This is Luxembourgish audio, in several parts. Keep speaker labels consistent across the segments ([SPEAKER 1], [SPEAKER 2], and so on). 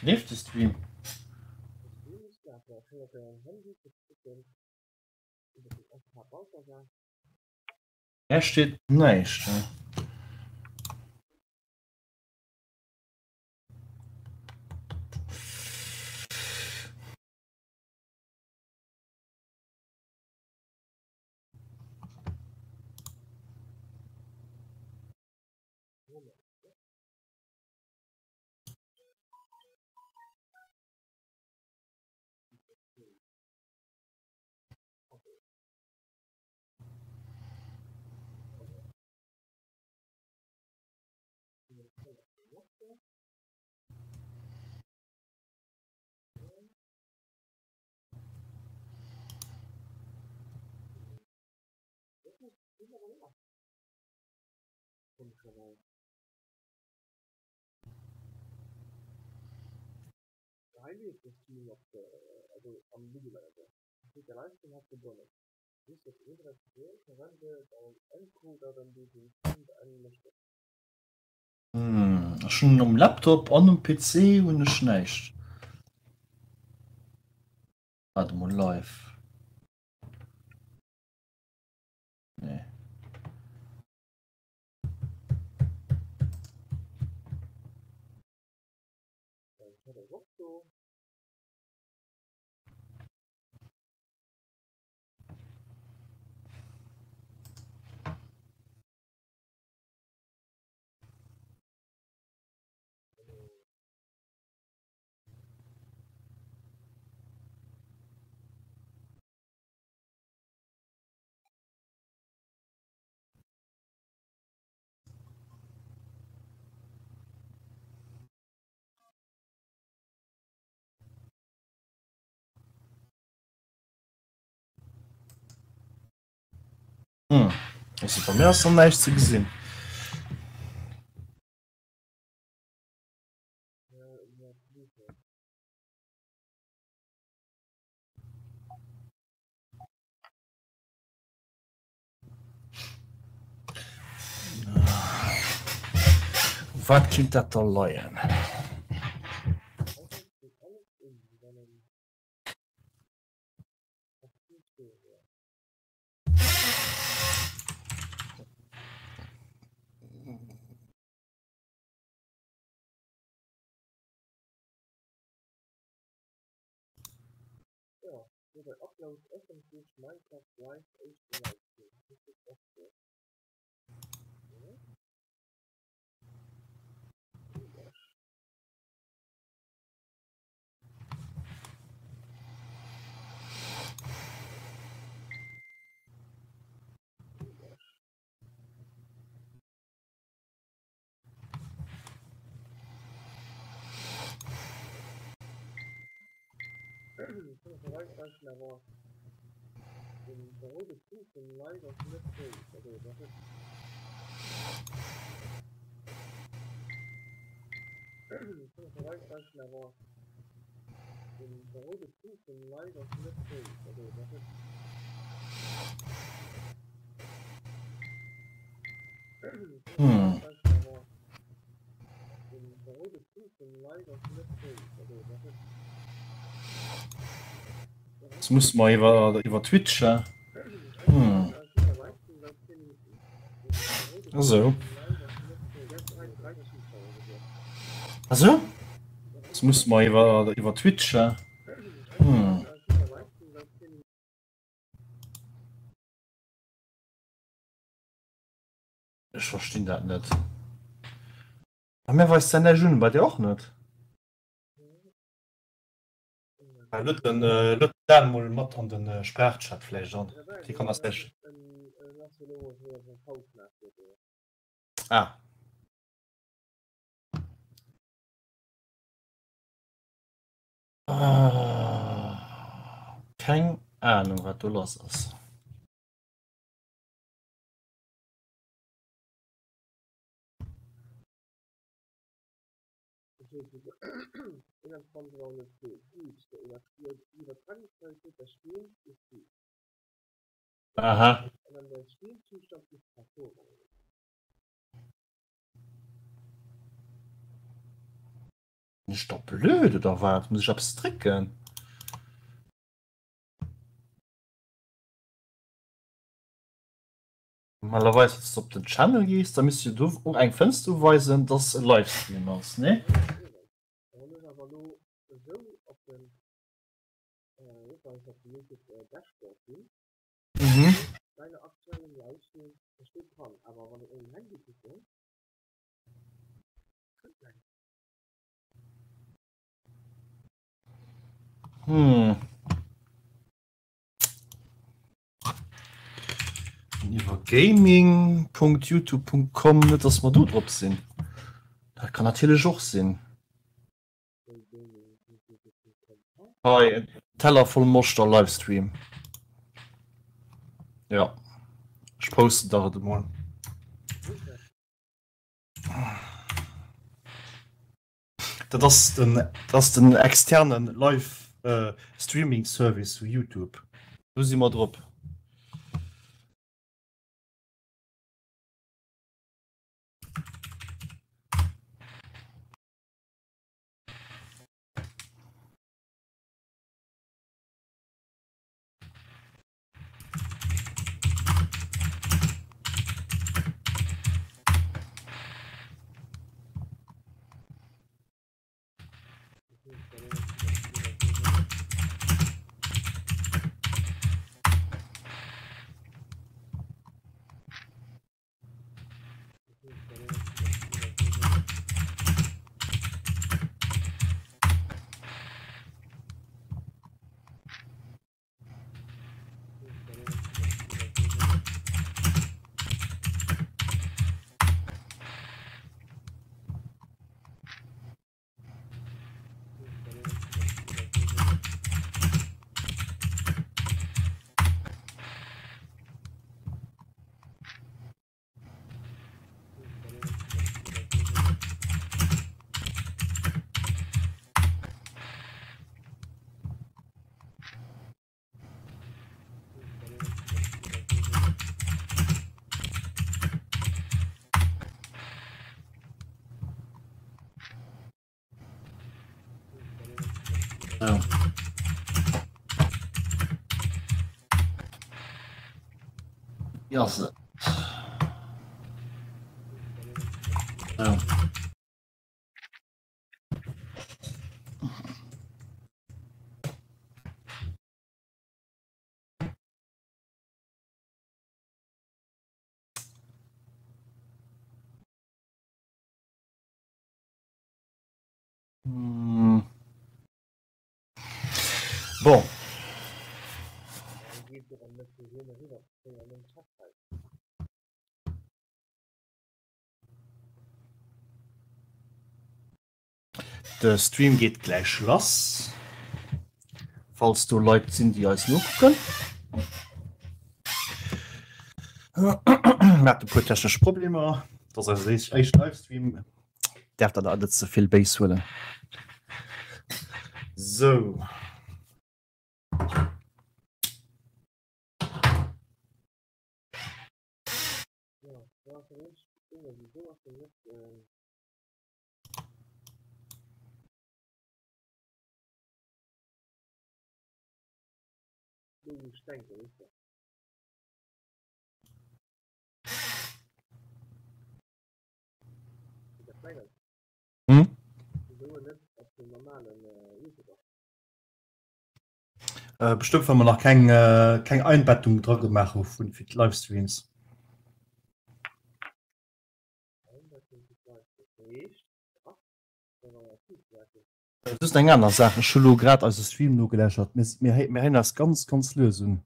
[SPEAKER 1] Leeft de Stream? Hä steet näischt. Ech hunn um Laptop an um PC hunn ech näischt. Waart emol, live. Nee. Hm. Also bei mir ass dann näischt ze gesinn. U wat kinnt dat da leien? Hm. Das muss man iwwer iwwer Twitch he? Hm. Also. Also? Das muss man iwwer iwwer Twitch he? Hm. Ech verstinn dat net. Bei mir weist se näischt un, bei dir och net? Lued den lued den Dan mol mat an den Sprachchat vläicht an. Dee kann eis vläicht. Ah. Keng Ahnung wat do lass ass. Aha. Bin ech da blöd oder wat? Muss ech eppes drécken? Normalerweis wann s de op den Channel gees, da misst jo do och eng Fënster uweisen, dass e Livestream ass, nee? Mhm. Hm. Iwwer gaming.youtube.com net dass mer do drop sinn. Dat kann natierlech och sinn. Hei en Teller voll Moschter Livestream. Ja ech posten der et emol. Dat ass den, dat ass den externen Live Streaming Service vu Youtube. Do si mer drop. Ja. Ja, se. Ja. Hm. Bon. De Stream geet gläich lass. Falls do Leit sinn, déi eis nokucken. Mir haten e puer technesch Problemer. Dat ass eise éischte Livestream. Däerft der der net ze vill béis huelen. Sou. Hm? Äh, bestimmt well mer nach keng äh, keng Einbettung dra gemaach hu vun fir d'Livestreams. Just eng aner Saach, ech hu lo grad eise Stream nogeläschert. Mir, mir, mir héieren eis ganz, ganz lues un.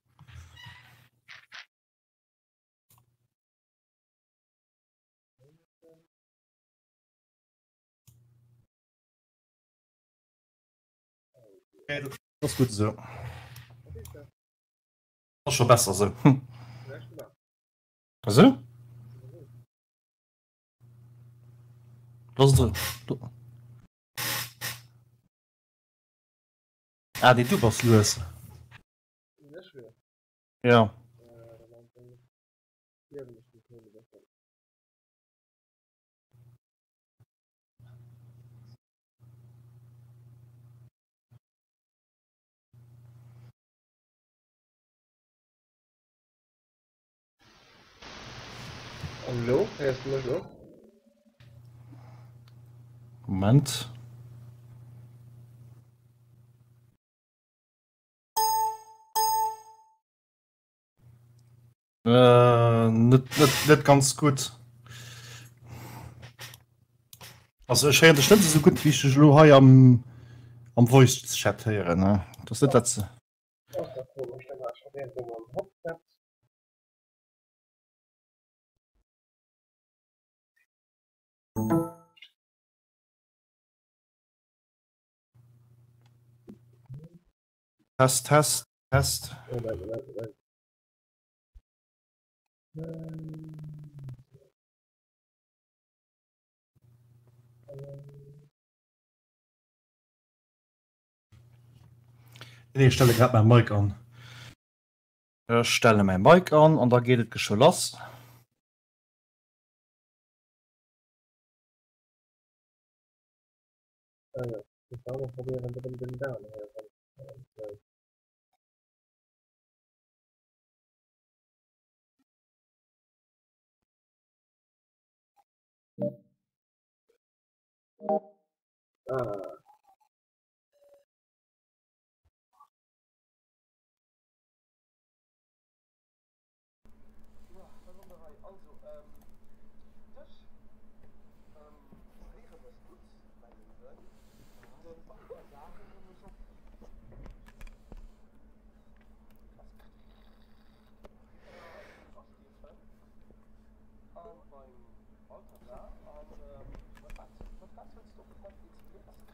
[SPEAKER 1] Ass gutt esou. Ass scho besser esou. Esou? Lass et erëm. Ah, nee, du bass lues. Ja.
[SPEAKER 2] An elo? Héiers du mech elo?
[SPEAKER 1] Moment. Äh, net, net, net ganz gutt. Also ech héieren dech net esou gutt, wéi ech dech elo hei am, am Voice Chat héieren. Ne? Dat ass net dat. Test, Test, Test.
[SPEAKER 2] Moment, Moment, Moment.
[SPEAKER 1] Nee, ech stelle grad mäi Mic an. Ech stelle mäi Mic an an da geet et geschwë lass.
[SPEAKER 2] Ah.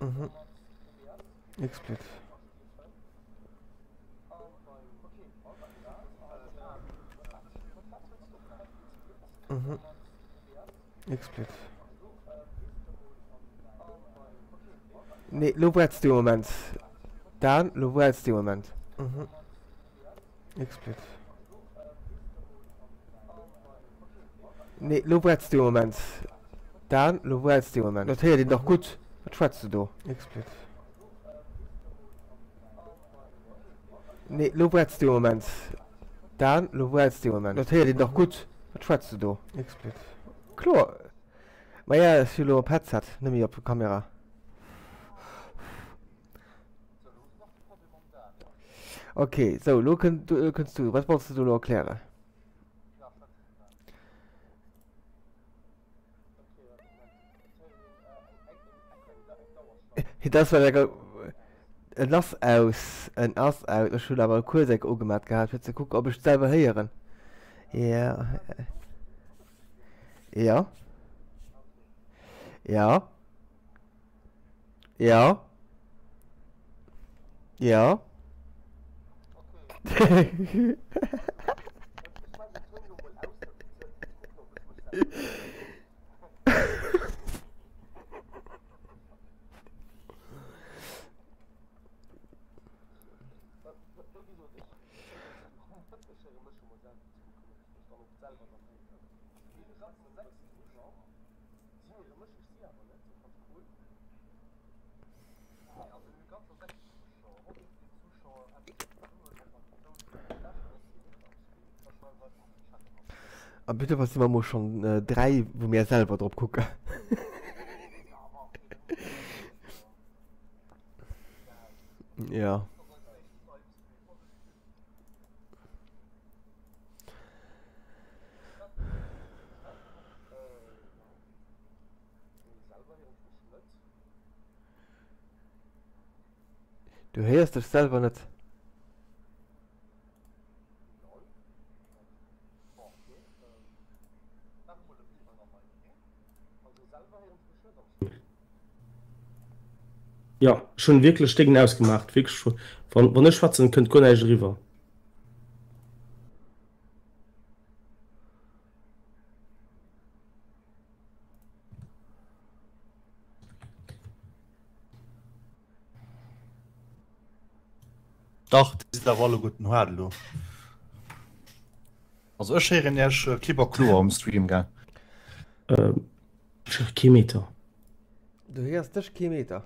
[SPEAKER 2] Mhm.
[SPEAKER 3] Xsplit. Mhm. Xsplit. Nee, lo bretz du Moment. Dan, lo bretz du Moment. Mhm. Xsplit. Nee, lo bretz du Moment. Dan, lo bretz du Moment. Dat héiert een dach gutt. Wat schwätz du do? Xsplit. Nee, lo bretz du Moment. Dan, lo bretz du Moment. Dat héiert een dach gutt. Wat schwätz du do? Xsplit. Kloer. Maja, ech si lo op Headset, net méi op Kamera. Ok, sou, lo kënns du. Wat wollts du do lo erklären? Dat war lecker. En ass aus, en ass aus. Ech hunn awer kuerz eng ugemat gehat, fir ze kucken, ob ech et selwer héieren. Ja. Ja. Ja. Ja. Ja. A bitte was si mer mo schonn 3 wou mir selwer drop kucken. Ja. Du héiers dech selwer net.
[SPEAKER 4] Jo, ech hunn wierklech Déngen ausgemaach. Wierklech, wann, wann ech schwätzen, kënnt guer näischt eriwwer.
[SPEAKER 1] Dach, déi sidd awer alleguerten haart elo. Also ech héieren Iech klipp a kloer um Stream, gell?
[SPEAKER 4] Ech héiere kee Meter.
[SPEAKER 3] Du héiers dech kee Meter.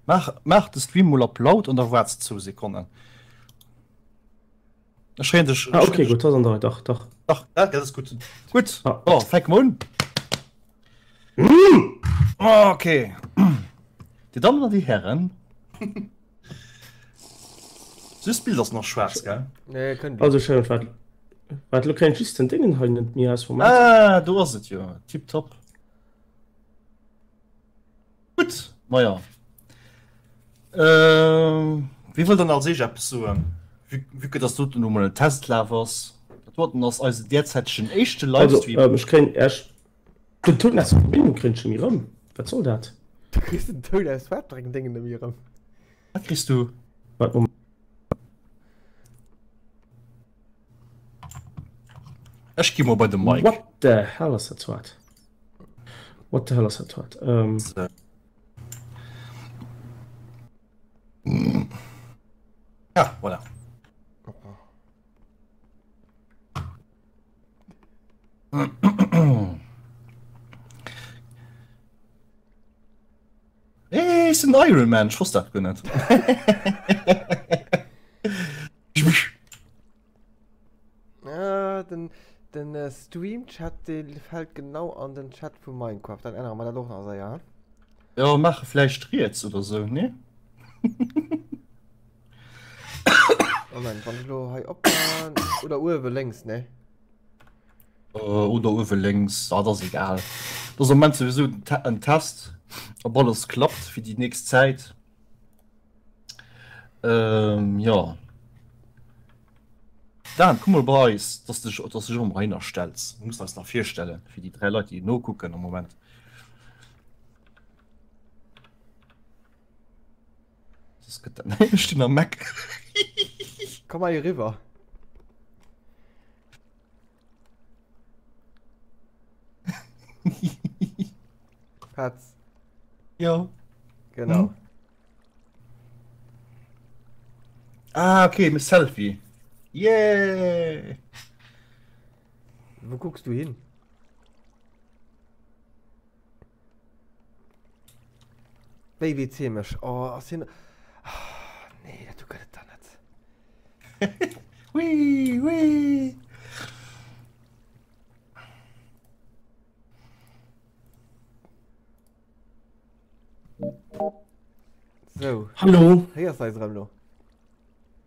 [SPEAKER 1] Maach, maach de Stream mol op laut an da waarts zwou Sekonnen. Ech héieren dech.
[SPEAKER 4] Ah, okay, gutt, dat ass an der Rei. Dach, dach.
[SPEAKER 1] Dach, dat ass gutt. Gutt,
[SPEAKER 4] Ah.
[SPEAKER 1] bon, fänke mer un. Okay. Dir Dammen an déi Hären. Süss Bild ass nach schwaarz, gell?
[SPEAKER 3] Nee, kënnt
[SPEAKER 4] Also ech héieren, wat, wat, lo kréien ech just den Déngen hei net méi aus. Moment.
[SPEAKER 1] Ah, do ass et jo. Tipptopp. Gutt, maja. Ähm, wie wëll dann als éischt eppes soen? Vue, vue que dass doten elo mol en Testlaf ass. Dat doten ass eise derzäitegen éischte
[SPEAKER 4] Also,
[SPEAKER 1] Livestream.
[SPEAKER 4] ähm, ech kréien Äerch den Toun aus der Verbindung kréien ech net méi erëm. Wat soll dat?
[SPEAKER 3] Du kriss den Toun aus wat fir engem Déngen net méi erëm?
[SPEAKER 1] Wat kriss du?
[SPEAKER 4] Wat, Moment.
[SPEAKER 1] Ech gi mol bei de Mike.
[SPEAKER 4] What the hell ass dat zwart? What the hell ass dat zwart? Ähm.
[SPEAKER 1] So. Ja, voilà. Hey, ech sinn Iron Man, ech wosst dat guer net.
[SPEAKER 3] Ah, den, den äh, Stream-Chat, dee fält genau an den Chat vu Minecraft. Dann ännere mer dat och nach séier.
[SPEAKER 1] Ja, maache vläicht riets oder sou, nee?
[SPEAKER 3] Moment, wann ech lo hei opmachen. Oder uewe lénks, ne?
[SPEAKER 1] Äh, oder uewe lénks, ah, dat ass egal. Dat ass am Moment souwisou en Test, ob alles klappt fir déi nächst Zäit. Ähm, jo. Dan, komm mol bei eis, dass du dech, dass du dech och mol heihinner stells. Mir mussen eis nach virstellen fir déi 3 Leit, déi nokucken am Moment. Soss gëtt dat näischt. Ech stinn am Eck.
[SPEAKER 3] Komm hei eriwwer. Petz.
[SPEAKER 1] Jo.
[SPEAKER 3] Genau.
[SPEAKER 1] Hm? Ah, okay, mit Selfie. Yeah!
[SPEAKER 3] Wo guckst du hin? Wéi WC mech. Oh, ass hin. Ah, nee, dat du gëtt et da net.
[SPEAKER 1] Wee, wee.
[SPEAKER 3] So.
[SPEAKER 4] Hallo.
[SPEAKER 3] Héiers du eis erëm lo?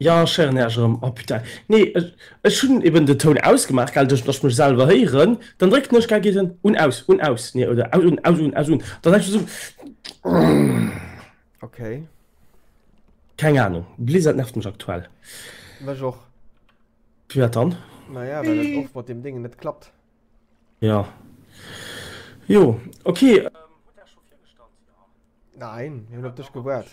[SPEAKER 4] Ja, ech héieren Äech erëm. Oh putain. Nee, ech, ech hunn eben den Toun ausgemaach, gell, duerch dass ech mech selwer héieren. Dann drécken ech, gell, geet en un, aus, un, aus, nee, oder aus, un, aus, un, aus, un. Dann denk ech esou.
[SPEAKER 3] Okay.
[SPEAKER 4] Keng Ahnung. Blizzard nervt mech aktuell.
[SPEAKER 3] Mech och.
[SPEAKER 4] Firwat dann?
[SPEAKER 3] Naja, well et oft mat deem Déngen net klappt.
[SPEAKER 4] Ja. Jo, okay. Ähm, hutt Är scho virgestallt?
[SPEAKER 3] Jo. Nein, mir hunn op dech gewaart.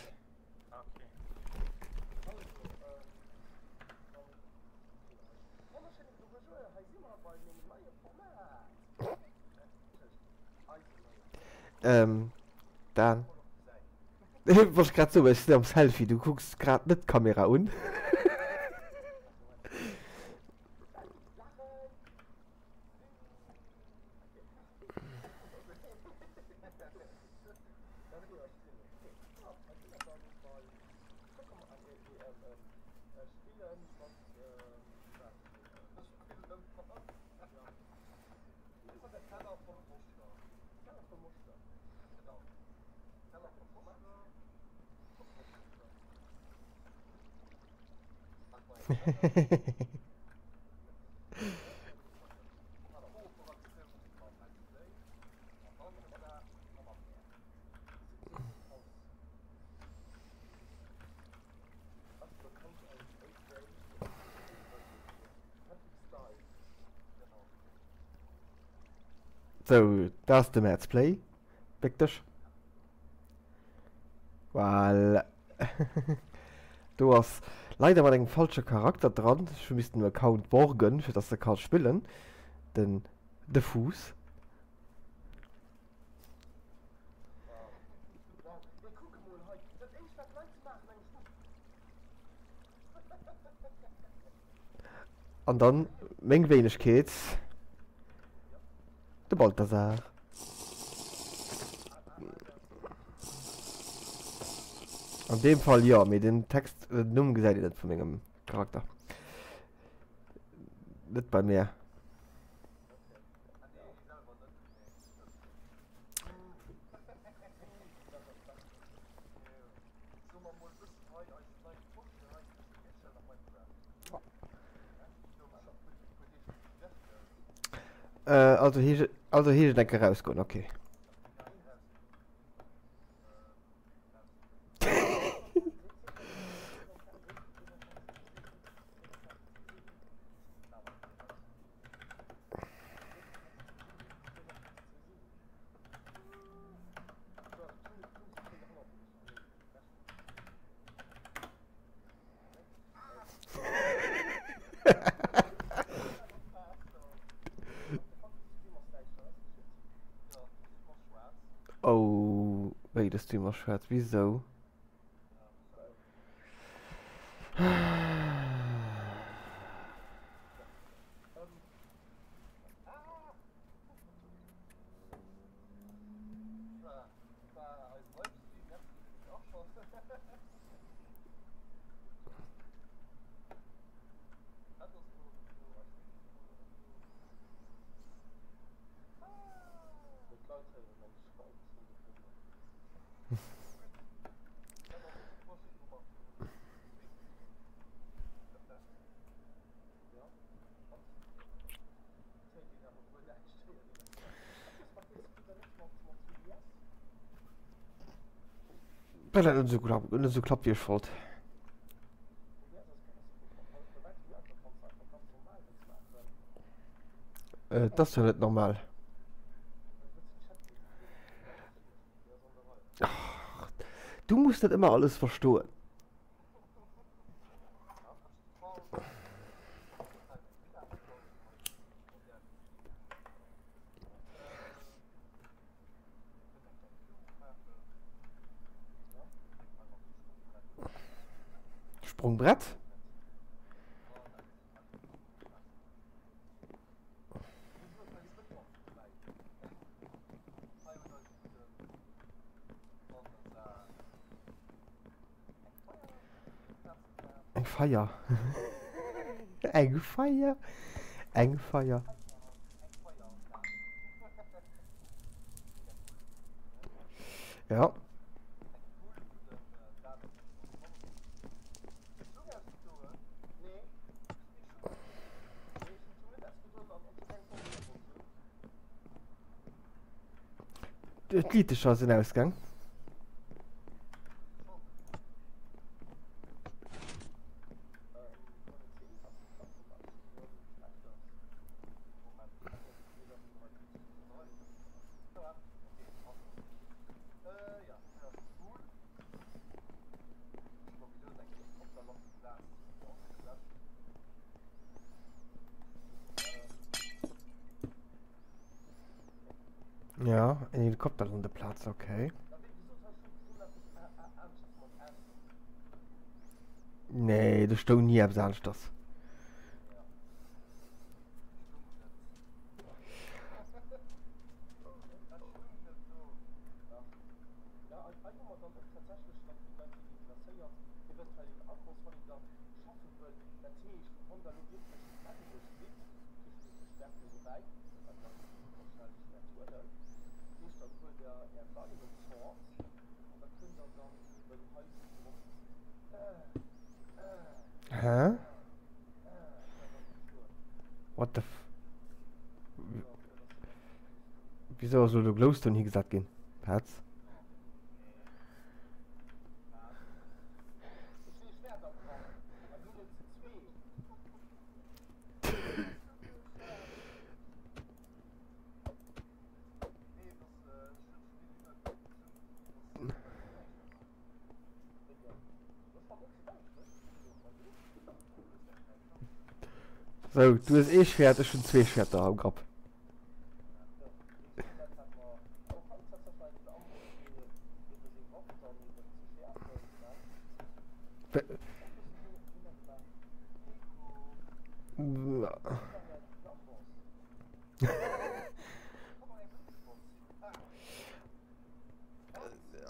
[SPEAKER 3] Ähm, Dan. Wollt ech grad soen, ech sinn am Selfie, du kucks grad net d'Kamera un. Sou, dat ass de Mäerz Play. Béck dech. Voilà. Do ass leider mat engem falsche Charakter dran. Ech hu missten den Account borgen, fir dass e ka spillen. Den de Fuuss. An dann meng Wéinegkeet, de Balthasar. An deem Fall jo, mee den Text, den Numm gesäit een net vu mengem Charakter. Net bei mär. Äh, also heescht, also heescht et enke rausgoen, okay. Oh, wéi de Stream ass schwaarz. Wisou? Well dat net esou klappt, net esou klappt wéi ech wollt. Äh, dat ass jo net normal. Ach, du muss net ëmmer alles verstoen. Sprungbrett. Eng Feier. Eng Feier. Eng Feier. Ja. D'Liitecher sinn ausgaang. Ja, en Helikopterlandeplaz, okay. Nee, do stoung ni eppes aneschters. Hä? What the f... Wieso ass elo do Glowstone higesat ginn? Petz? Sou, du hues ee Schwäert, ech hunn zwee Schwäerter am Grapp.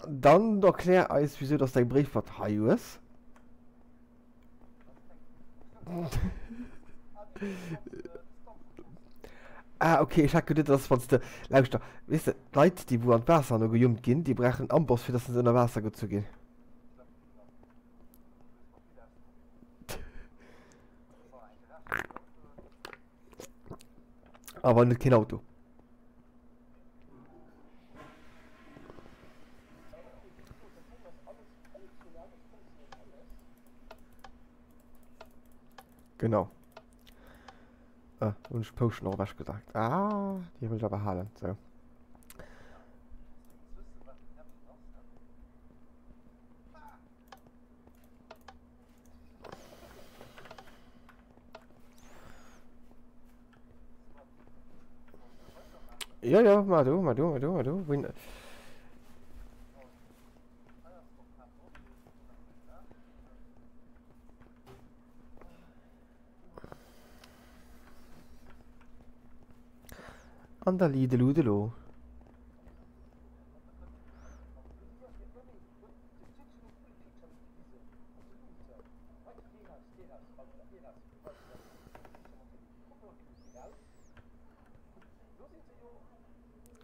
[SPEAKER 3] Dann erklär eis, wieso dass däi Bréifblatt hei hues. Ah, okay, ech hat geduet, dass wann s de, lauschter, weess de, d'Leit, déi wou an d'Waasser no gejummt ginn, déi brauchen en Amboss, fir dass se ënner Waasser gezu ginn. Awer net keen Auto. Genau. Ah, hunn ech d'Potion och ewech gesat. Ah, déi wëll ech awer halen. Sou. Ja, ja, mar du, mar du, mar du, mar du. Win An der Lideludelo.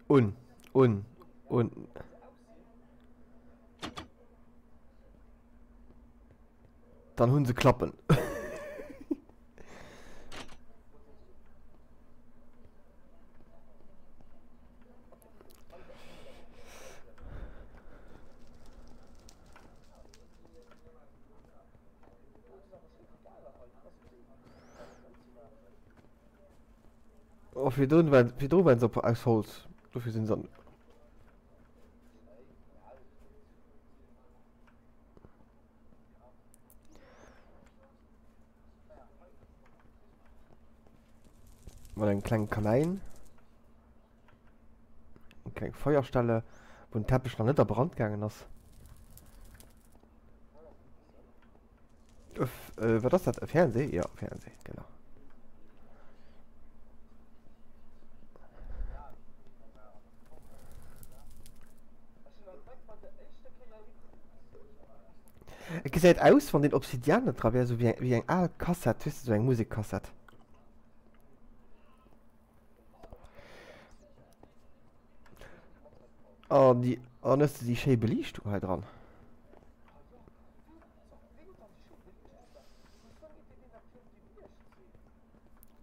[SPEAKER 3] Un, un, un. Dann hunn se Klappen. Oh, virdrun waren, virdrun waren se op aus Holz. Dofir sinn se an. Mat engem klengen Kamäin. Eng kleng Feuerstelle, wou den Teppech nach net a Brand gaangen ass. Äh, wat ass dat? E Fernseh? Ja, Fernseh, genau. Et gesäit aus, wann den Obsidian net dra wär, sou wéi eng, wéi eng al Kassett, weess de, sou eng Musekkassett. An déi, an hues de déi schéi Beliichtung hei dran.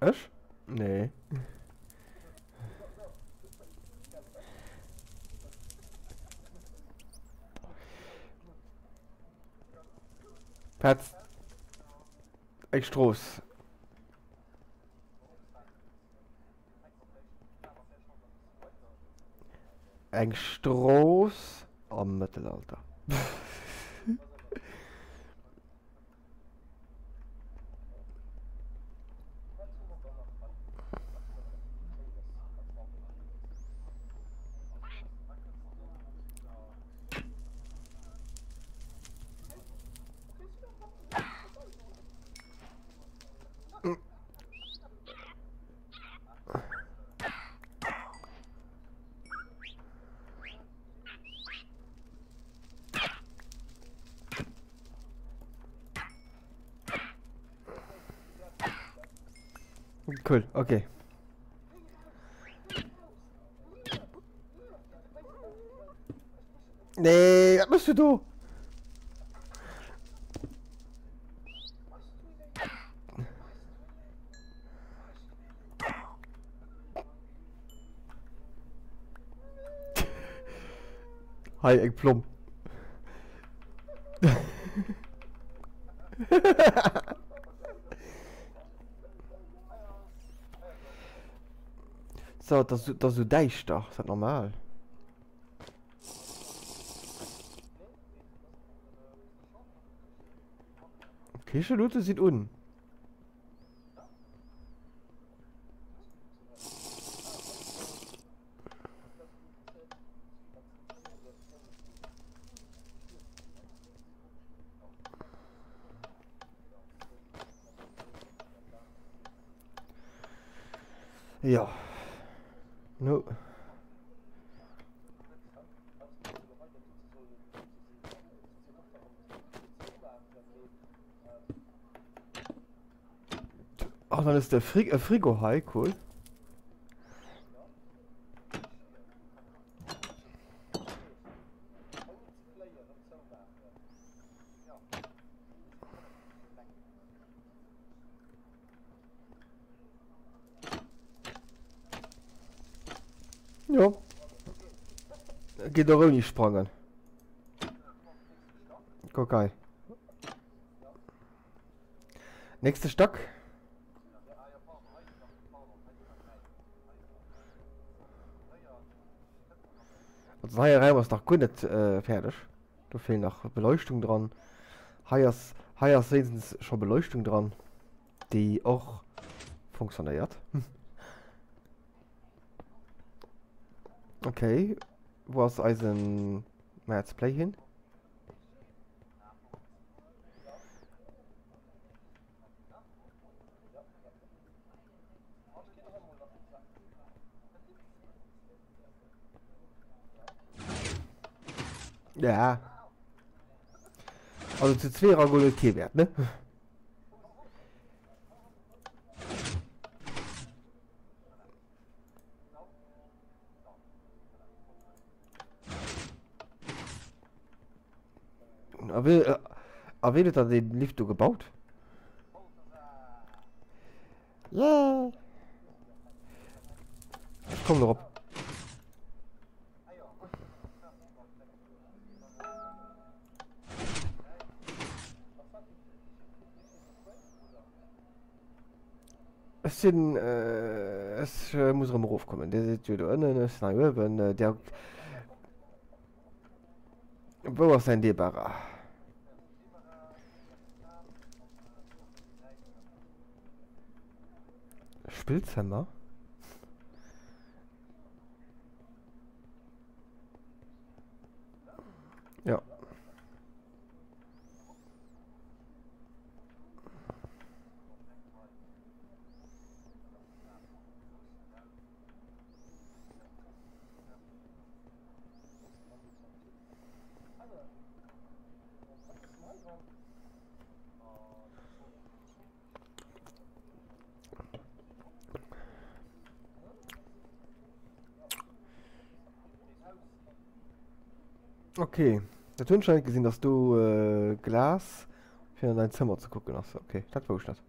[SPEAKER 3] Ech? Nee. Petz. Eng Strooss. Eng Strooss am Mëttelalter. Cool, okay. Nee, wat mëss du do? Hei eng Plomm. So, das, das so däischter. Ist dat normal? Kicheluute sinn un. Jo. No. Oh, dann ist der Frig äh, Frigo hei, cool. Jo. Geet och ouni sprangen. Kuck hei. Nächste Stack. Also hei Raum ass nach guer net äh, fäerdeg. Do fehlen nach Beleuchtung dran. Hei ass, hei ass wéinstens scho Beleuchtung dran, déi och funktionéiert. Okay, wou ass eisen Let's Play hin? Ja. Also zu zwee Ragol huet kee Wäert, ne? A wee, a ween huet dann dee Lift do gebaut? Yeah. Ech kommen erop. Ech sinn, ech muss erëm erofkommen. Dir sidd jo do ënnen, ech sinn hei uewen. Dir, wou ass däin Debara? Spillzëmmer? Ja. Okay, dat hunn ech nach net gesinn, dass do äh, Glas fir an dein Zëmmer ze kucken ass. Okay, dat wousst ech net.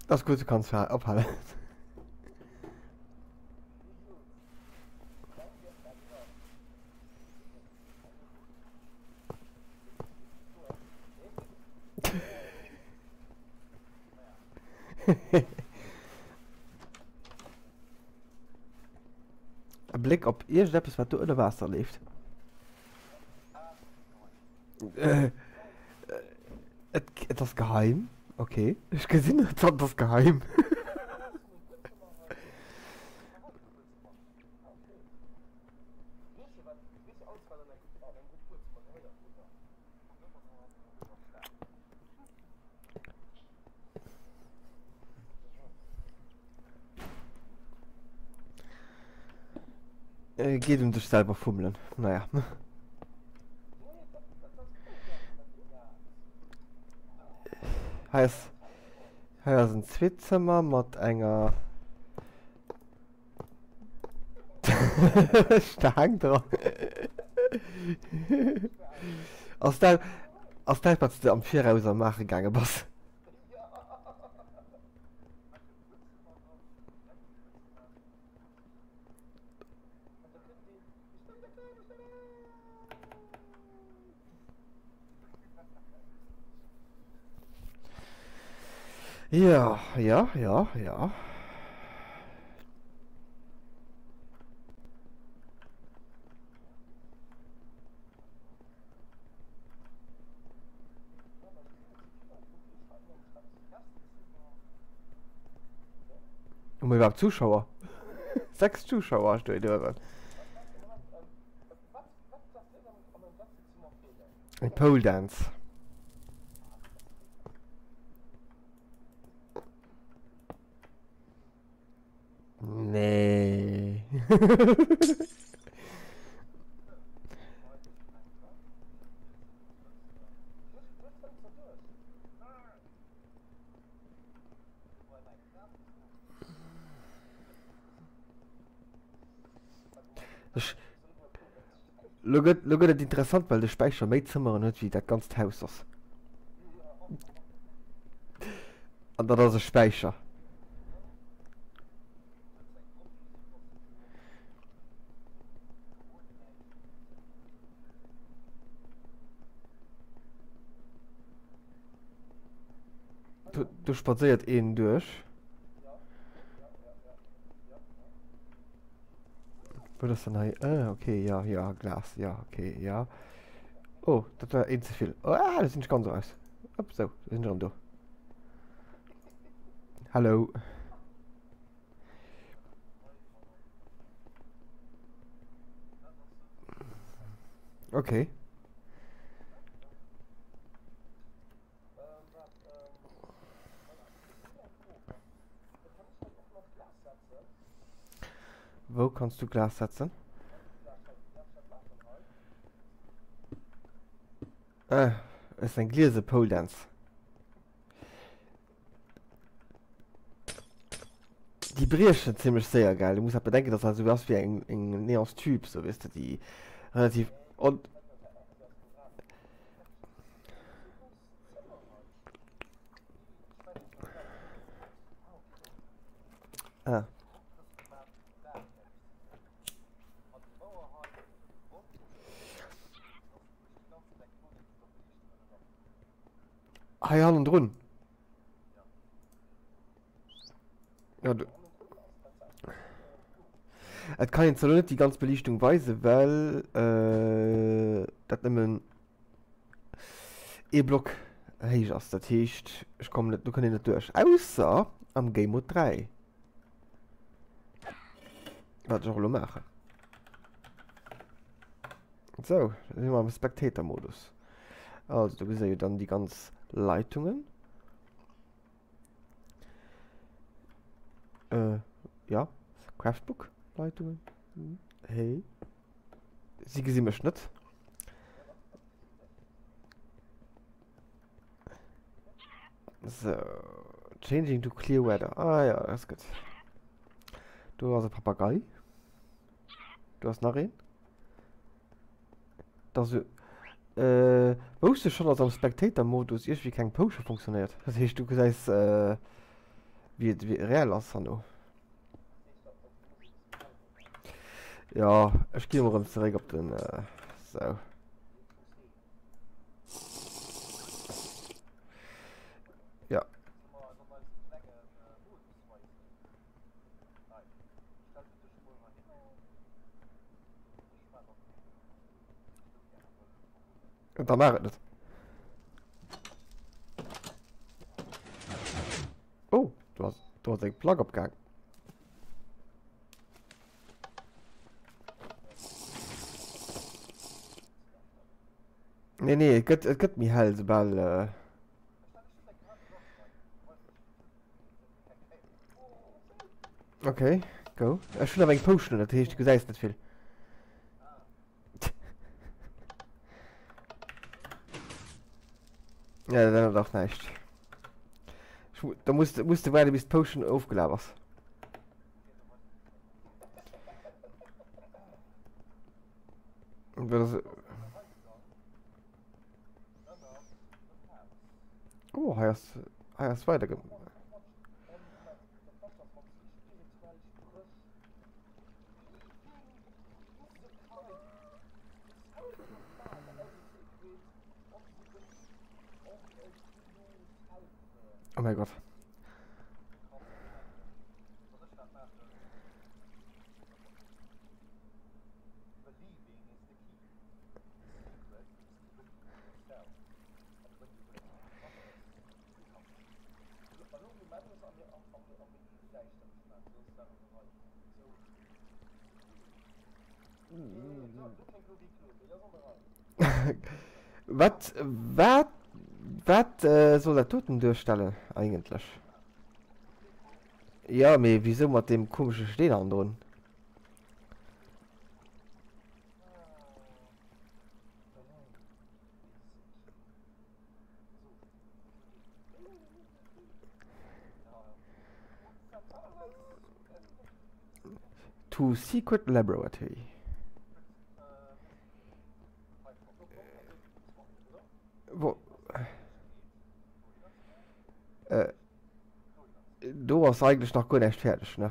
[SPEAKER 3] Ass gutt, du kanns ophalen. E Bléck op iergendeppes wat do ënner Waasser leeft. Äh, et, et ass geheim. Okay. Ech gesinn et, et ass geheim. Äh, geet um sech selwer fummelen. Naja. Hei ass, hei ass en zweet Zëmmer mat enger Staang dran. Ass dat, ass dat wat s de am Viraus am maache gaange bass? Ja, ja, ja, ja. Hu mer iwwerhaapt Zuschauer? 6 Zuschauer steet uewen. Eng Pole Dance. Nee. Ech, lo gëtt, lo gëtt et interessant, well de Späicher méi Zëmmeren huet wéi dat ganzt Haus soss. An dat ass e Späicher. Do, do spadséiert een duerch. Wat ass denn hei? Ah, okay, ja, ja, Glas, ja, okay, ja. Oh, dat war een ze vill. Ah, da sinn ech ganz eraus. Upp, sou, da sinn ech erëm do. Hallo. Okay. Wou kanns du Glas setzen? Ah, ist eng gliese Pole Dance. Déi briechen zimmlech séier, gell? Du muss halt bedenken, dass dat esou ass wéi eng, eng Neons-Tube, sou, weess de, déi relativ on. Ah. Hei hannendrun. Ja, du. Et kann een zwar lo net déi ganz Beliichtung weisen, well äh, dat nëmmen ee Block héich ass. Dat heescht, ech kommen net, do kënnt een net duerch. Ausser am Game Mode 3. Wat ech och elo maachen. Sou, da si mer am Spectator-Modus. Also, do geséit een dann déi ganz Leitungen. Äh, ja, Craftbook Leitungen. Hey. Si gesi mech net. So, changing to clear weather. Ah ja, das ist gut. Do ass e Papagei. Do ass nach een. Da so, äh, wousst du schon, dass am Spectator-Modus iergendwéi keng Potion funktionéiert? Dat heescht, du gesäis, äh, wéi et wéi reell ass herno. Ja, ech gi emol erëm zeréck op den, äh, sou. Ja. Da maach et net. Oh, do ass, do ass eng Plack opgaang. Nee, nee, et gëtt, et gëtt méi hell, soubal. Äh Okay, go. Ech hunn awer eng Potion, dat heescht, du gesäis net vill. Ja, dat ännert och näischt. Da muss, muss du waarde bis d'Potion ofgelaf ass. Oh, hei ass, hei ass weider. Oh mein Gott. Wat, wat, wat soll dat doten duerstellen eigentlech? Jo, mee wisou mat deem komesche Steen hannendrun? To secret laboratory. Wo? Äh, do ass eigentlech nach guer näischt fäerdeg, ne?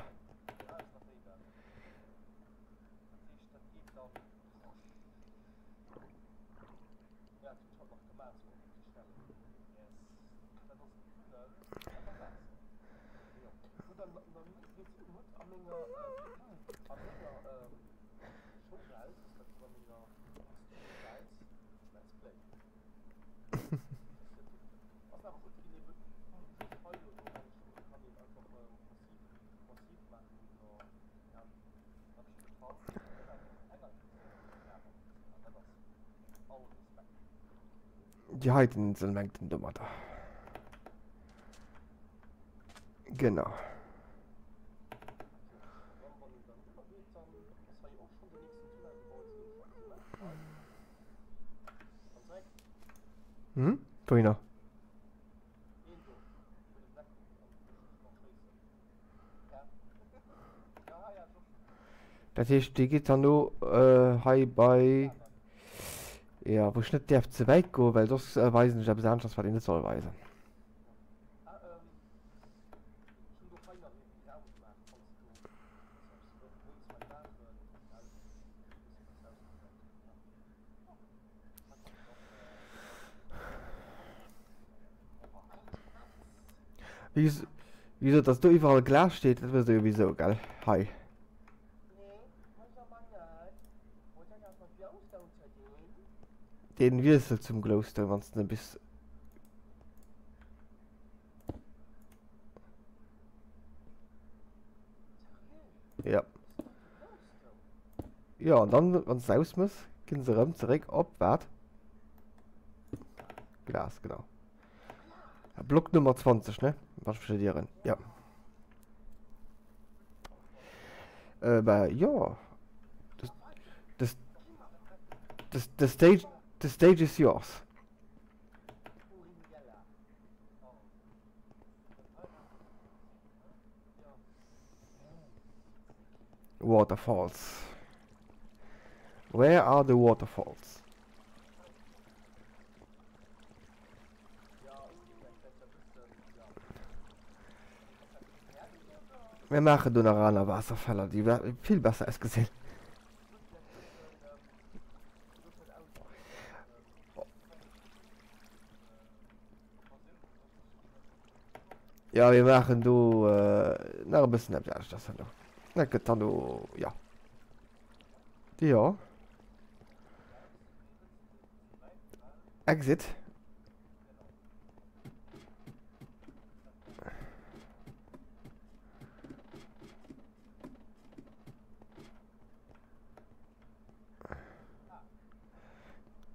[SPEAKER 3] Déi heiten Insel mengt en domadder. Genau. Hm? Wohinner? Dat heescht, déi geet dann no hei bei, jo, wou ech net däerf ze wäit goen, well soss weisen ech eppes aneschters, wat een net soll weisen. Wéi gesot, dass do iwwerall Glas steet, dat wësst der jo wisou, gell? Hei. Deen wiesselt zum Glowstone, wann s de bis. Ja. Jo, an dann, wann s de ausmëss, ginn se erëm zeréck op wat? Glas, genau. Block Nummer 20, ne? Wann ech mech net ieren. Ja. Äh, bah, jo. The, the, the stage, the stage is yours. Waterfalls. Where are the waterfalls? Mir maachen do nach aner Waasserfäller, déi vill besser ausgesinn. Ja, mir maachen do nach e bëssen eppes aneschters herno. Dat gëtt dann do, ja. Jo. Exit.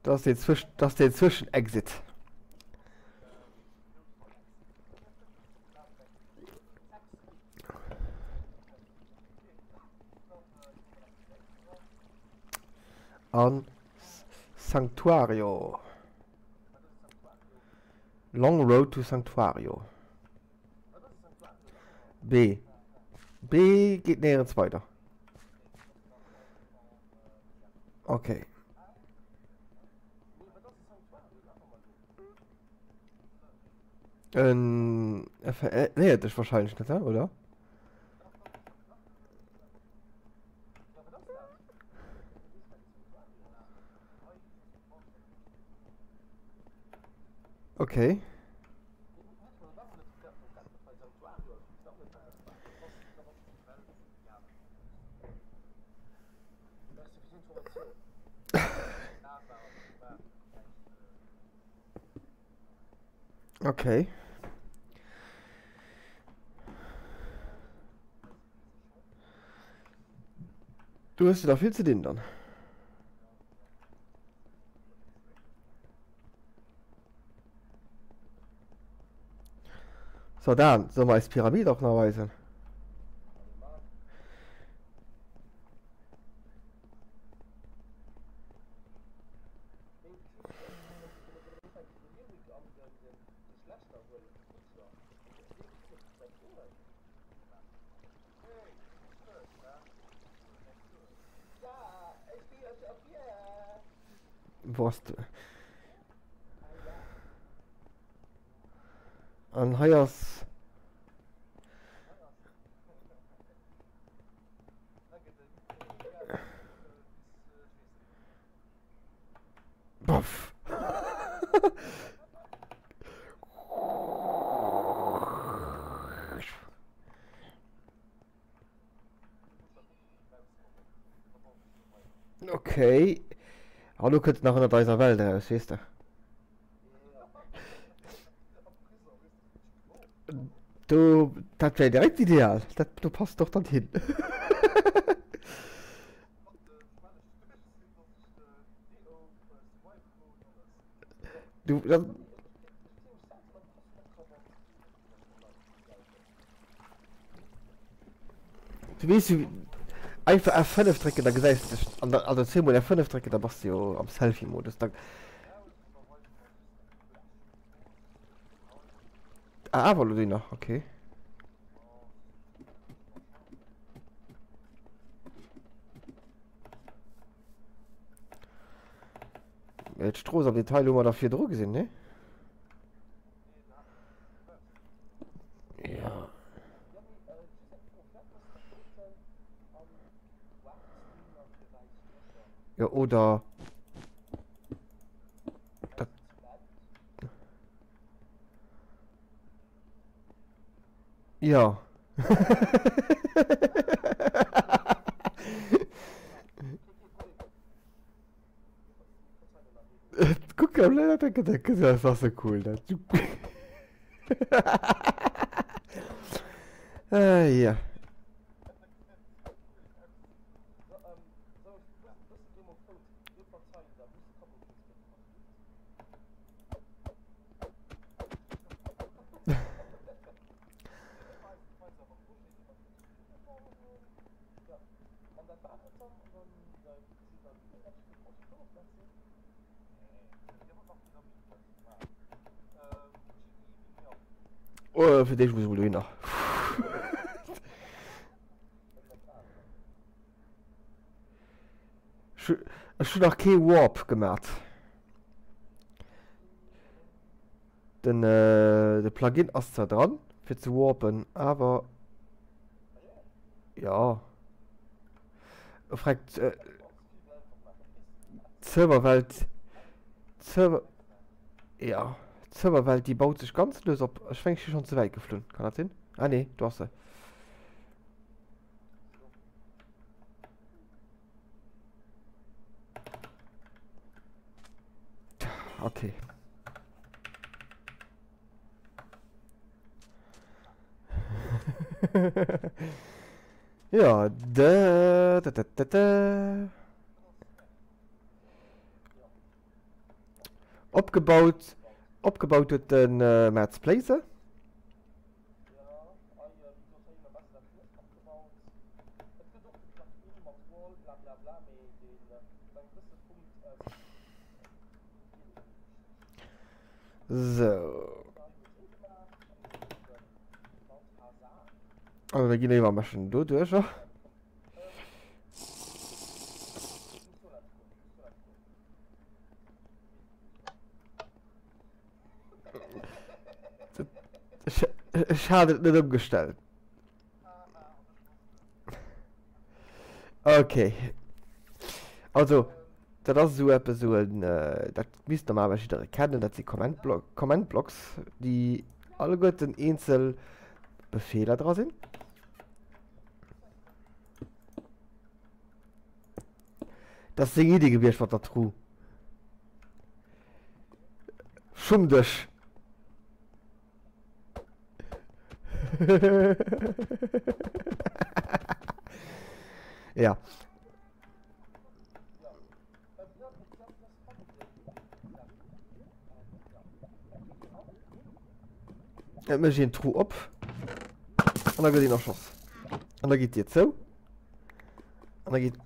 [SPEAKER 3] Das ist den Zwischen, das ist den Zwischen-Exit. An Sanctuario. Long Road to Sanctuario. B. B geet néierens weider. Okay. En er veréiert dech wahrscheinlech net, oder? Okay. Okay. Du hues jo nach vill ze dinn dann. So Dan, solle mer eis Pyramid och nach weisen? Wou ass de? An hei ass. Boff. Okay. Ah, lo kënnt nach ënnert eiser Welt eraus, weess de. Do, dat wär direkt ideal. Dat, do passt doch dann hin. Du, dat, Du weess jo, einfach F5 drécken, da gesäis de dech an der, also zweemol F5 drécken, da bass de jo am Selfie-Modus. Da ah, awer elo déi nach, okay. D'Strooss am Detail hu mer da virdru gesinn, ne? Ja. Ja, oder... Dat... Ja. Guck, das ass so cool. Dat. ah, ja. Oh, fir d'éischt muss ech mol dohinner. Ech hunn nach kee Warp gemat. Den, äh, de Plugin ass zwar dran, fir ze warpen, awer ja. Fragt, äh, d'Serverwelt, d'Server, ja, d'Serverwelt, déi baut sech ganz lues op. Ech mengen, ech si schonn ze wäit geflunn. Kann dat sinn? Ah nee, do ass se. Okay. Ja, da, da, da, da, da. Opgebaut, opgebaut huet den äh, Mats Plaser. So. Also wir ginn iwwer Maschen do duerch. Ech hat et net ëmgestellt. Okay. Also, dat ass esou eppes, esou en, dat misst normalerweis jidderee kennen, dat si Command-Block, Command-Blocks, déi alleguerten eenzel Befeeler dra sinn. Dat ass seng Idee gewiescht mat der Tru. Schumm dech! Ja. Et mécht een d'Tru op an da gëtt een erschoss. An da geet d'Dier zou. An da geet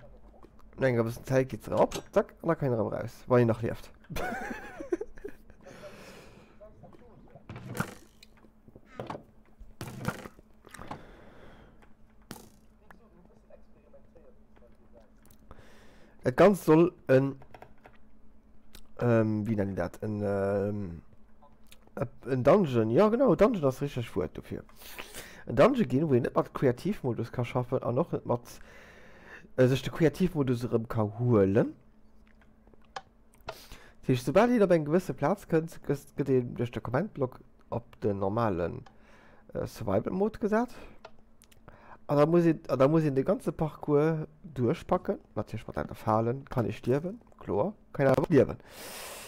[SPEAKER 3] no enger bëssen Zäit geet se erëm op, zack, an da kann een erëm eraus, wann een nach lieft. Dat Ganzt soll en, ähm, wéi nennen die dat, en, ähm, en Dungeon, ja genau, Dungeon ass richteg Wuert dofir. En Dungeon ginn, wou een net mat Kreativmodus ka schaffen an och net mat äh, sech de Kreativmodus erëm ka huelen. Dat heescht, soubal een op eng gewësse Plaz kënnt, gëtt een duerch de Command-Block op den normalen äh, Survival-Mode gesat. An da muss een, an da muss een de ganze Parcours duerchpacken, natierlech mat lauter Falen, kann ee stierwen, kloer, kann een awer och liewen.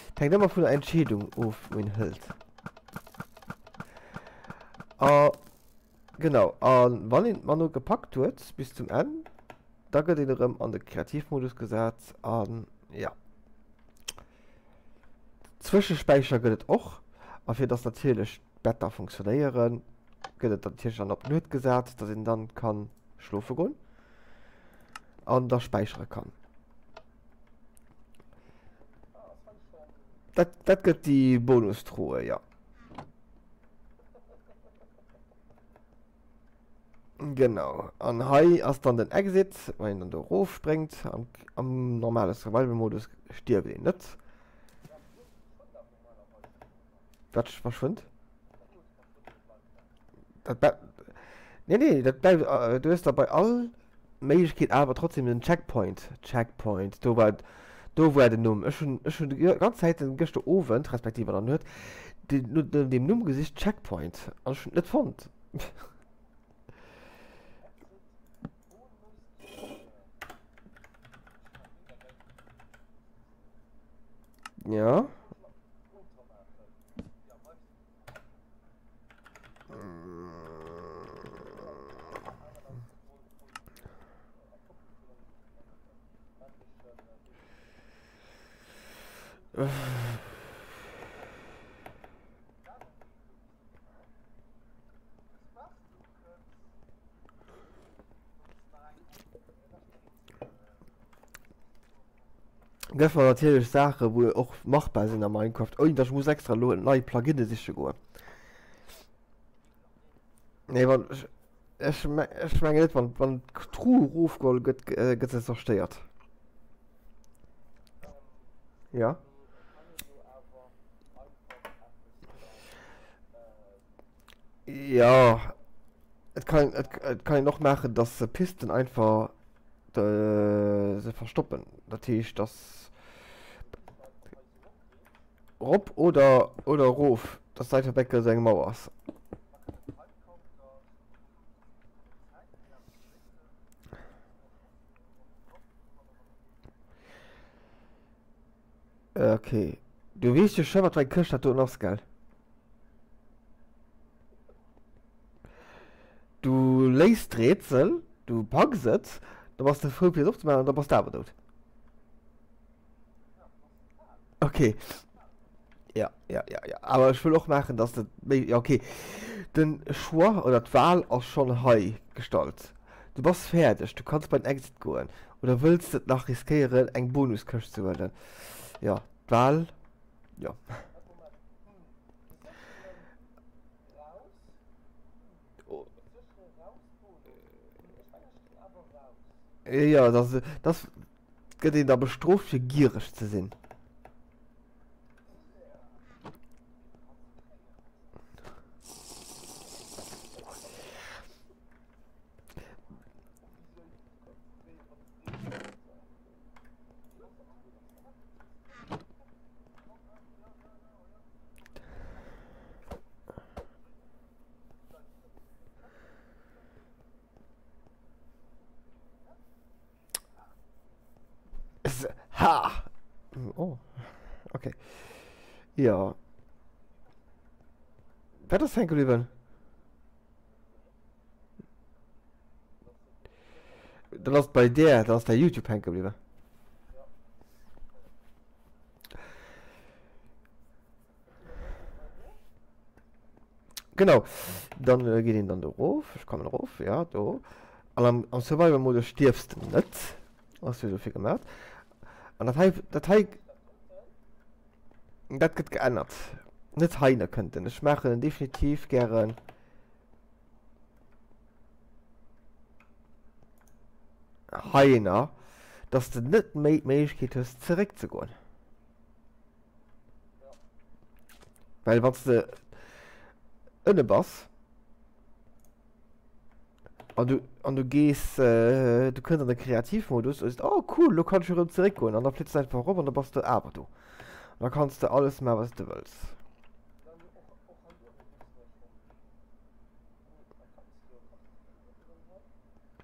[SPEAKER 3] Et hänkt ëmmer vun der Entscheedung of, wou een hëlt. A genau, a wann een d'Mano gepackt huet bis zum Enn, da gëtt een erëm an de Kreativmodus gesat an ja. Zwëschespäicher gëtt et och, a fir dass natierlech d'Better funktionéieren, gëtt et natierlech dann op Nuet gesat, dass een dann kann schlofe goen an da späichere kann. Dat, dat gëtt déi Bonustruhe, ja. Genau, an hei ass dann den Exit, wann een dann do erofspréngt. Am, am normale Survival-Modus stierft een net. Wat verschwënnt? Dat Bett. Nee, nee, dat bleift. Äh, du hues da bei all Méiglechkeet awer trotzdem den Checkpoint. Checkpoint, do war, do war den Numm. Ech hunn, ech hunn déi ganz Zäit gëschter Owend, respektiv an der Nuet, den, no dem Numm gesicht, Checkpoint. An ech hunn et net fonnt. Ja. Gëff mer natierlech Saache wou och machbar sinn a Minecraft, ouni datt ech muss extra elo nei Pluginne siche goen. Nee, wann ech, ech, ech mengen net, wann, wann d'Truh erofgeholl gëtt, gëtt se zerstéiert. Ja. Ja, et kann, et, et kann een och maachen, dass se Pisten einfach de, se verstoppen. Dat heescht, dass rop oder, oder erof, dass einfach Becke sou eng Mauer ass. Okay. Du weess jo scho wat fir eng Këscht dat doen ass, gell? Du léis d'Rätsel, du packs et, da bass de frou fir et opzemaachen an da bass de awer dout. Okay. Ja, ja, ja, ja. Awer ech wëll och maachen, dass de méi, ja okay. Den Choix oder d'Wahl ass schonn hei gestallt. Du bass fäerdeg, du kanns bei den Exit goen. Oder wëlls de et nach riskéieren eng Bonuskëscht ze huelen? Jo, d'Wahl, jo. Jo, dass, dass gëtt een da bestrooft fir giereg ze sinn. Ha! Oh, okay. Ja. Wat ass hänke bliwwen? Dann ass bei där, dann ass däi YouTube hänke bliwwen. Genau, dann geet een dann do erof, ech kommen erof, ja do. An am, am Survival Modus stierfs de net, ass jo dofir gemaat. An dat hei, dat hei, dat gëtt geännert. Net heiner kënnt en, ech maachen en definitiv gären. Heiner, dass de net méi d'Méiglechkeet hues zeréckzegoen. Well wann de ënne bass an du an du gees äh, du kënns an de Kreativmodus und oh cool, lo kann ech erëm zeréckgoen an da flitts du einfach erop an da bass du awer do. An da kanns de alles maachen, wat du wëlls.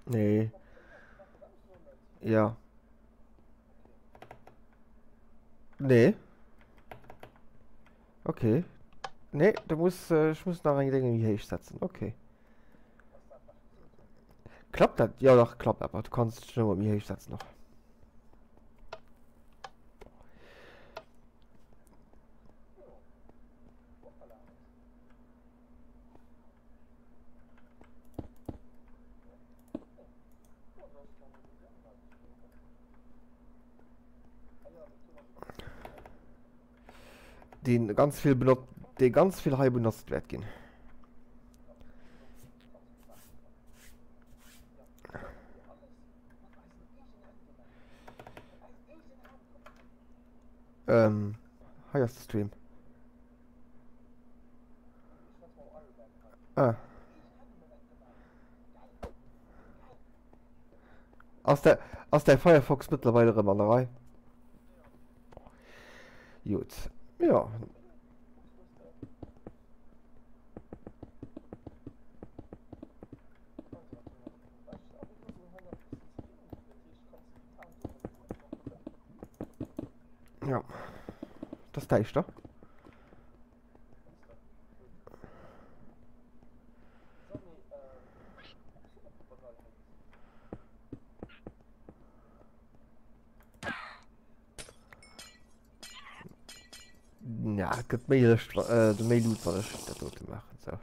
[SPEAKER 3] Nee. Ja. Nee. Okay. Nee, du muss, äh, ich muss nach eng Dinge méi héich setzen. Okay. Klappt dat? Ja, dach, klappt awer. Du kannst dech nëmme méi héich setzen noch. Deen ganz vill benot dee ganz vill hei benotzt wäert ginn. Ähm, hei ass de Stream. Ah. Ass der, ass däi Firefox mëttlerweil erëm an der Rei? Jut. Ja. Ja. Das ist däischter. Ja, et gëtt méi Lëscht, äh, méi Loot, wann ech dat dote maachen. So.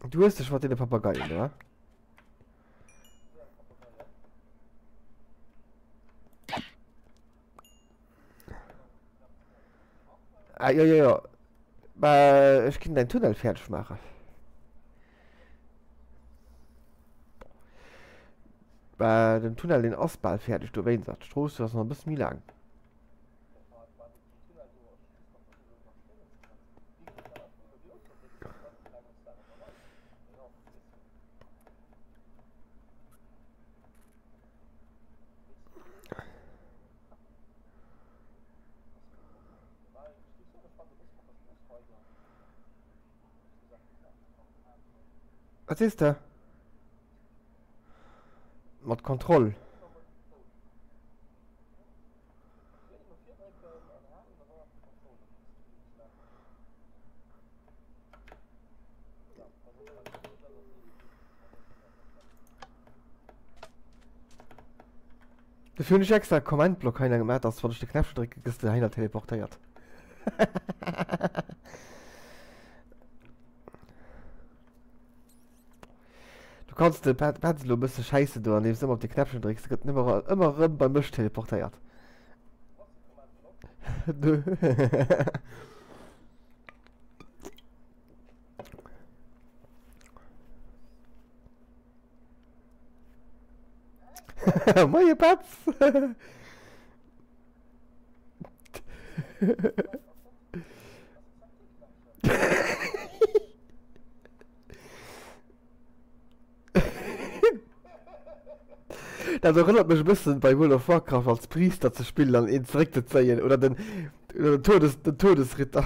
[SPEAKER 3] Du hues dech mat deene Papageien, oder? Ah, jo, jo, jo. Bah, ech ginn dein Tunnel fäerdeg maachen. Bah, den Tunnel, den ass bal fäerdeg, dowéinst. D'Strooss ass nach e bësse méi laang. Wat sees de? Mat Kontroll. Dofir hunn ech extra e Command-Block heihinner gemaach, dass wann ech de Knäppchen drécken, gëss de heihinner teleportéiert. Du kanns de Petz elo e bësse schäissen do, andeems de ëmmer op de Knäppchen drécks, gëtt en ëmmer ëmmer erëm bei mech teleportéiert. Moie Petz! Dat erënnert mech e bëssen bei World of Warcraft als Priester ze spillen an een zeréckzezéien oder den, oder den Todes, den Todesritter.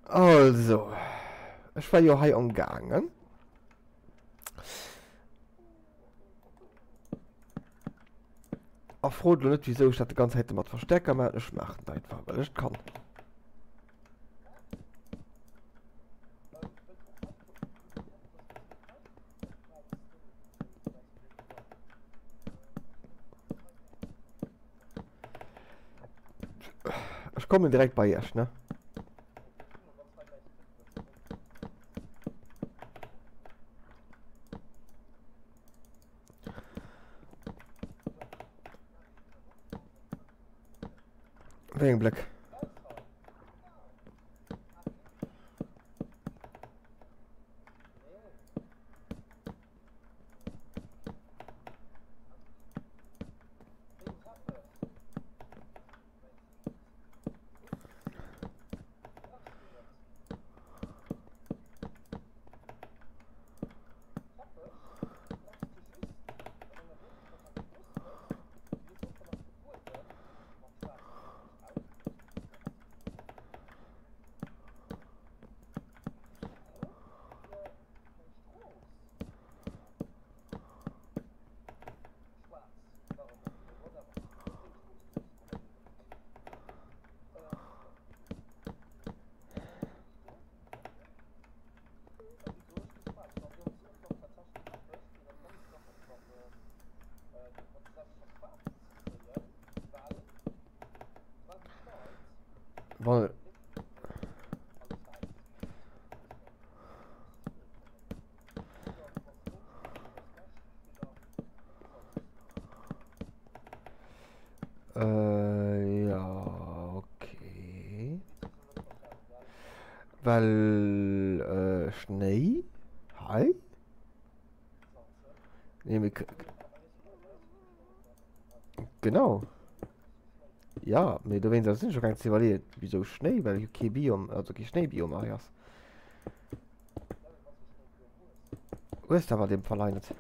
[SPEAKER 3] Also, ech war jo hei amgaangen. A frot elo net, wisou ech dat de ganz Zäit mat Verstärker maachen. Ech maachen et einfach, well ech et kann. Kommen direkt bei iech, ne? Wéi eng Bléck? Wann Äh, ja, okay. Well, äh, Schnéi? Hei? Nee, mir Genau. Ja, mee dowéinst sinn ech och gaang ze iwwerleeën, wisou Schnéi, well jo kee Biom, also kee Schnéibiom hei ass. Hues de awer an deem Fall hei net.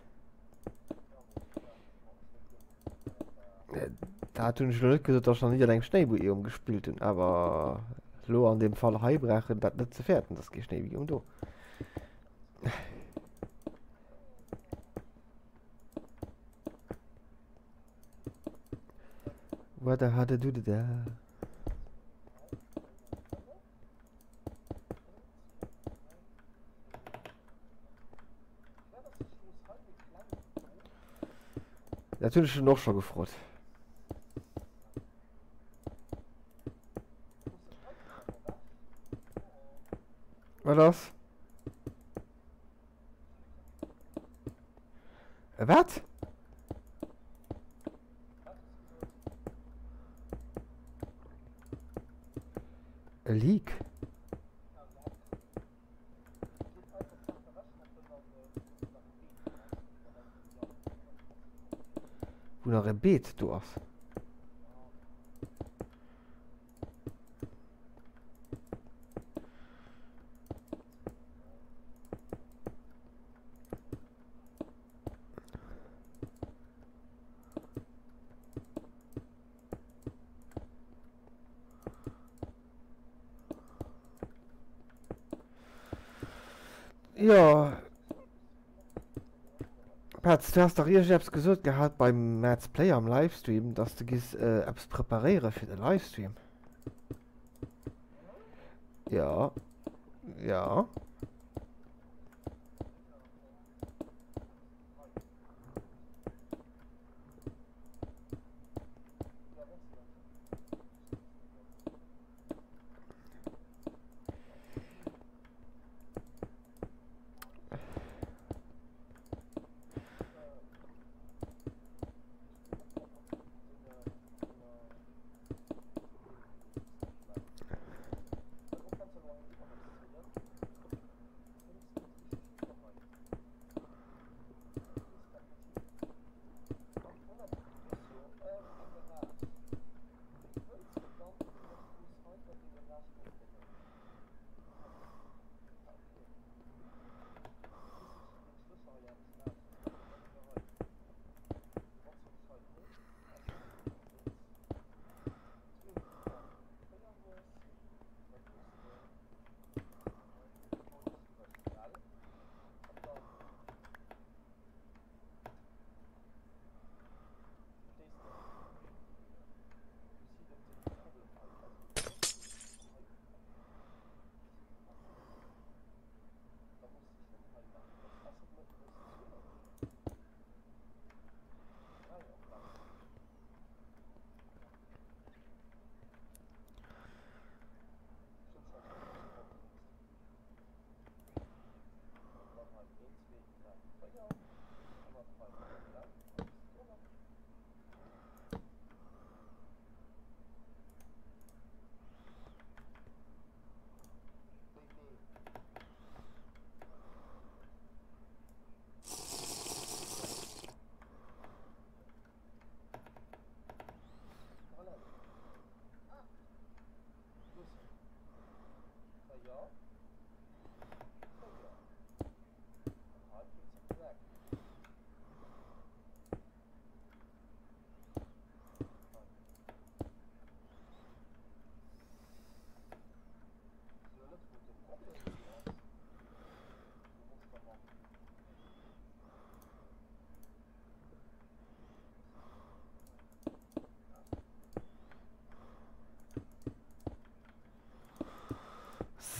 [SPEAKER 3] Dat hunn ech elo net gesot, datt ech nach ni an engem Schnéibiom gespillt hunn, awer elo an deem Fall hei brauch een dat net ze fäerten, et ass kee Schnéibiom do. Wada hada duda da. Dat hunn ech schon och scho gefrot. Wat ass? Äh, wat? E Leak? Wou nach e Beet do ass. Jo. Petz, du has dach iergendeppes gesot gehat beim Mads Play am Livestream, dass de giss eppes preparéiere fir de Livestream. Jo. Jo.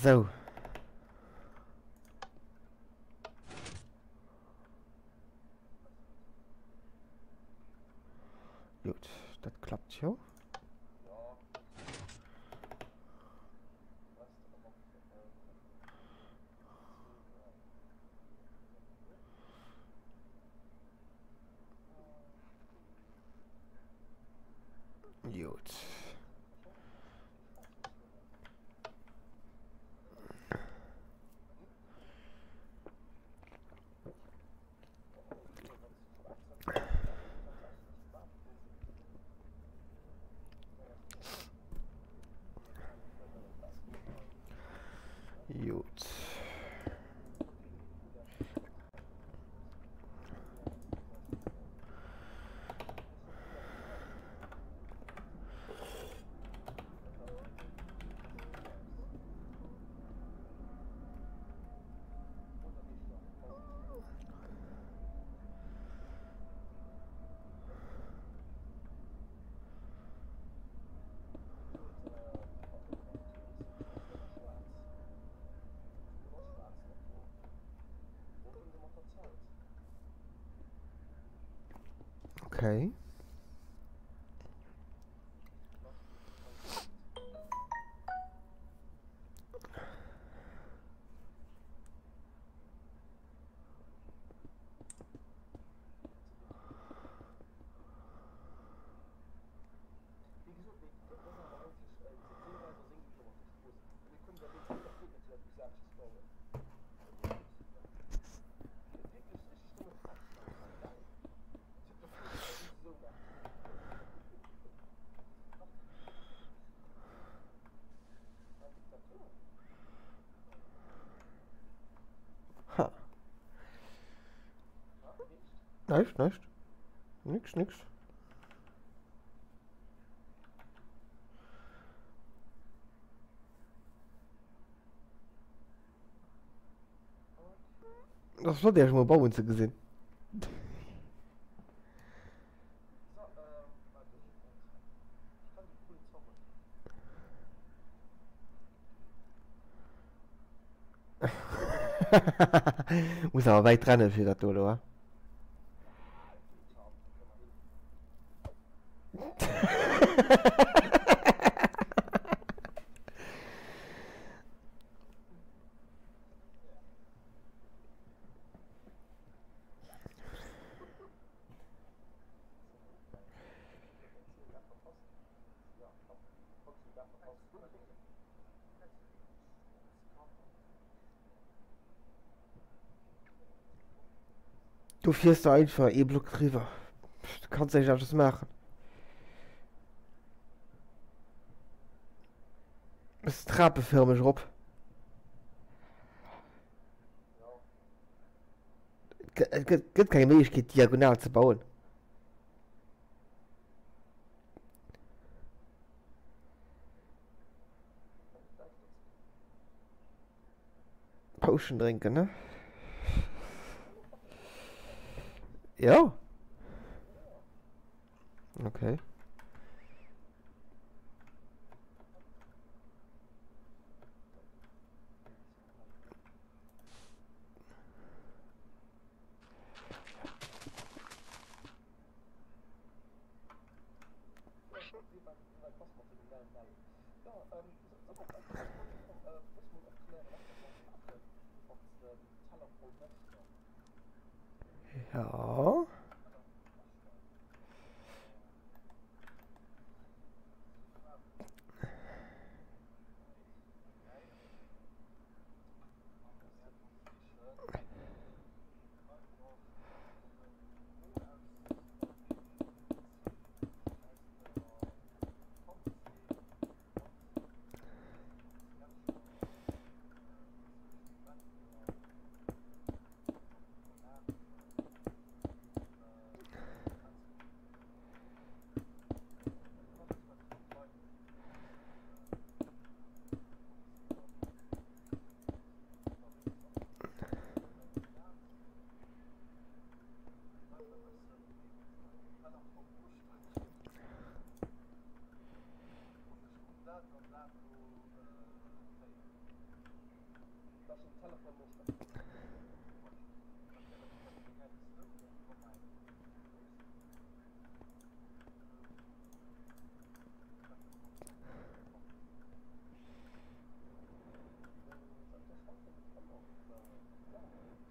[SPEAKER 3] Sou. Gut, dat klappt jo. Gut. Gut. Okay. Ha. Näischt, näischt. Nix, nix. Dat ass flott iech emol bauen ze gesinn. Muss awer wäit rennen fir dat do elo, he? Du fiers da einfach ee Block driwwer. Du kanns näischt anesches maachen. Bist trapeförmeg erop. Et gëtt keng Méiglechkeet diagonal ze bauen. Potion drénken, ne? Jo. Okay. Ja.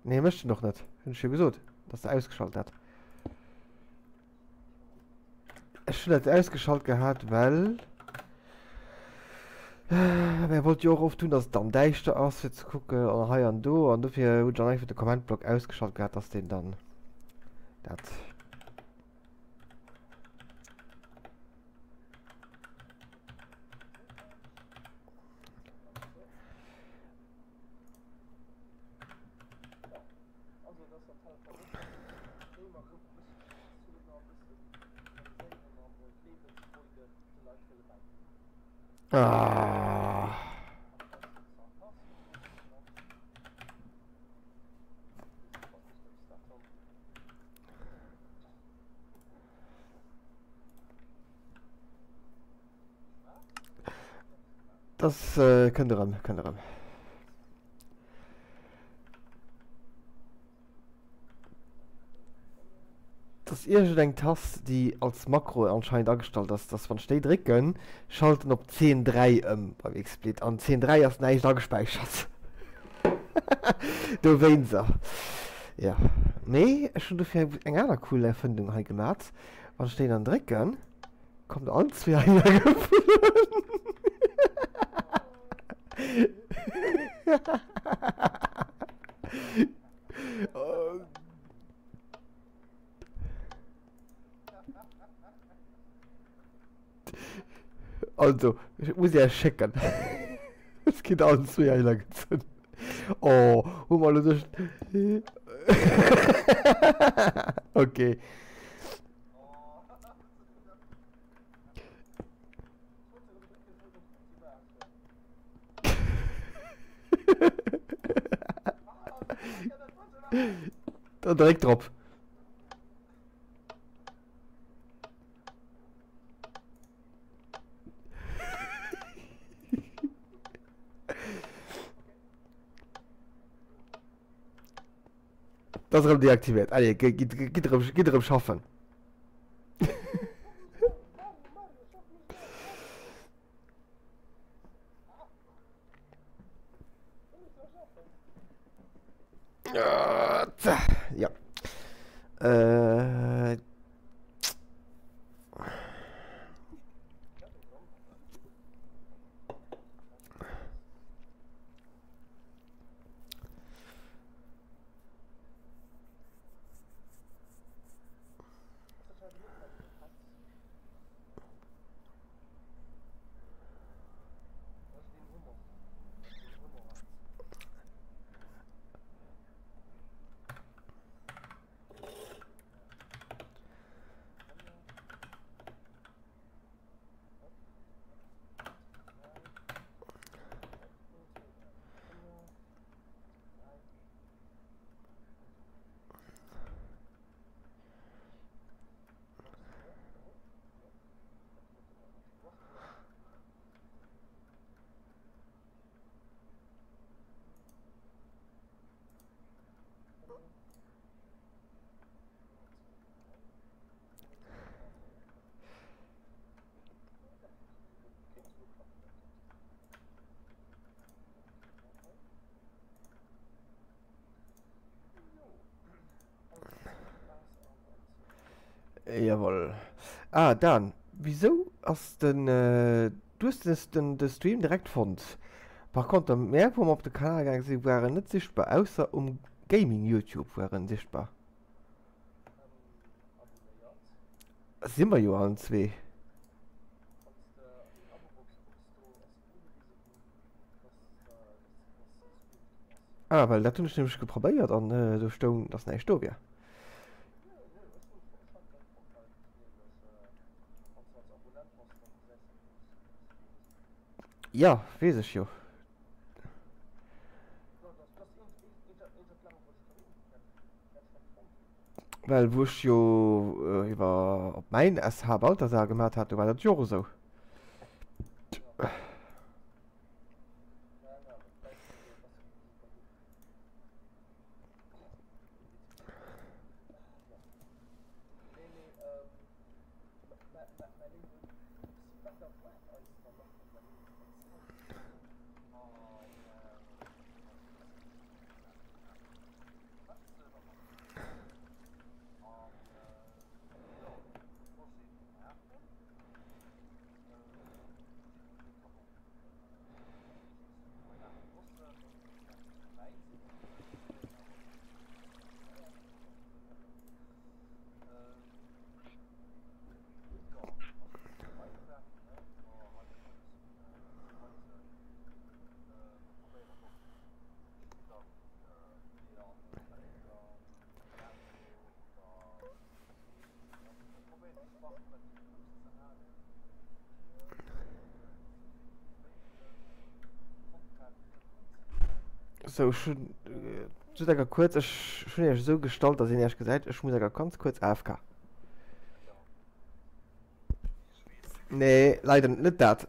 [SPEAKER 3] Nee, mécht en och net. Hunn ech jo gesot, dass de ausgeschalt hat. Ech hunn dat ausgeschalt gehat, well Mir wollt jo och oft hunn, dass et dann däischter ass fir ze kucken an hei an do an dofir hunn ech dann einfach de Kommentblock ausgeschalt gehat, dass deen dann dat. Ah. Das äh, kënnt erëm, kënnt erëm. Et ass iergendeng Tast, déi als Makro anscheinend agestallt ass, dass wann ech déi drécken, schalt en op Zeen 3 ëm beim XSplit an Zeen 3 ass näischt agespäichert. Dowéinster. Jo. Mee ech hunn dofir eng aner cool Erfëndung hei gemat. Wann ech déi dann drécken, kommt allen zwee heihinner geflunn. Also, ech muss Iech schécken. Es ginn allen zwee heihinner gezunn. Oh, hu mer elo duerch. Okay. Dann dréck drop. Dat ass erëm deaktiviert. Allez, gitt, gitt erëm, gitt erëm schaffen. Ja. Äh. Jawoll. Ah, Dan, wisou ass den, du hues des, den, de Stream direkt fonnt. Par contre, mär wou mer op de Kanal gaange sinn, waren net sichtbar, ausser um Gaming Youtube war en sichtbar. Si mer jo allen zwee. Ah, well dat hunn ech nämlech geprobéiert an do stoung, dass näischt do wier. Ja, weess ech jo. Well wou ech jo iwwer op mäin SH Balthasar gemat hat, do war dat jo och esou. Sou, ech hunn, just enker kuerz, ech hunn iech esou gestallt, dass een iech gesäit. Ech muss enker ganz kuerz AFK. Nee, leider net dat.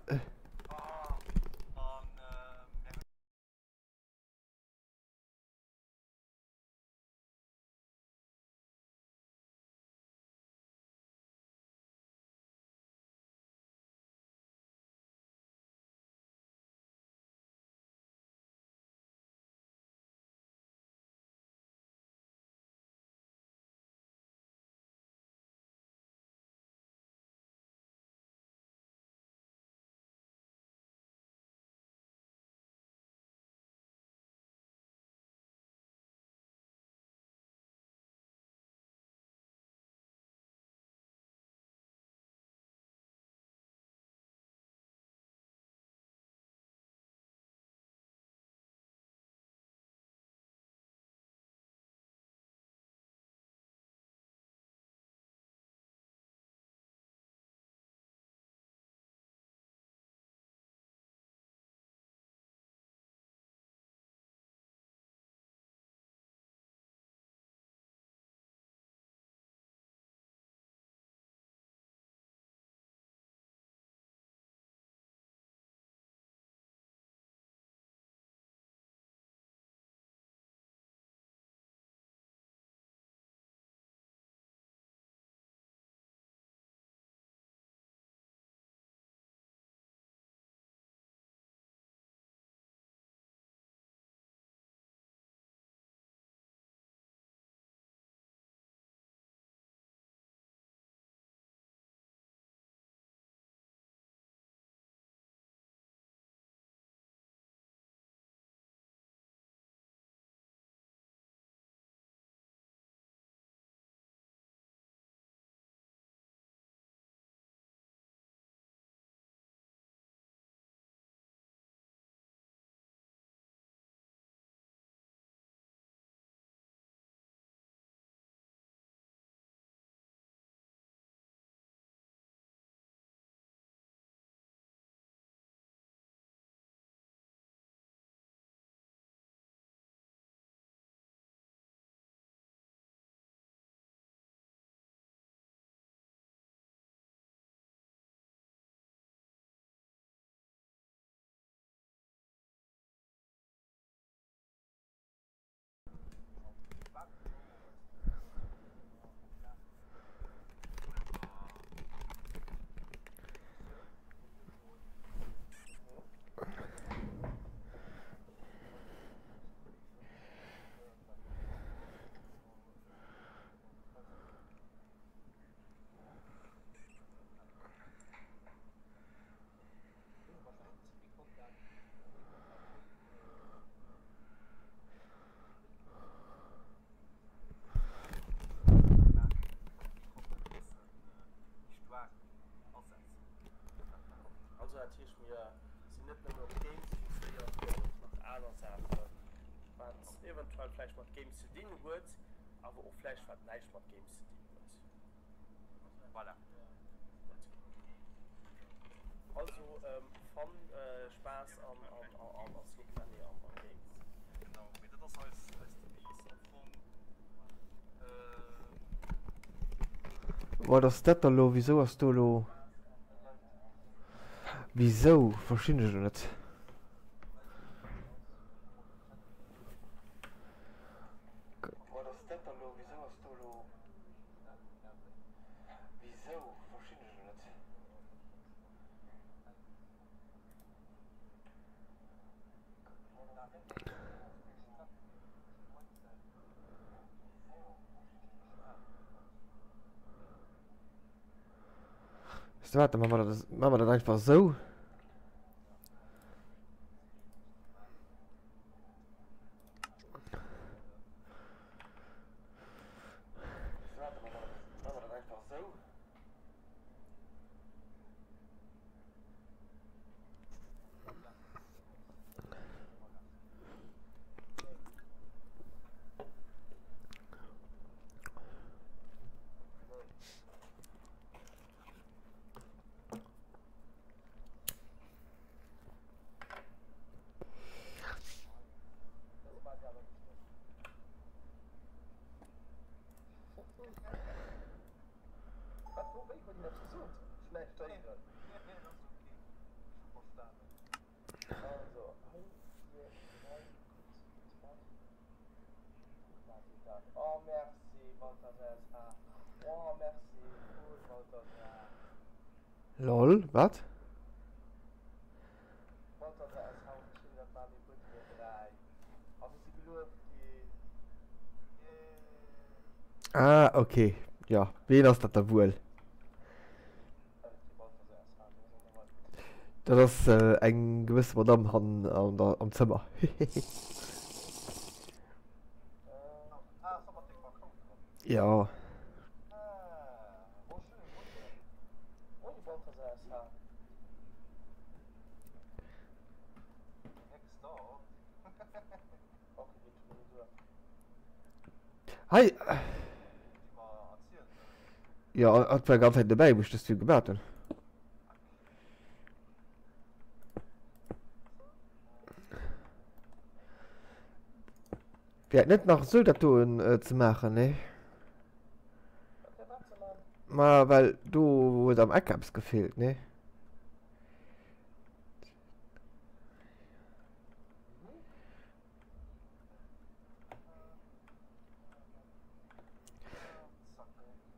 [SPEAKER 4] Also dat heescht mir sinn net nëmmen op Games fixéiert, mee och nach aner Saachen, wat eventuell vläicht mat Games ze dinn huet, awer och vläicht wat näischt mat Games ze dinn huet. Voilà. Gutt. Also Fun, Spaass an Sneak Fanny an Games.
[SPEAKER 1] Genau, mee dat ass eis Devise am Fong.
[SPEAKER 3] Wat ass dat da lo? Wisou ass do lo. Wisou? Verstinn ech elo net. Weess de wat, da maache mer dat, maache mer dat einfach esou. Lol, wat? Ah, okay. Ja, ween ass dat da wuel? Dat ass eng gewësse Madame hannen an der, am Zëmmer. Ja. Hei. Ja, hat war ganz Zeit dabei, wo ich das Ding gebaut habe. Wär net nach esou dat do äh, ze maachen, ne? Ma well do huet am Eck eppes gefeelt, ne?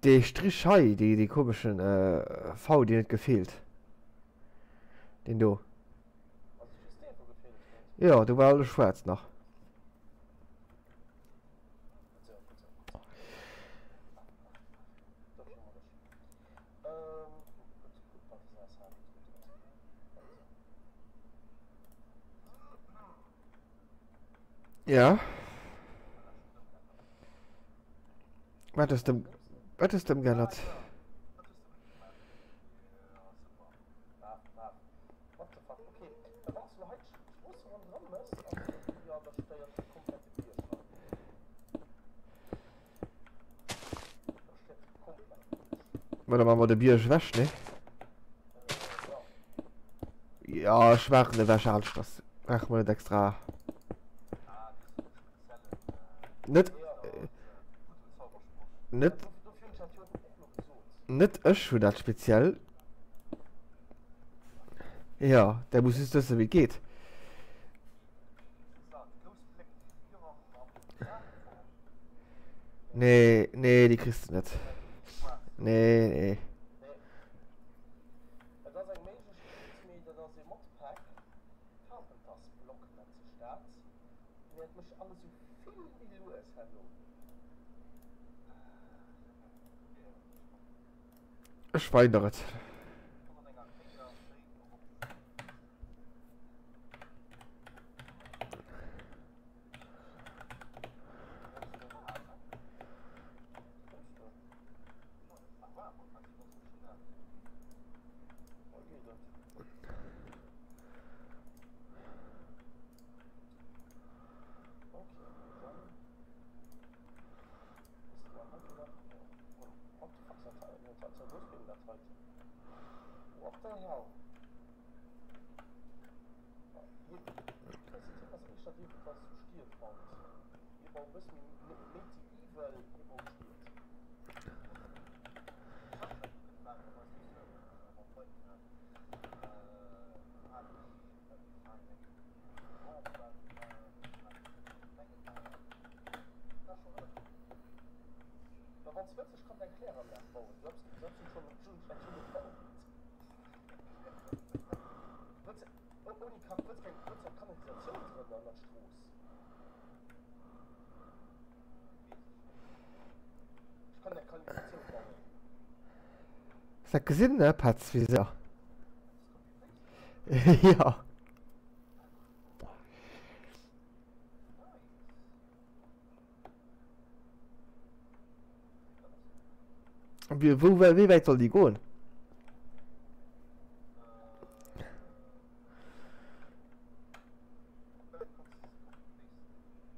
[SPEAKER 3] Dee Strich hei, dee, dee komeschen äh, V, deen huet gefeelt. Deen do. Jo, do war alles schwaarz nach. Ja. Wat ass dem, wat ass dem geännert? Ma da maache mer de Bierg ewech, ne? Ja, ech maachen ewech aneschters. Brauche mer net extra. Net. Net. Net ech hunn dat speziell. Ja, der muss just wëssen, wéi et geet. Nee, nee, déi kriss de net. Nee, nee. Ech wein der et. Hues dat gesinn, ne Petz, wéi séier? Jo. Wéi, wou, wéi wäit soll déi goen?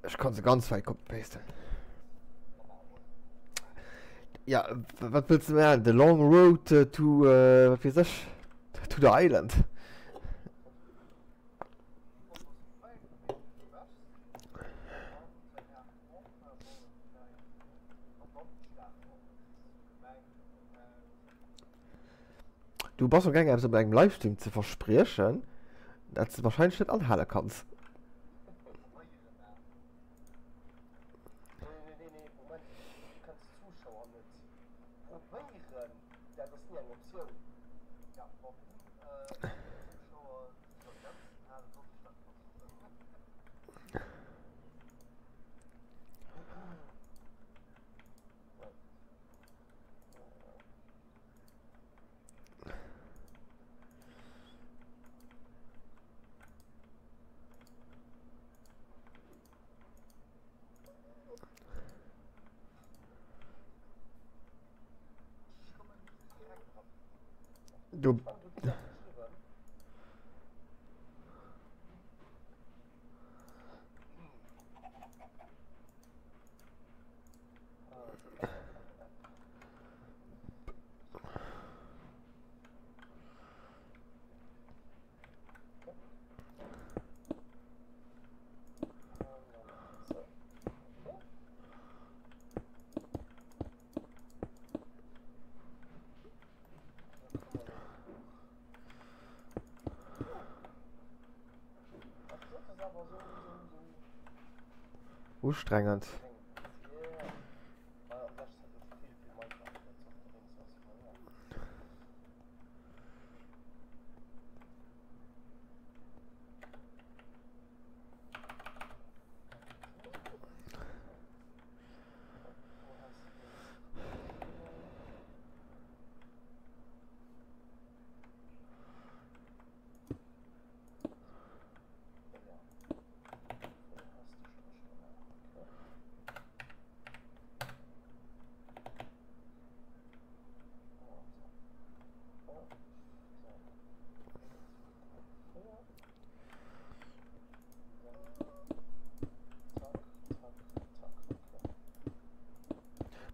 [SPEAKER 3] Ech kann se ganz wäit copy-pasten. Ja, wat wëlls de maachen? The long road to, wat weess ech, to the island. Du bass am gaangen eppes op engem Livestream ze verspriechen, dat s de wahrscheinlech net anhale kanns. Du Ustrengend.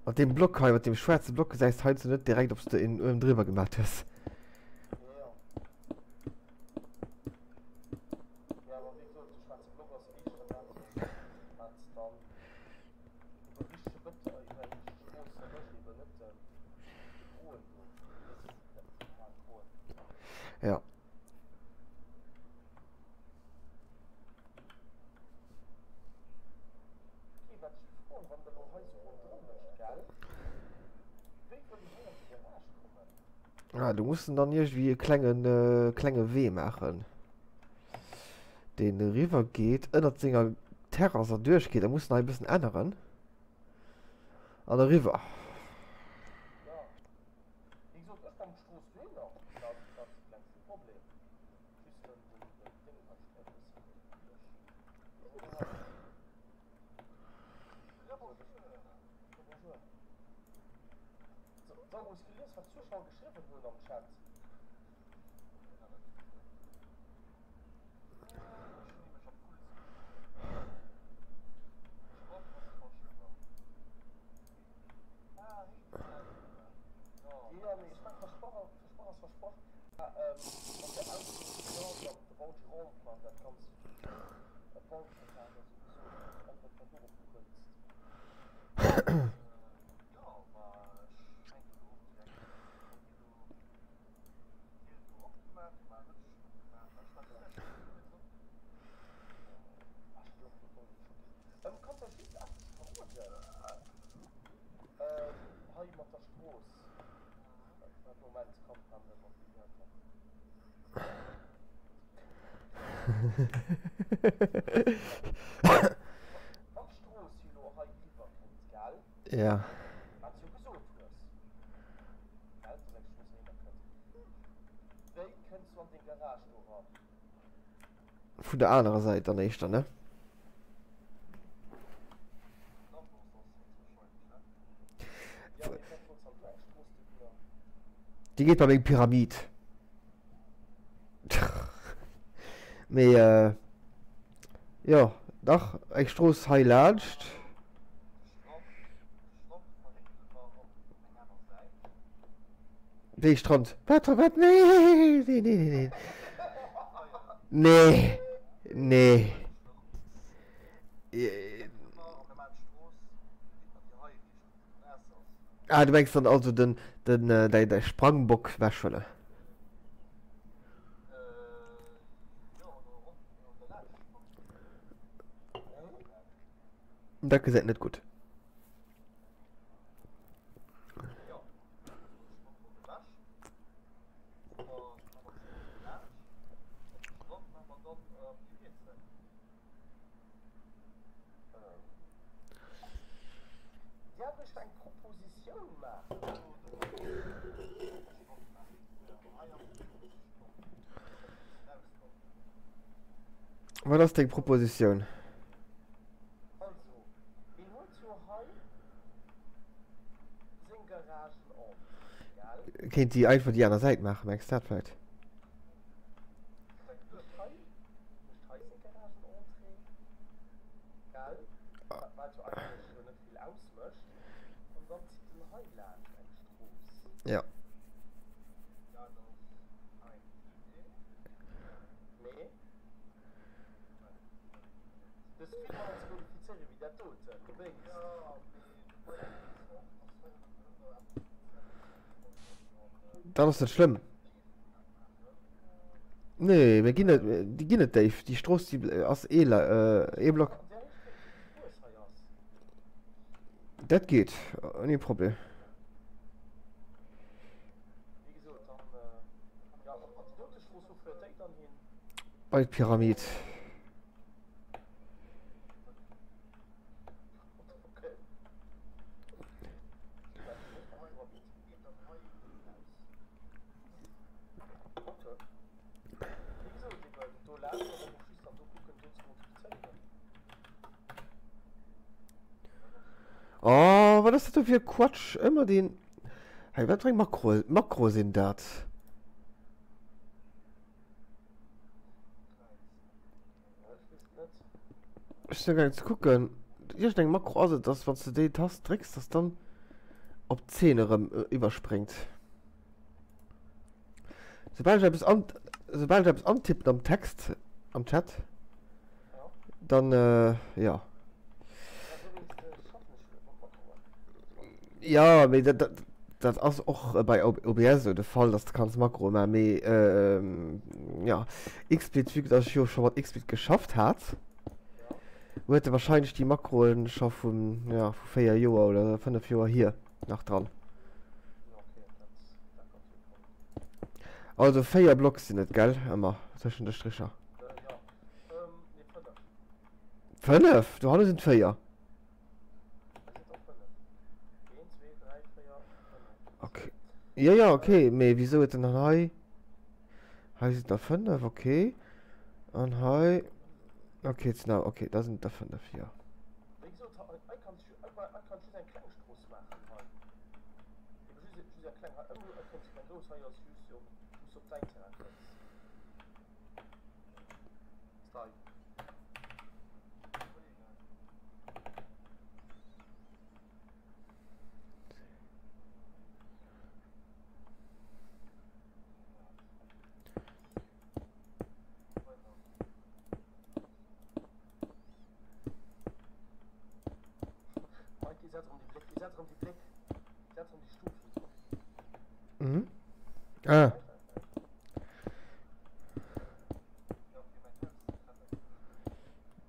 [SPEAKER 3] Mat deem Block hei, mat deem schwaarze Block gesäis de heiansdo net direkt, ob s de een uewen driwwer gemaat hues. Ja. Ah, du muss dann irgendwie e klengen, äh, klenge Wee maachen. Deen eriwwer geet, ënnert senger Terrasse erduerch geet. Da muss en hei e bëssen änneren. An eriwwer. Ja. vun der anerer Säit dann éischter, ne? Déi geet bei meng Pyramid. Mee äh, jo, dach, eng Strooss hei laanscht. Wéi Strand? Wat? Wat? Nee, nee, nee, nee. Nee. Nee. Ah, du mengs dann also den, den, äh, däi, däi Sprangbock wechhuelen? Dat gesäit net gutt.
[SPEAKER 4] Däerf ech eng Propositioun maachen?
[SPEAKER 3] Wat ass deng Propositioun?
[SPEAKER 4] Also, een huet jo hei seng Garagenentrée, gell?
[SPEAKER 3] Kéint déi einfach déi aner Säit maachen, mengs de dat vläit? Ja. Dat ass net schlëmm. Nee, mir ginn net, déi ginn net déif. Déi Strooss, déi ass ee, ee Block. Dat geet, ouni Problem. Bei d'Pyramid. Oh, wat ass dat do fir e Quatsch? Ëmmer deen. Hei, wat fir eng Makro, Makro sinn dat? Ech sinn amgaangen ze kucken. Iergendeng Makro ass et, dass wann s de déi Tast drécks, dass dann op d'Zeen erëm iwwerspréngt. Soubal ech eppes an, soubal ech eppes antippen am Text, am Chat, dann, äh, ja. Ja, mee dat, dat, dat ass och bei OBS esou de Fall, dass de kanns Makroe maachen, mee, äh, ja, XSplit, vue que dass ech jo scho mat XSplit geschafft hat, huet e wahrscheinlech déi Makroe scho vun, ja, vu 4 Joer oder 5 Joer hier nach dran. Also 4 Block sinn et, gell? Ëmmer tëschent de Stricher. 5? Do hanne sinn et 4. Okay. Ja, ja, okay. Mee wieso huet en dann hei... Hei sinn der 5, okay. An hei... Okay, jetzt na, okay, da sinn der 5, ja. Mhm. Ah.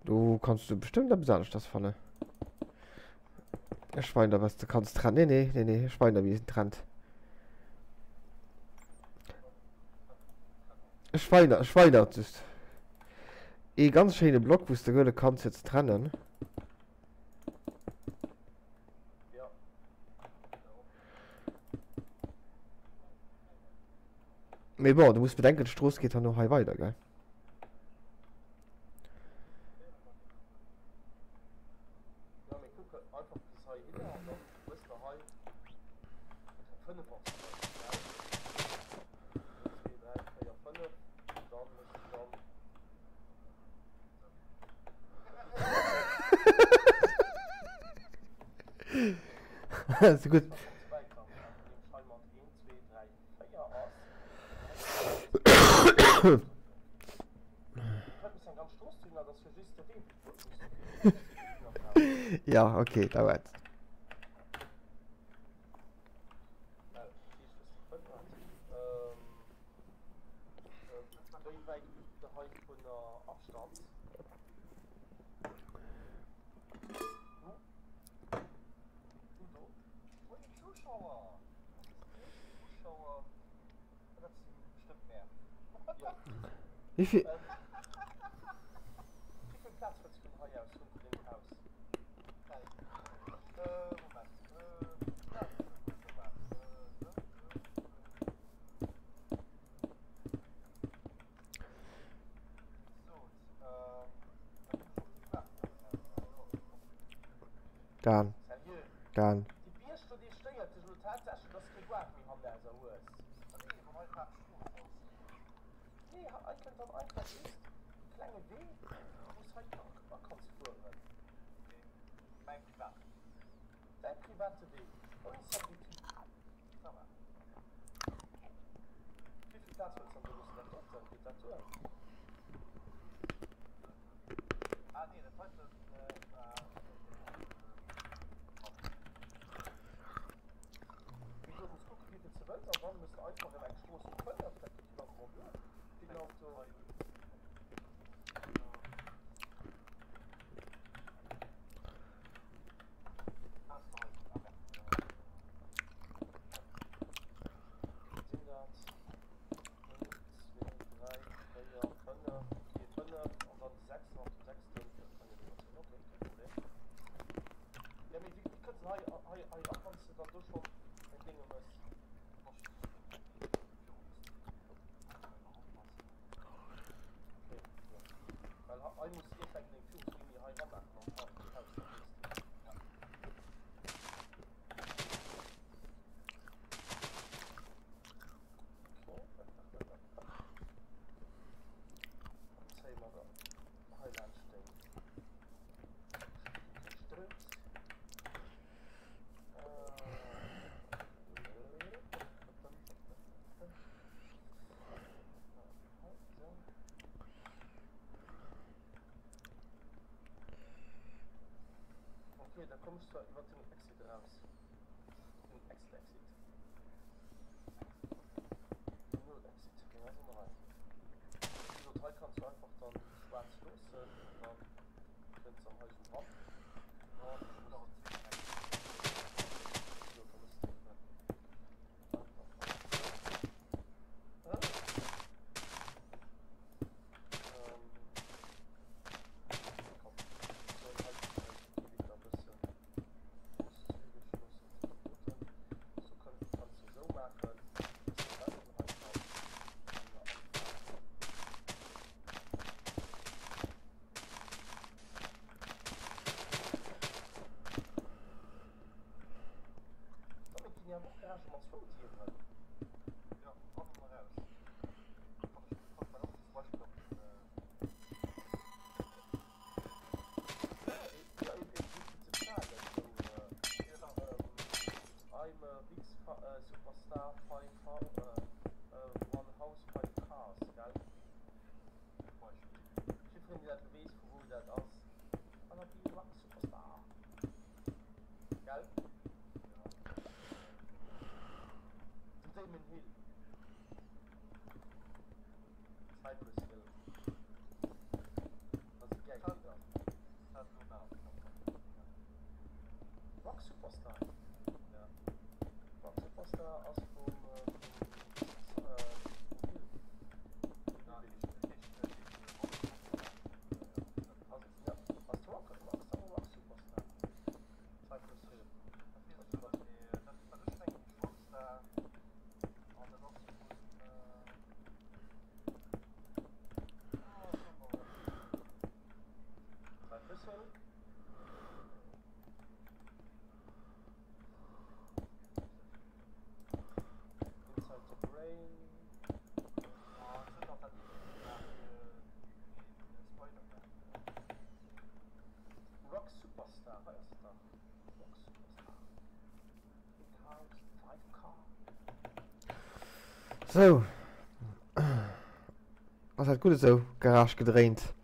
[SPEAKER 3] Do kanns du bestëmmt eppes aneschters fannen. Ech wein der was du kanns trennen. Nee, nee, nee, nee, ech wein der wie es trennt. Ech wein der, ech wein der just. Ee ganz schéine Block, wou s de huele kanns fir ze trennen. Mee bon, du muss bedenken, d'Strooss geet herno hei weider, gell? Ass gutt. Ja, okay, dauert. Wéi vill? Dan. Dan. Sou. Ass dat gutt esou, Garage gedréint?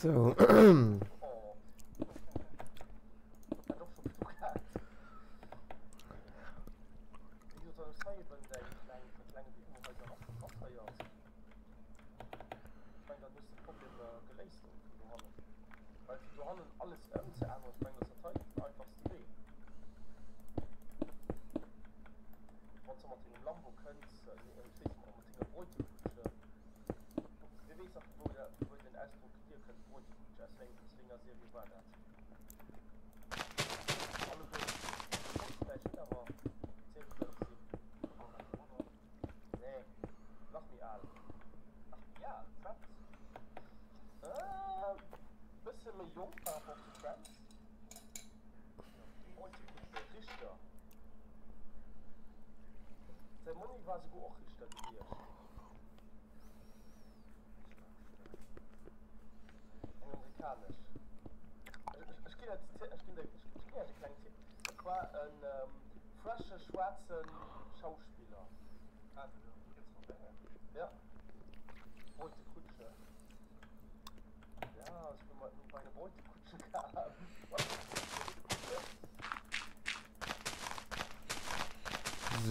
[SPEAKER 3] So.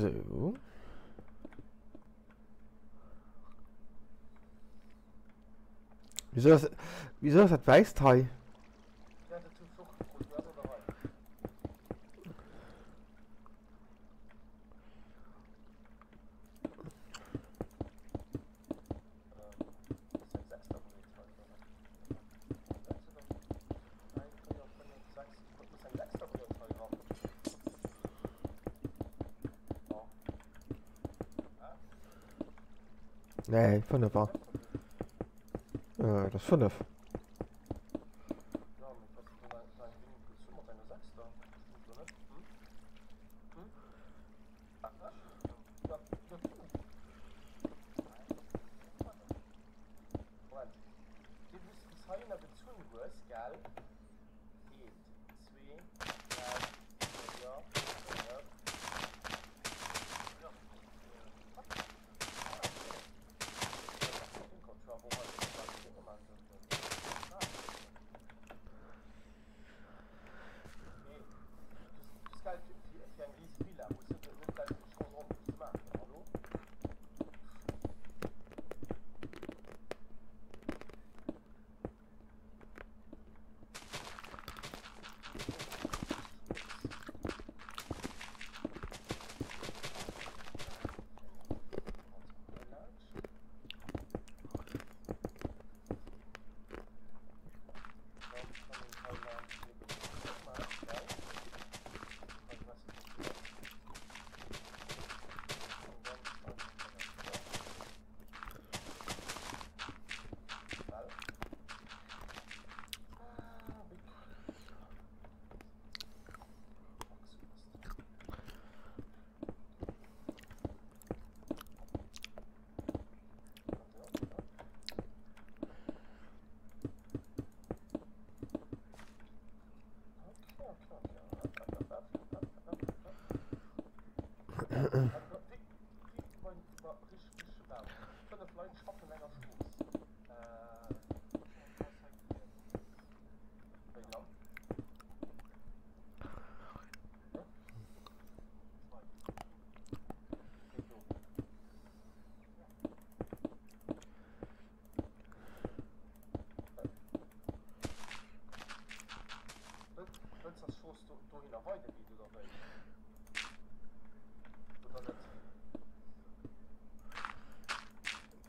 [SPEAKER 3] So. Wieso ass, wieso ass dat wäisst hei? Nee, 5 war. Äh, das 5.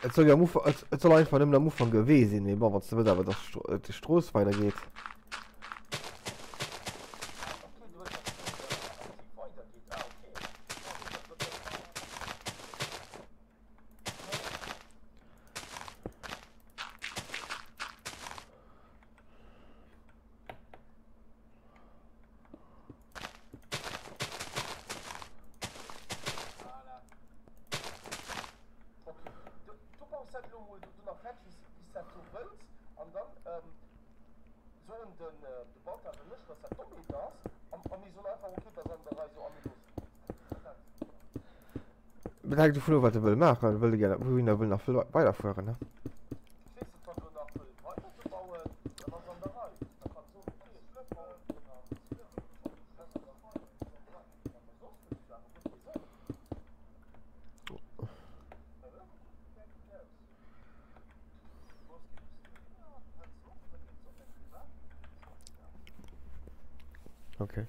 [SPEAKER 3] Et soll jo am Ufank, et soll einfach nëmmen am Ufank e Wee sinn, mee bon, wann s de wëlls awer, dass déi Strooss weidergeet. Dat hänkt dovun of, wat e wëll maachen. Wëll e gär, wouhin e wëll nach wëll weiderfueren, ne? Okay.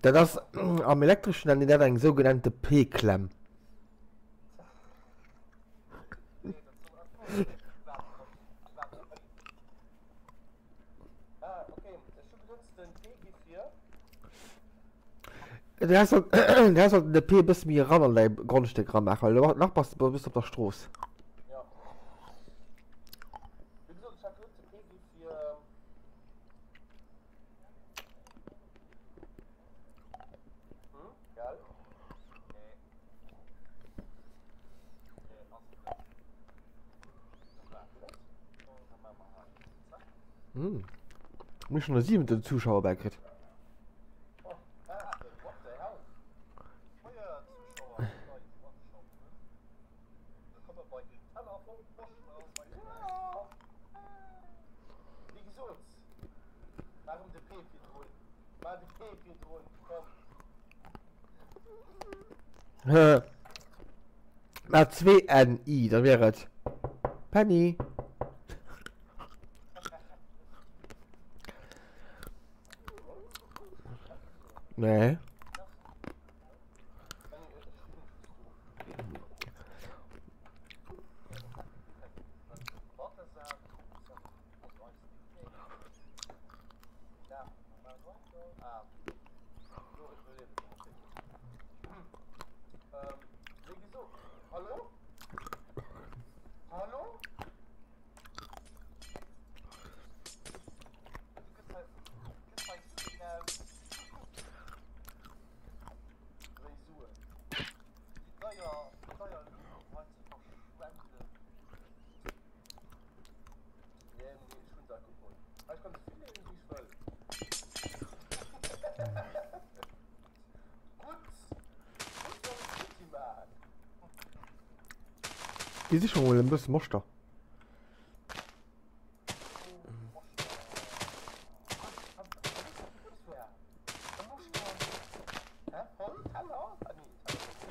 [SPEAKER 3] Dat ass am Elektreschen nennen déi dat eng sougenannte P-Klemm. Du häss sollt, du häss sollten de P e bësse méi eran an däi Grondstéck eranmaachen, well nach bass de bëssen op der Strooss. Hm. Mir schon der siebenten Zuschauer bäikritt. Mä zwee N I, da wär et Penny. Nee. Déi si schon mol en bësse Moschter.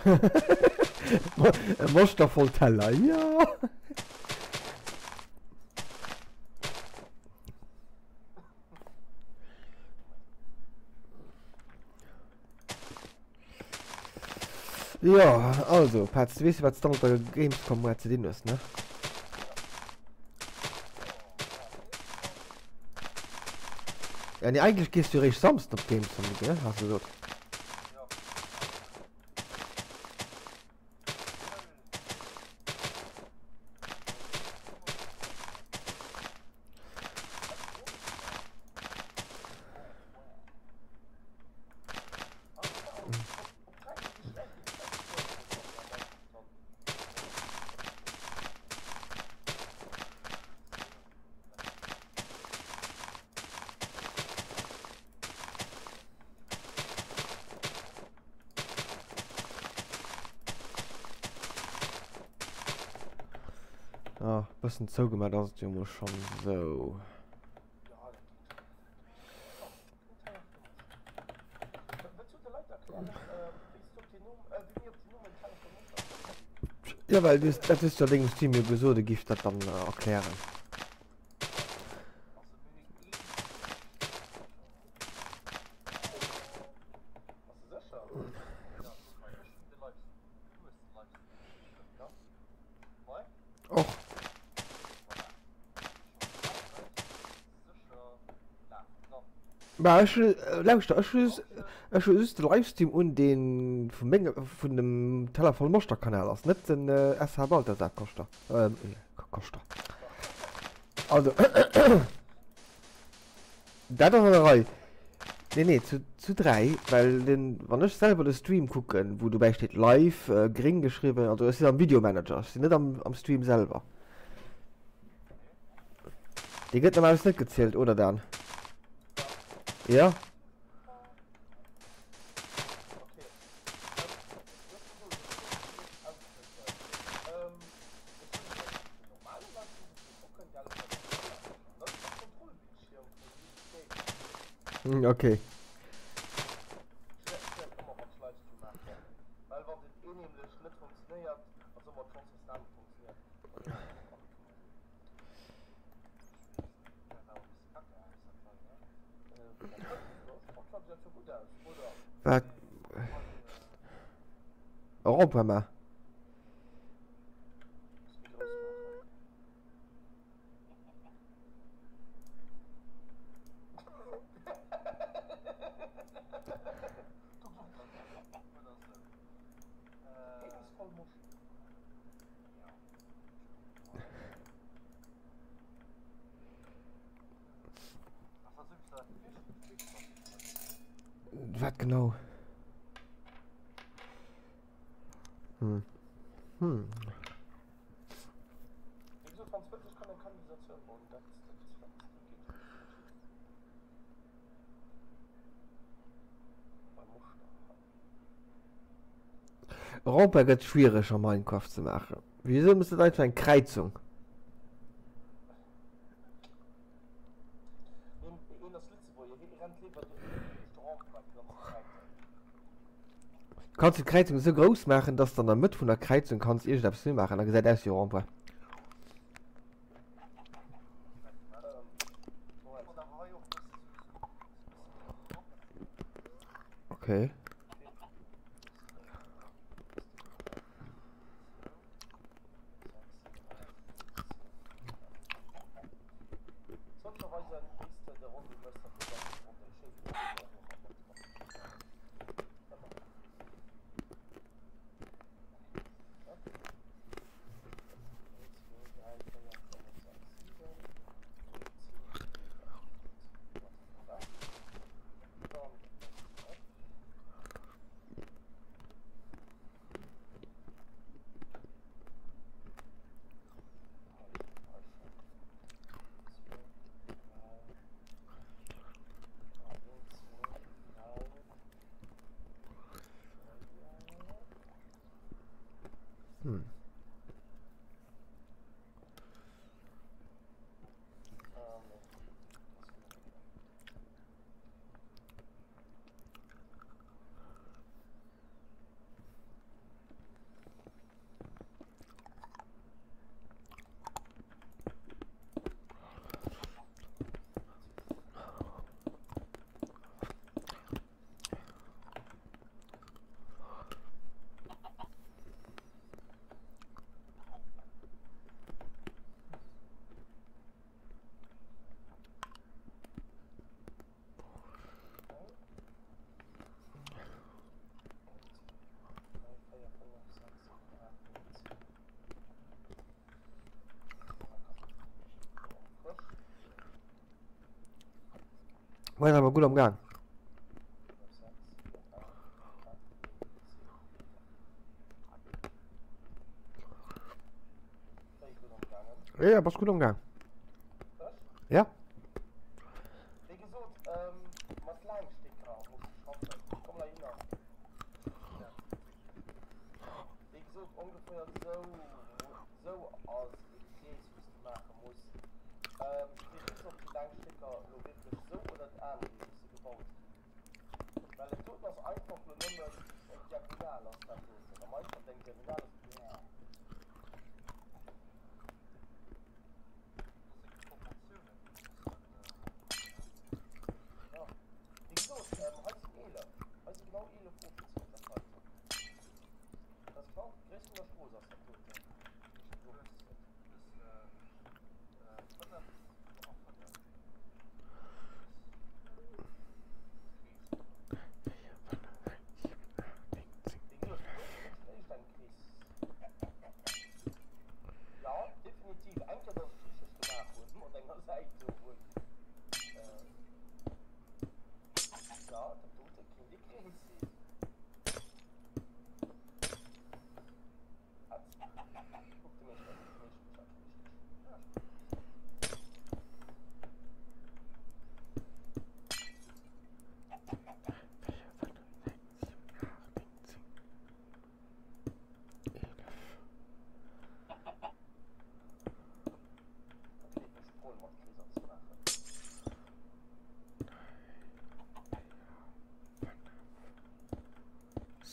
[SPEAKER 3] E Moschter voll Teller, jo! Jo, also, Petz, du weess jo, wat s de dann op der Gamescom muer ze dinn hues, ne? Ja, nee, eigentlech gees du jo eréischt Samsden op d'Gamescom, gell, has de gesot. Ah, bëssen zougemat ass et jo mol schonn sou. Ja, well du, dat hues du an dengem Stream jo gesot, e giff dat dann erklären. Och. Bah ech lauschter ech hu just ech hu just de Livestream un deen vu menge vun dem Teller voll Moschter Kanal ass net den SH Balthasar Koschter Koschter also dat ass an der Rei nee nee zu zu 3 well den wann ech selwer de Stream kucken wou dobäi steet live gréng geschriwwen also ech sinn am Videomanager ech sinn net am am Stream selwer. Dee gëtt normalerweis net gezielt, oder Dan? Ja? Hm, okay. Wat? Rond-point maachen. Wat genau? Hm. Hm. Rond-point gëtt schwiereg a Minecraft ze maachen. Wisou muss dat einfach eng Kräizung? Du kanns d'Kräizung esou grouss maachen, dass de an der Mëtt vun der Kräizung kanns iergendeppes hi maachen, da gesäit aus wéi e Rond-point. Okay. War awer gutt am Gaang. Ja, bass gutt am Gaang. Ja.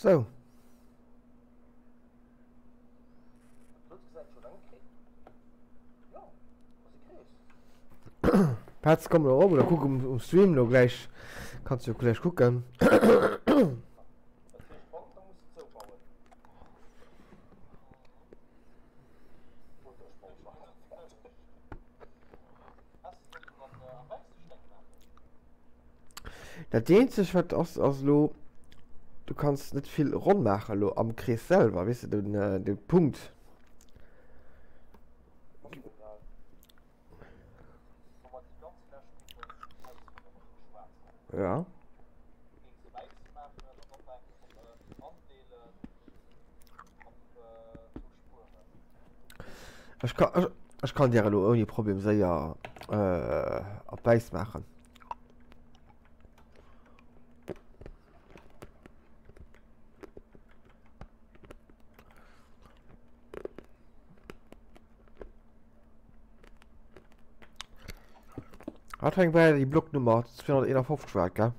[SPEAKER 3] Sou. Petz, komm lo erop oder kuck um, um Stream lo gläich. Kanns du gläich kucken. Dat eenzeg wat ass, ass elo, du kanns net vill ronn maachen elo am Krees selwer, weess de, den, äh, de Punkt. Ja. Ech kann, ech, ech kann dir elo ouni Problem séier äh, op wäiss maachen. Hat eng war die Blocknummer 251 war, gell?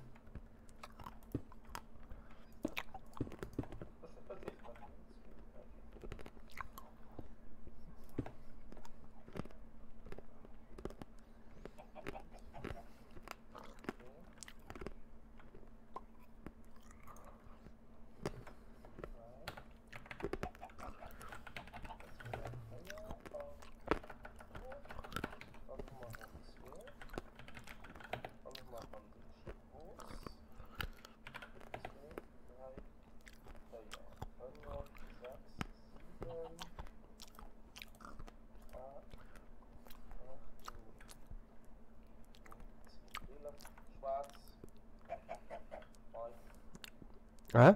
[SPEAKER 3] Hä?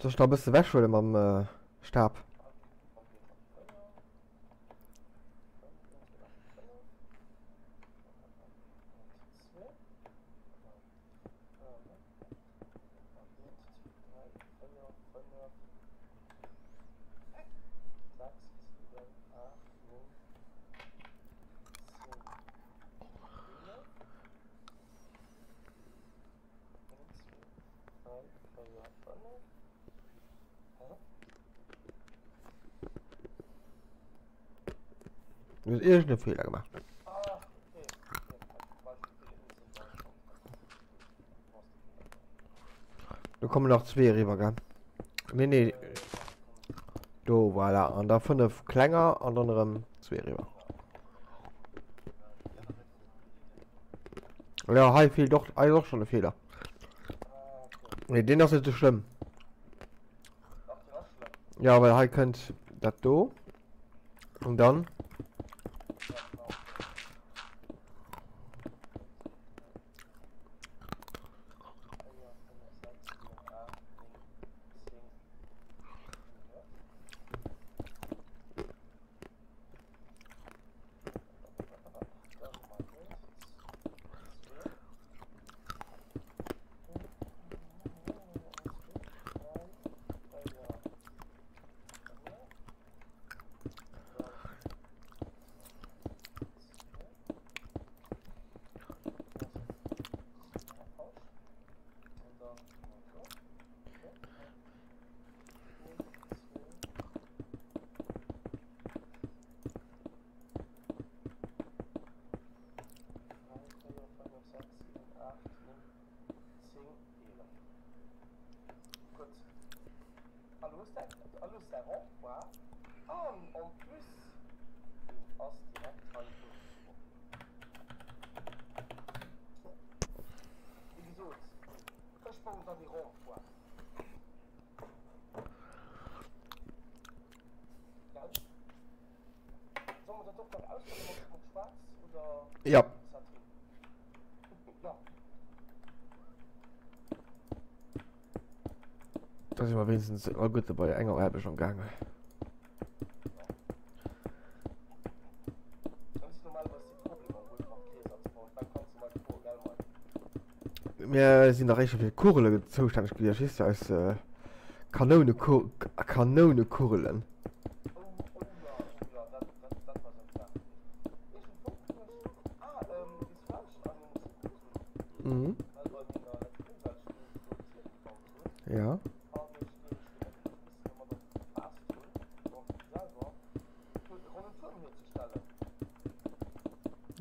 [SPEAKER 3] Soll ech nach e bësse wechhuele mam Stab? Du hues iergend e Feeler gemaach. Do kommen nach zwee eriwwer, gell? Nee, nee. Do, voilà. An da fënnef klenger an dann erëm zwee eriwwer. Ja, hei feelt och, hei ass och schon e Feeler. Nee, deen ass net sou schlëmm. Ja, well hei kënnt dat do. Und dann. Ja. Da si mer wéinstens all gutt bei enger Aarbecht am gaangen. Mir sinn dach éischter fir Kugele zoustänneg gewiescht, weess du, eis Kanoune-Kugelen. Mhm. Ja.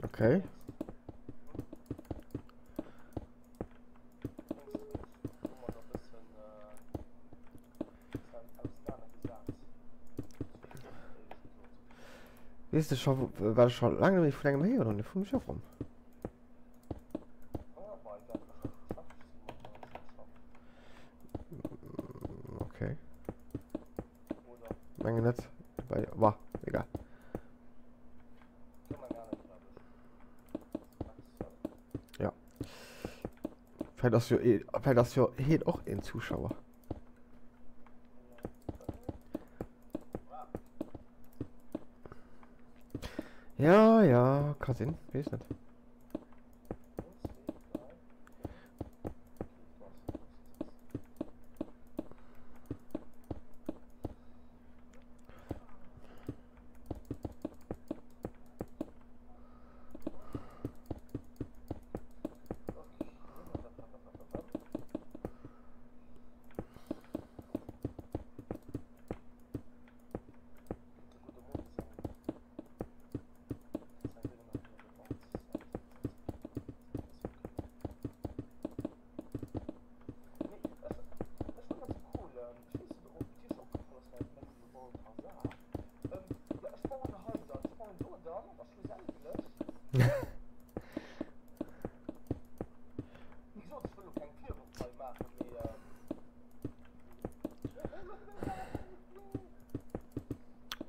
[SPEAKER 3] Okay. Weess de scho wat ech scho laang net méi vun engem héieren hunn? Vum Jérôme. Okay. Mengen net. Bei, war, egal. Ja. Vielleicht ass jo, vielleicht ass jo hien och een Zuschauer. Ja, ja, ka sinn, weess net.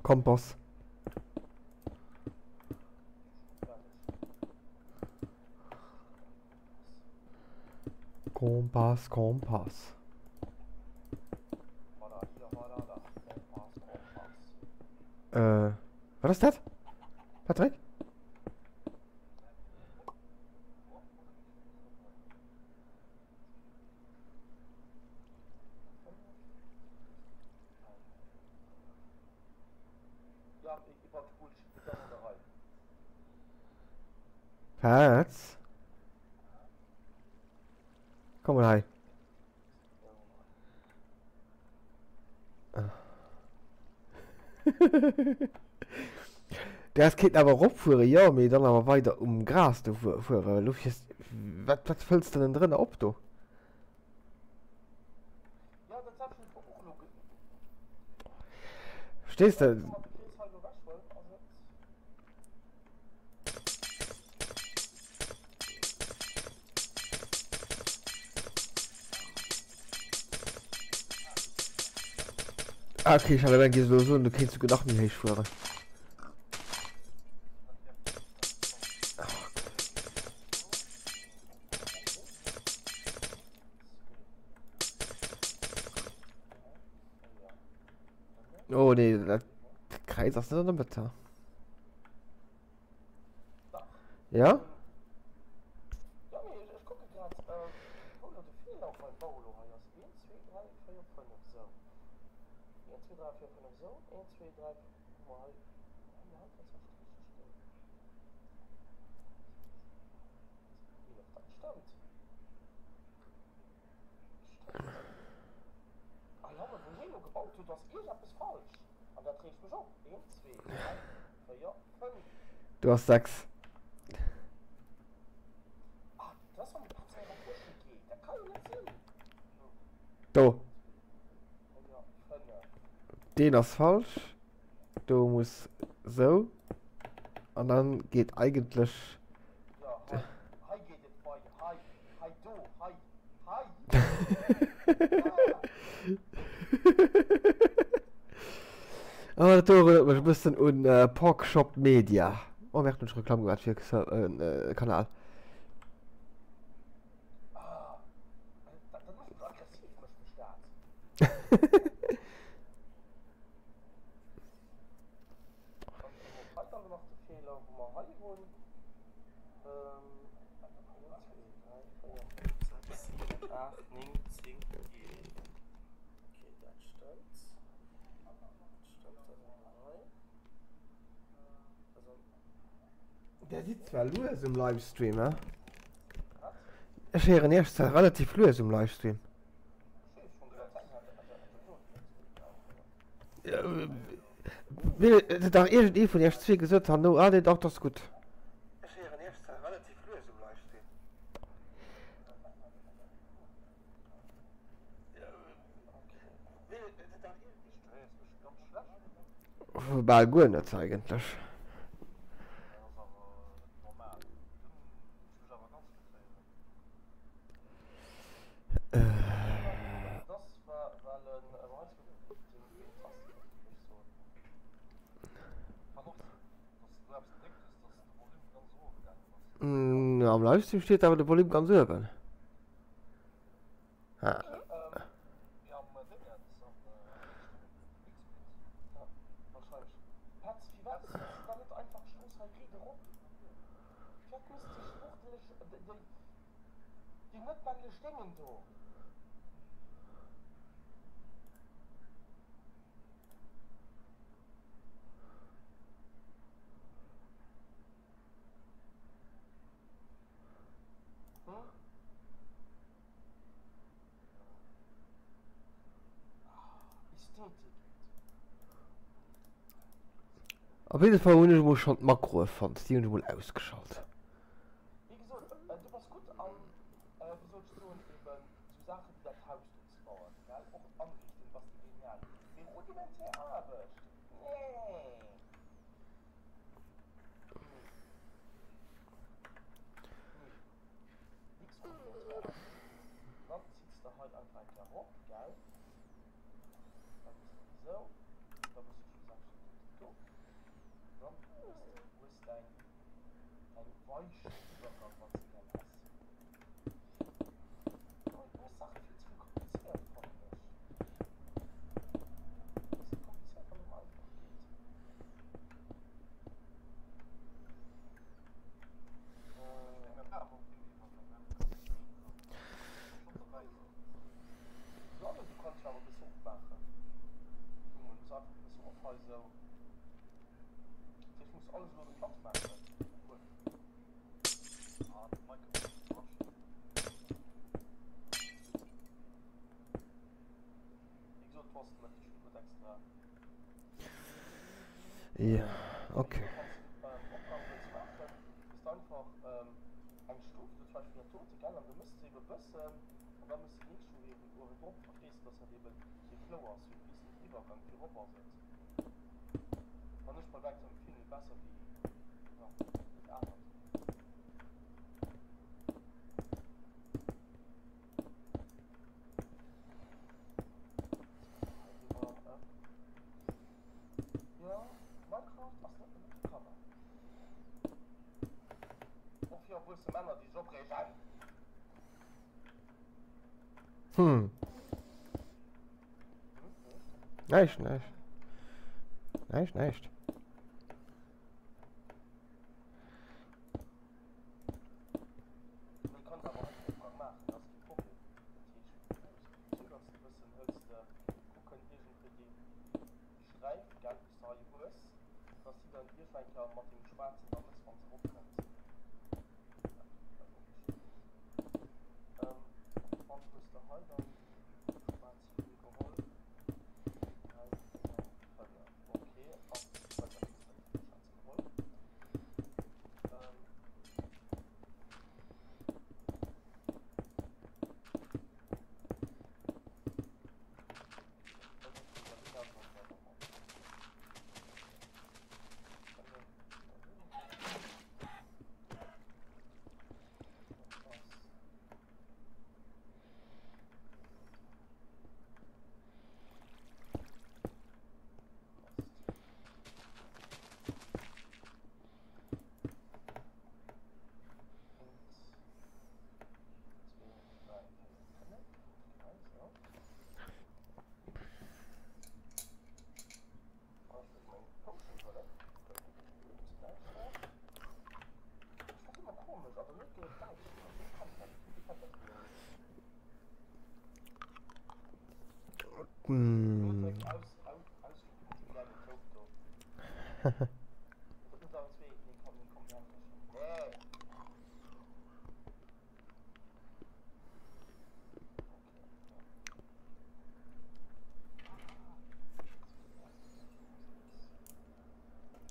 [SPEAKER 3] Kompass. Kompass, Kompass. Äh, wat ass dat? Patrick? Petz? Komm mal hei. Du häss kéinten awer eropfueren, jo, mee dann awer weider um Gras do fueren, well elo fiers, wat, wat fëlls de denn drënner op do? Verstees de? Ah, okay, ich hatte gemengt, elo soen, du kéints souguer nach méi héich fueren. Oh nee, dat Kräiz ass net an der Mëtt. Ja? Du hast 6. Do. Deen ass falsch. Do muss sou. An dann geet eigentlech. Oh, dat do erënnert mech e bëssen un Porkchop Media. Oh merde, hunn ech Reklamm gemaach fir e Kanal. Där sidd zwar lues um Livestream, he? Ech héieren iech zwar relativ lues um Livestream. Huet dach iergendee vun iech zwee gesot hanno, ah nee, dach, dat ass gutt. Bal guer net eigentlech. Am Livestream steet awer de Volume ganz uewen. Op jidde Fall hunn ech emol schonn d'Makroe fonnt, déi hunn ech emol ausgeschalt. Ja, okay. Hm. Näischt, näischt. Näischt, näischt. Hm.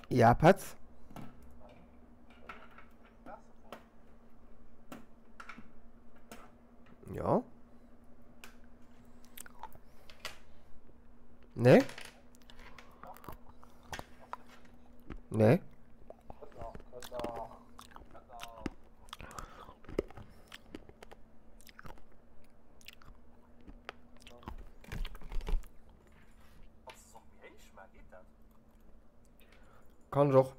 [SPEAKER 3] Ja, Patz? Ja. Nee? Nee? Kann ech och.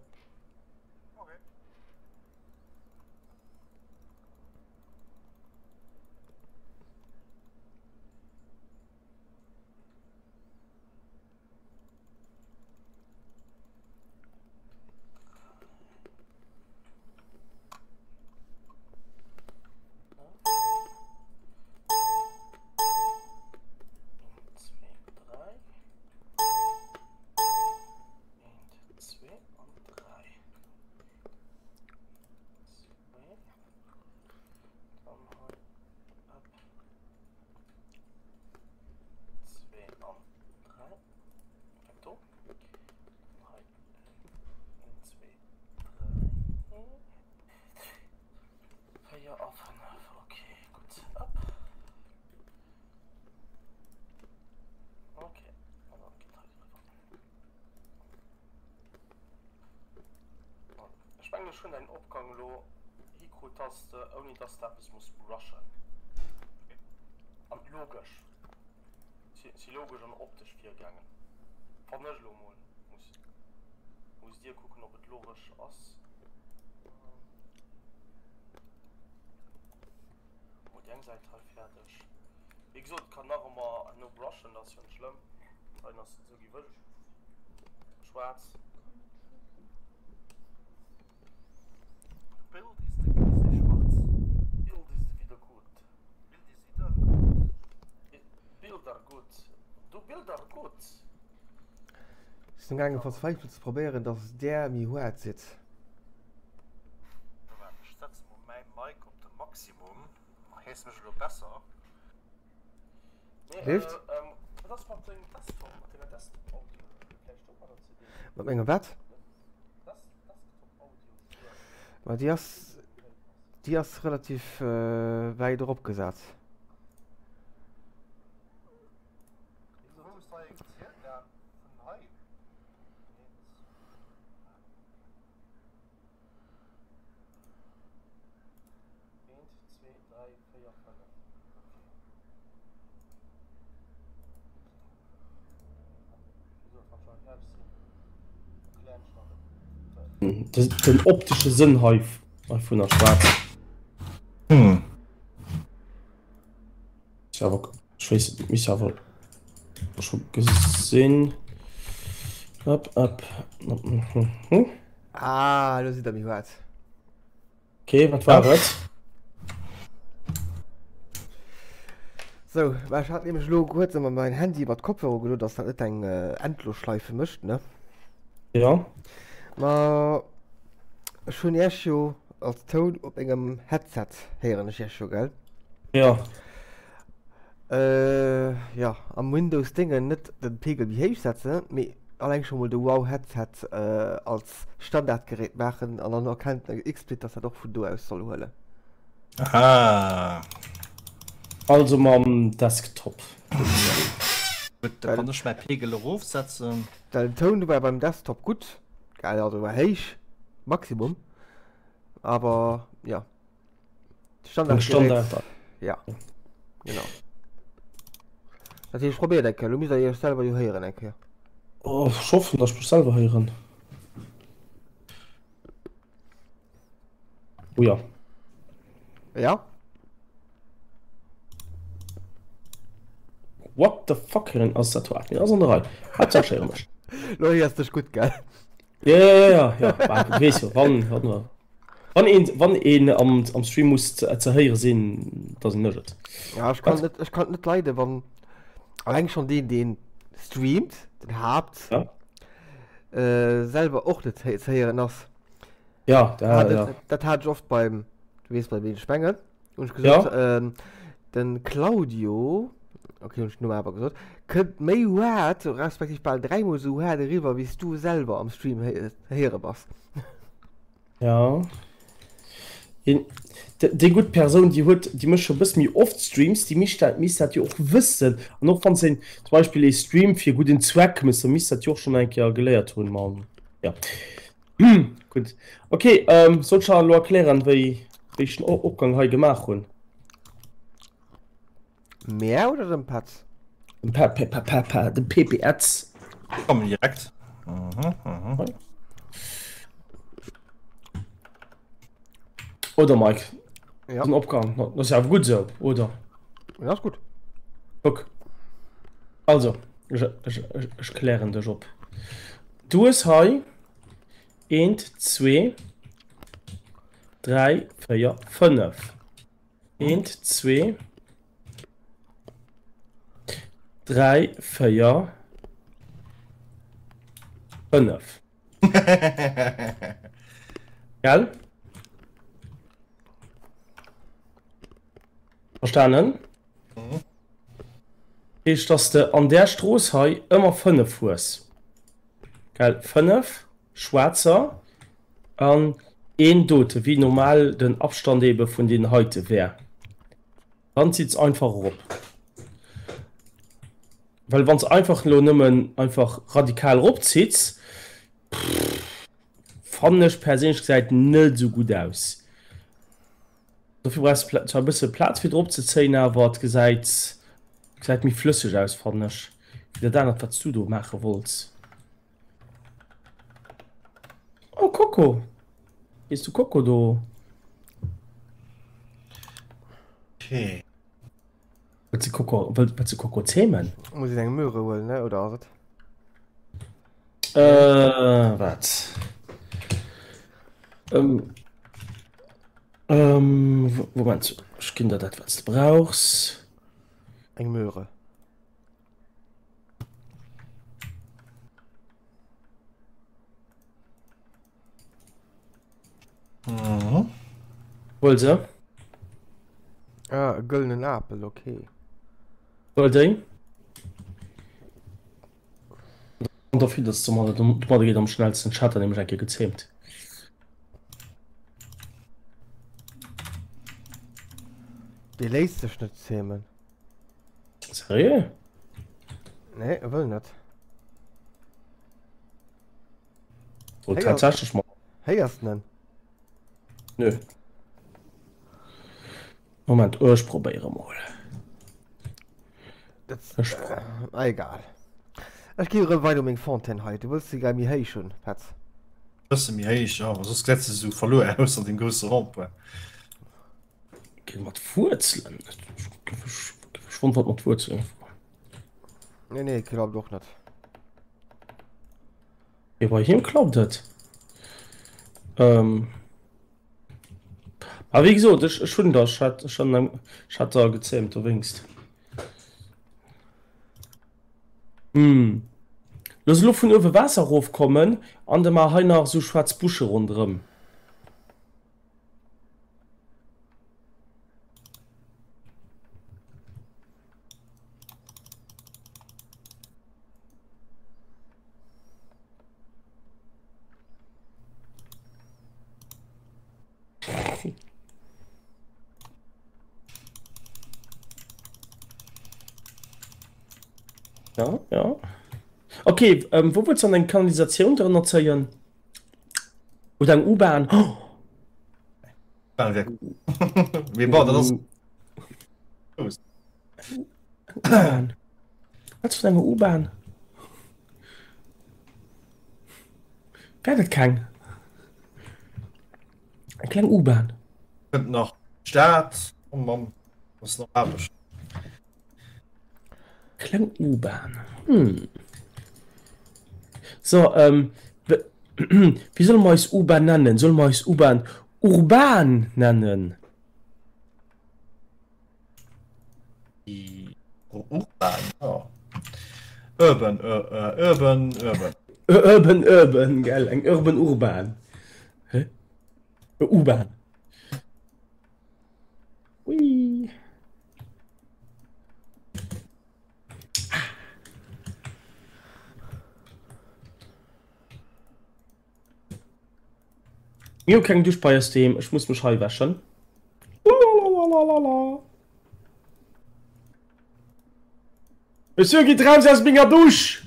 [SPEAKER 4] Ech mengen ech hunn däin Opgang elo hikrut dass de ouni dass de eppes muss brushen an logesch si logesch an optesch virgaangen fannen ech elo mol. Muss muss dir kucken ob et logesch ass. Mol déi eng Säit hei fäerdeg. Wéi gesot kann nach ëmmer herno brushen, dat ass jo net schlëmm. Hei ass esou gi wëll schwaarz.
[SPEAKER 1] Bild is de is de schwarz.
[SPEAKER 4] Bild is wieder gut.
[SPEAKER 1] Bild is wieder gut.
[SPEAKER 4] Bilder gut. Du Bilder gut.
[SPEAKER 3] Ech sinn gaangen verzweifelt ze probéieren dass där méi hoart sidd.
[SPEAKER 1] Moment, ech setzen mol mäi Mic op de Maximum. Héiers de mech elo besser?
[SPEAKER 3] Leeft? Mat mengem wat? Ma déi ass, déi ass relativ wäit eropgesat.
[SPEAKER 4] Den optesche Sënn hei heivunner schwaarz.
[SPEAKER 1] Hm.
[SPEAKER 4] Ist awer, ech weess net, misst awer scho gesinn. Up, up. Hm.
[SPEAKER 3] Ah, lo sidd der méi haart.
[SPEAKER 4] Okay, wat war et?
[SPEAKER 3] Sou, well ech hat nämlech elo kuerz ëmmer mäin Handy mat Kopfhörer ugedo, dass dat net eng Endlosschleife mécht, ne?
[SPEAKER 4] Ja.
[SPEAKER 3] Ma ech hunn Iech jo als Toun op mengem Headset héieren ech Iech jo, gell?
[SPEAKER 4] Ja.
[SPEAKER 3] Äh, jo, am Windows Déngen net den Pegel méi héich setzen, mee alleng scho mol de Wow Headset als Standardgerät maachen an dann erkennt den Xsplit, dass dat och vun do aus soll huelen.
[SPEAKER 1] Aha.
[SPEAKER 4] Also mam Desktop.
[SPEAKER 1] Gutt, da kann ech mäi Pegel erofsetzen.
[SPEAKER 3] Well den Toun war beim Desktop gutt, also war héich, Maximum, awer jo.
[SPEAKER 4] Standard, Standard.
[SPEAKER 3] Ja genau. Dat heescht probiert eng Kéier, lo misst der iech selwer jo héieren eng Kéier.
[SPEAKER 4] Oh, ech hoffen, dass ech mech selwer héieren. Oh ja.
[SPEAKER 3] Ja?
[SPEAKER 4] What the fuck héieren ass dat waart, mir ass an der Rei. Haaptsaach ech héiere mech.
[SPEAKER 3] Lo héiers dech gutt, gell?
[SPEAKER 4] Ja, ja, ja, ja, ja. Du weess jo, wann, wann, wann een, wann een am, am Stream muss ze, ze héiere sinn, da sinn ech et.
[SPEAKER 3] Ja, ech kann net, ech kann net leiden, wann alleng schon deen, deen streamt, den Haapt,
[SPEAKER 4] ja.
[SPEAKER 3] äh, selwer och net ze héieren ass.
[SPEAKER 4] Ja, da,
[SPEAKER 3] hat,
[SPEAKER 4] ja.
[SPEAKER 3] Dat hat ech oft beim, du weess bei ween ech mengen. Hunn ech gesot,
[SPEAKER 4] Ja.
[SPEAKER 3] ähm, den Claudio, okay, hunn ech den Numm awer gesot, kënnt méi haart, respektiv bal dräimol esou haart eriwwer, wéi s du selwer am Stream héiere bass.
[SPEAKER 4] Ja. Een, déi gutt Persoun, déi huet, déi mécht scho e bësse méi oft Streams, déi misst dat, misst dat jo och wëssen. An och wann se zum Beispill ee Stream fir gudden Zweck mécht, da misst dat jo och schonn eng Kéier geléiert hunn, ma ja. Gutt. Ok, soll ech der elo erklären, wéi wéi ech den Opgang hei gemaach hunn?
[SPEAKER 3] Mär oder dem Petz?
[SPEAKER 4] Dem Pe Pe Pe Pe Pe dem PPS.
[SPEAKER 1] Kommen direkt. Mhm, mhm.
[SPEAKER 4] Oder Mike?
[SPEAKER 3] Ja.
[SPEAKER 4] Den Opgang, dat ass ja awer gutt esou, oder?
[SPEAKER 3] Ja, ass gutt.
[SPEAKER 4] Kuck. Also, ech, ech, ech, ech klären dech op. Du hues hei eent, zwee, dräi, véier, fënnef. Eent, zwee, dräi, véier, fënnef. Gell? Verstanen?
[SPEAKER 1] Mhm.
[SPEAKER 4] Heescht, dass de an där Strooss hei ëmmer 5 hues. Gell? 5 schwaarzer an een dote, wéi normal den Abstand ebe vun deenen heite wär. Dann zitt se einfach erop. Well wann se einfach elo nëmmen einfach radikal eropzitts, fannen ech perséinlech gesäit net esou gutt aus. Dofir brauchs de zwar e bësse Plaz fir drop ze zéien, awer et gesäit gesäit méi flësseg aus fannen ech, wéi dat anert wat s du do maache wollts. Oh Coco, hees du Coco do?
[SPEAKER 1] Okay.
[SPEAKER 4] Wëlls de Coco, wëlls de Coco zähmen?
[SPEAKER 3] Muss een eng Möhre huelen, ne? Oder ass et?
[SPEAKER 4] Äh, wat? Ähm, ähm, Moment, ech ginn der dat, wat s de brauchs.
[SPEAKER 3] Eng Möhre.
[SPEAKER 1] Mhm.
[SPEAKER 4] Huel se.
[SPEAKER 3] Ah, e gëllenen Apel, okay.
[SPEAKER 4] Huel déi. An dofir dass domadder domadder geet am schnellsten. Ech hat der nämlech eng Kéier gezähmt.
[SPEAKER 3] Dee léisst sech net zähmen.
[SPEAKER 4] Seriö?
[SPEAKER 3] Nee, e wëll net.
[SPEAKER 4] Oh, tatsächlech mal.
[SPEAKER 3] Héiers de en?
[SPEAKER 4] Nö. Moment, ech probéiere mol.
[SPEAKER 3] Dat, ech äh, ah, egal. Ech gi erëm weider meng Fontaine hei. Du wëlls se gär méi héich hunn, Petz.
[SPEAKER 1] Bësse méi héich, ja, soss gesäit se sou verluer aus an dem grousse Rond-point.
[SPEAKER 4] Gi mat Wuerzelen. Ech wonnt wat mat Wuerzelen.
[SPEAKER 3] Nee, nee, klappt och net.
[SPEAKER 4] Jo, bei him klappt et. Ähm. A wéi gesot, ech, ech hunn der, ech hat, ech hat, ech hat der gezähmt dowéinst. Hm. Looss elo vun uewe Waasser erofkommen an de mar hei nach esou schwaarz Busche ronderëm. Ja, ja. Okay, ähm, wou wëlls du dann eng Kanalisatioun drënner zéien? Oder eng U-Bahn? Oh!
[SPEAKER 1] Bahn wär Mee bon, dat ass
[SPEAKER 4] U-Bahn. Wat vun enger U-Bahn? Gett et keng? Eng kleng U-Bahn.
[SPEAKER 1] Kënnt nach d'Stad. Oh Mann, ass nach Aarbecht.
[SPEAKER 4] Kleng U-Bahn. Hm. So, ähm, wéi solle mer eis U-Bahn nennen? Solle mer eis U-Bahn Urban nennen?
[SPEAKER 1] Urban, ja. Urban, urban, urban.
[SPEAKER 4] Urban, urban, gell? Eng urban Urban. Hä? U-Bahn. Ui. Mir hu keng Dusch bei eis doheem, ech muss mech hei wäschen. Lalalala. Monsieur, gitt raus aus menger Dusch!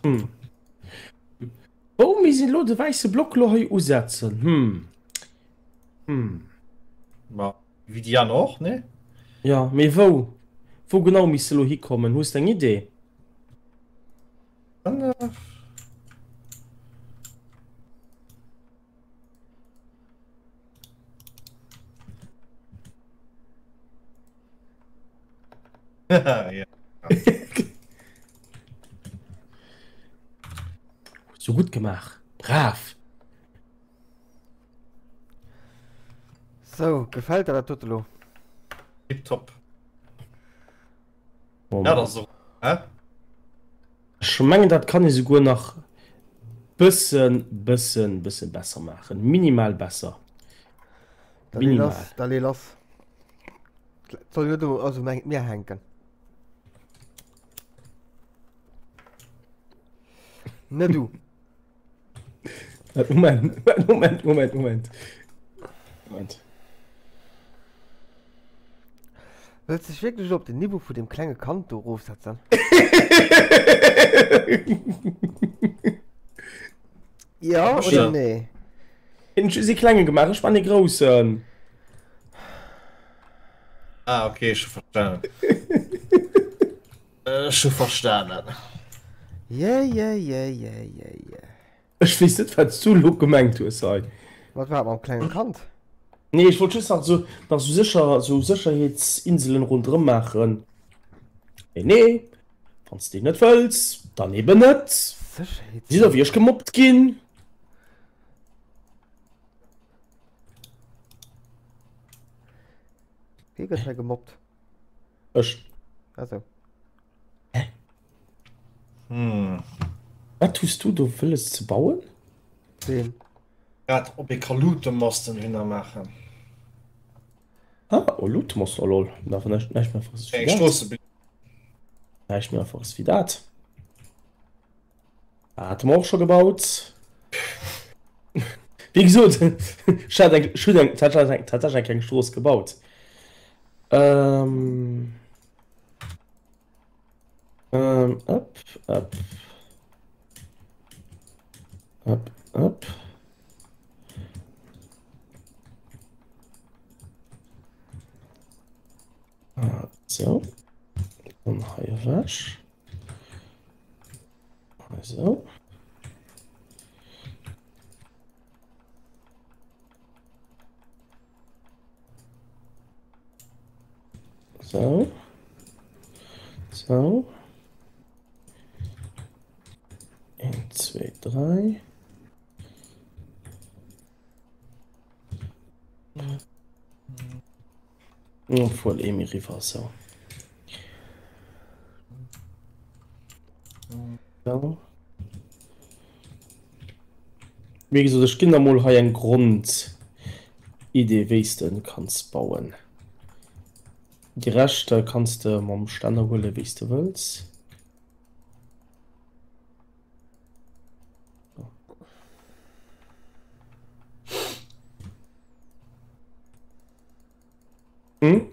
[SPEAKER 4] Hm. Wou misst een elo de wäisse Block lo hei usetzen? Hm. Hm.
[SPEAKER 1] Ma wéi déi aner och, nee?
[SPEAKER 4] Ja, mee wou? Wou genau misst se lo hikommen? Hues de eng Idee?
[SPEAKER 1] Dann, äh... ja.
[SPEAKER 4] So gut gemaach. Brav.
[SPEAKER 3] So, gefällt der dat dote lo?
[SPEAKER 1] Tipptopp. Ja, dat ass och, hä?
[SPEAKER 4] Ech mengen dat kann ee souguer nach bëssen, bëssen, bësse besser maachen. Minimal besser.
[SPEAKER 3] Da lee lass, da lee lass. Soll net um, also meng mir hänken. Ne du.
[SPEAKER 4] Moment, Moment, Moment, Moment. Moment.
[SPEAKER 3] Wëlls dech wierklech op den Niveau vu dem klenge Kand do erofsetzen? Ja oder nee?
[SPEAKER 4] Hun just ee klenge gemaach, ech man ee groussen.
[SPEAKER 1] Ah okay, ech hu verstanen. Ech hu verstanen.
[SPEAKER 3] Yeah, yeah, yeah, yeah, yeah, yeah.
[SPEAKER 4] Ech weess net wat s du elo gemengt hues hei.
[SPEAKER 3] Wat war mam klengen Kand?
[SPEAKER 4] Nee, ech wollt just nach sou nach sou sécher sou Sécherheetsinselen ronderëm maachen. Mee nee, wann s de net wëlls, dann eben net. Sidd der wéi ech gemobbt ginn?
[SPEAKER 3] Wie gëtt hei gemobbt?
[SPEAKER 4] Ech.
[SPEAKER 3] Also.
[SPEAKER 4] Hä?
[SPEAKER 1] Hm.
[SPEAKER 4] Wat hues du do wëlles ze bauen?
[SPEAKER 3] Ween?
[SPEAKER 1] Grad op ee ka Lutemasten hinner maachen.
[SPEAKER 4] Ah, oh Lutemasten, oh lol. Awer näischt näischt méi einfaches wéi
[SPEAKER 1] Eng
[SPEAKER 4] dat.
[SPEAKER 1] Stroossebün.
[SPEAKER 4] Näischt méi einfaches wéi dat. Hate mer och scho gebaut. Wéi gesot, ech hat eng, ech hunn eng, tatsächlech eng kleng Strooss gebaut. Ähm. Ähm, up, up. Up, up. Ah, so. Dann hei ewech. Esou. Sou. Sou. Een, zwee, dräi. Obwuel ee méi riwwer, sou. Sou. Wéi gesot, ech ginn der mol hei eng Grondidee, wéi s de kanns bauen. Déi Rescht kanns de mam Stänner huelen, wéi s de wëlls. Hm?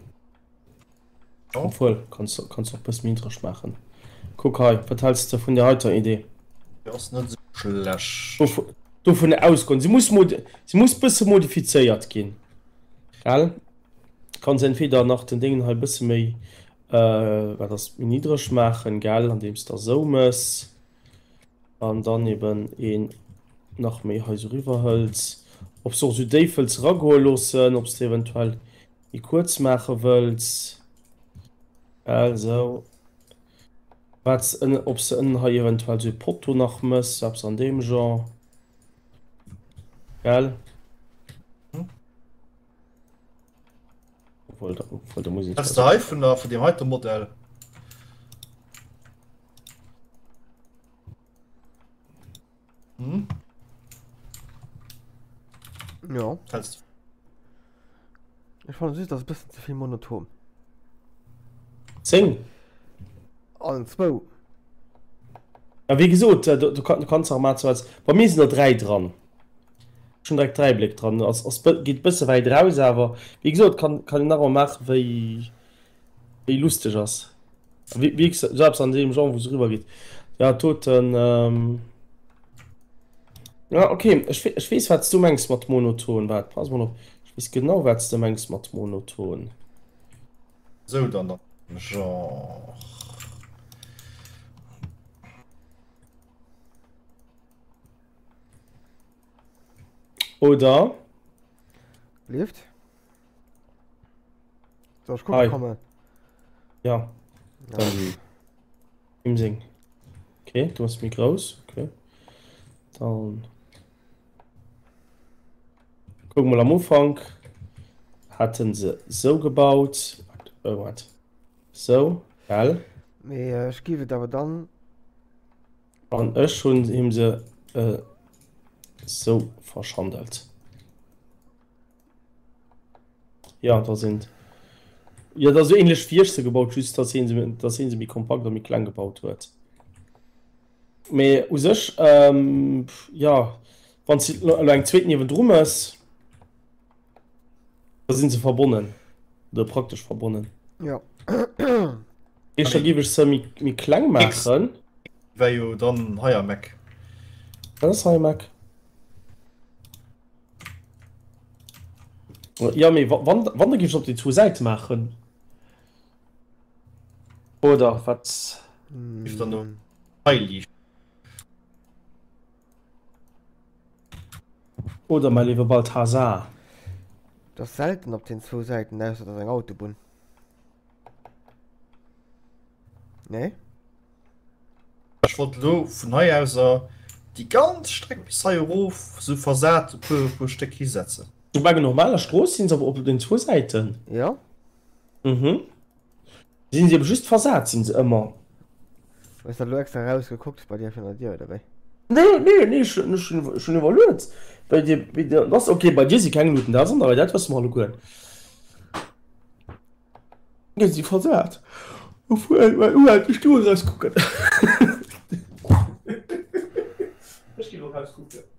[SPEAKER 4] Obwuel, kanns du kanns och bësse méi niddreg maachen. Kuck hei, wat häls de vun där heiter Idee?
[SPEAKER 1] Déi ass net esou schlecht.
[SPEAKER 4] Dovun ausgoen, se muss mod se muss bësse modifizéiert ginn, gell? Kanns entweder nach den Déngen hei bësse méi, wat ass, méi niddreg maachen, gell, andeems de esou mëss. An dann eben een nach méi hei sou riwwer hëls. Ob s de och sou déif wëlls eragoe loossen, ob s de eventuell méi kuerz maache wëlls. Well sou. Wat s ënnen, ob s de ënnen hei eventuell sou e Potto nach mëss, eppes an deem Genre. Gell? Obwuel, obwuel, da muss een.
[SPEAKER 1] Häls de hei vun der, vun deem heite Modell? Hm?
[SPEAKER 3] Ja.
[SPEAKER 1] Hältst
[SPEAKER 3] Ech fannen just, ass e bëssen ze vill monoton.
[SPEAKER 4] 10?
[SPEAKER 3] Allen zwou.
[SPEAKER 4] Ja, wéi gesot, du, du, kann, du kanns auch mal als bei mir sinn der 3 dran. Schon direkt 3 Bléck dran. Ass, ass, geet bësse wäit raus, awer wéi gesot, kann, kann een nach emol maachen, wéi wéi lusteg ass. Wéi, wéi sou eppes an deem Genre, wou se eriwwer geet. Ja, Toten, ähm. Ja, okay, ech, ech weess, wat s du mengs mat monoton. Waart, pass mol op. Ech weess genau, wat s de mengs mat monoton.
[SPEAKER 1] Sou, dann an deem Genre.
[SPEAKER 4] Oder?
[SPEAKER 3] Lieft. Soll ech kucke kommen?
[SPEAKER 4] Ja. Dann im Sing. Okay, du hast méi grouss. Okay. Dann guck mal am Ufank hatten se sou gebaut. Oh, wat? Sou, gell?
[SPEAKER 3] Mee äh, ech giff et awer dann.
[SPEAKER 4] An ech hunn him se äh, sou verschandelt. Ja, da sinn Ja, dat ass esou ähnlech wéi ech se gebaut, just dass hien se, dass hien se méi kompakt a méi kleng gebaut huet. Mee u sech, ähm, ja, wann s de elo eng zweet niewendru mëss, da sinn se verbonnen oder praktesch verbonnen.
[SPEAKER 3] Ja.
[SPEAKER 4] Éischter géif ech se méi, méi kleng maachen.
[SPEAKER 1] Wär jo dann hei am Eck.
[SPEAKER 4] Dat ass hei am Eck. Ja, mee wann, wann da géif ech op déi zwou Säite maachen. Oder wat?
[SPEAKER 1] Géif dann no hei liicht.
[SPEAKER 4] Oder mäi léiwe Balthasar.
[SPEAKER 3] Et ass selten op den zwou Säiten, ausser et ass eng Autobunn. Nee?
[SPEAKER 1] Ech wollt elo vun hei auser déi ganz Streck bis hei erof sou versat e puer, puer Stéck hisetzen.
[SPEAKER 4] Op enger normaler Strooss sinn se awer op den zwou Säiten.
[SPEAKER 3] Jo.
[SPEAKER 4] Mhm. Sinn se awer just versat sinn se ëmmer.
[SPEAKER 3] Hues dat elo extra rausgekuckt bei dir virun der Dier oder wéi?
[SPEAKER 4] Nee, nee, nee, ech hunn, ech hunn, ech hunn iwwerluet bei dir, wéi dir, ass ok, bei dir si keng Luuten, dat ass an der Rei, dat wësse mer alleguer. Mir si versat. Obwuel, well, ech gi mol rauskucken. Ech gi lo rauskucken.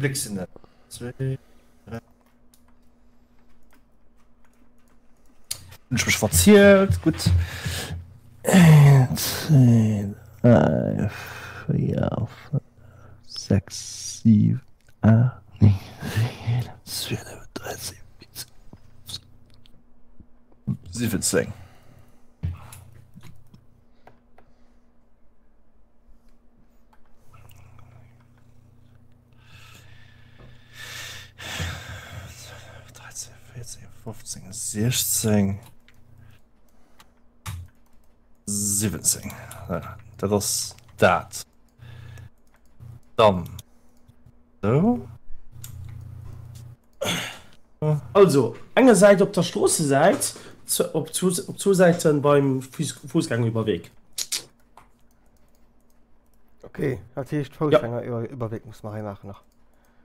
[SPEAKER 1] Bléck sinn dat? Zwee, dräi. Hunn ech mech verzielt? Gutt. Een, zwee, dräi, véier, fënnef, sechs, siwen, 8, 9, 10, 12, 13, 14, 15, 17. 15, 16, 17. Dat ass dat. Dann sou.
[SPEAKER 4] Also, enger Säit op der Stroossesäit, op zwou Säiten beim Fussgängeriwwerweg.
[SPEAKER 3] Ok, dat heescht Foussgängeriwwerweg muss mer hei maachen nach.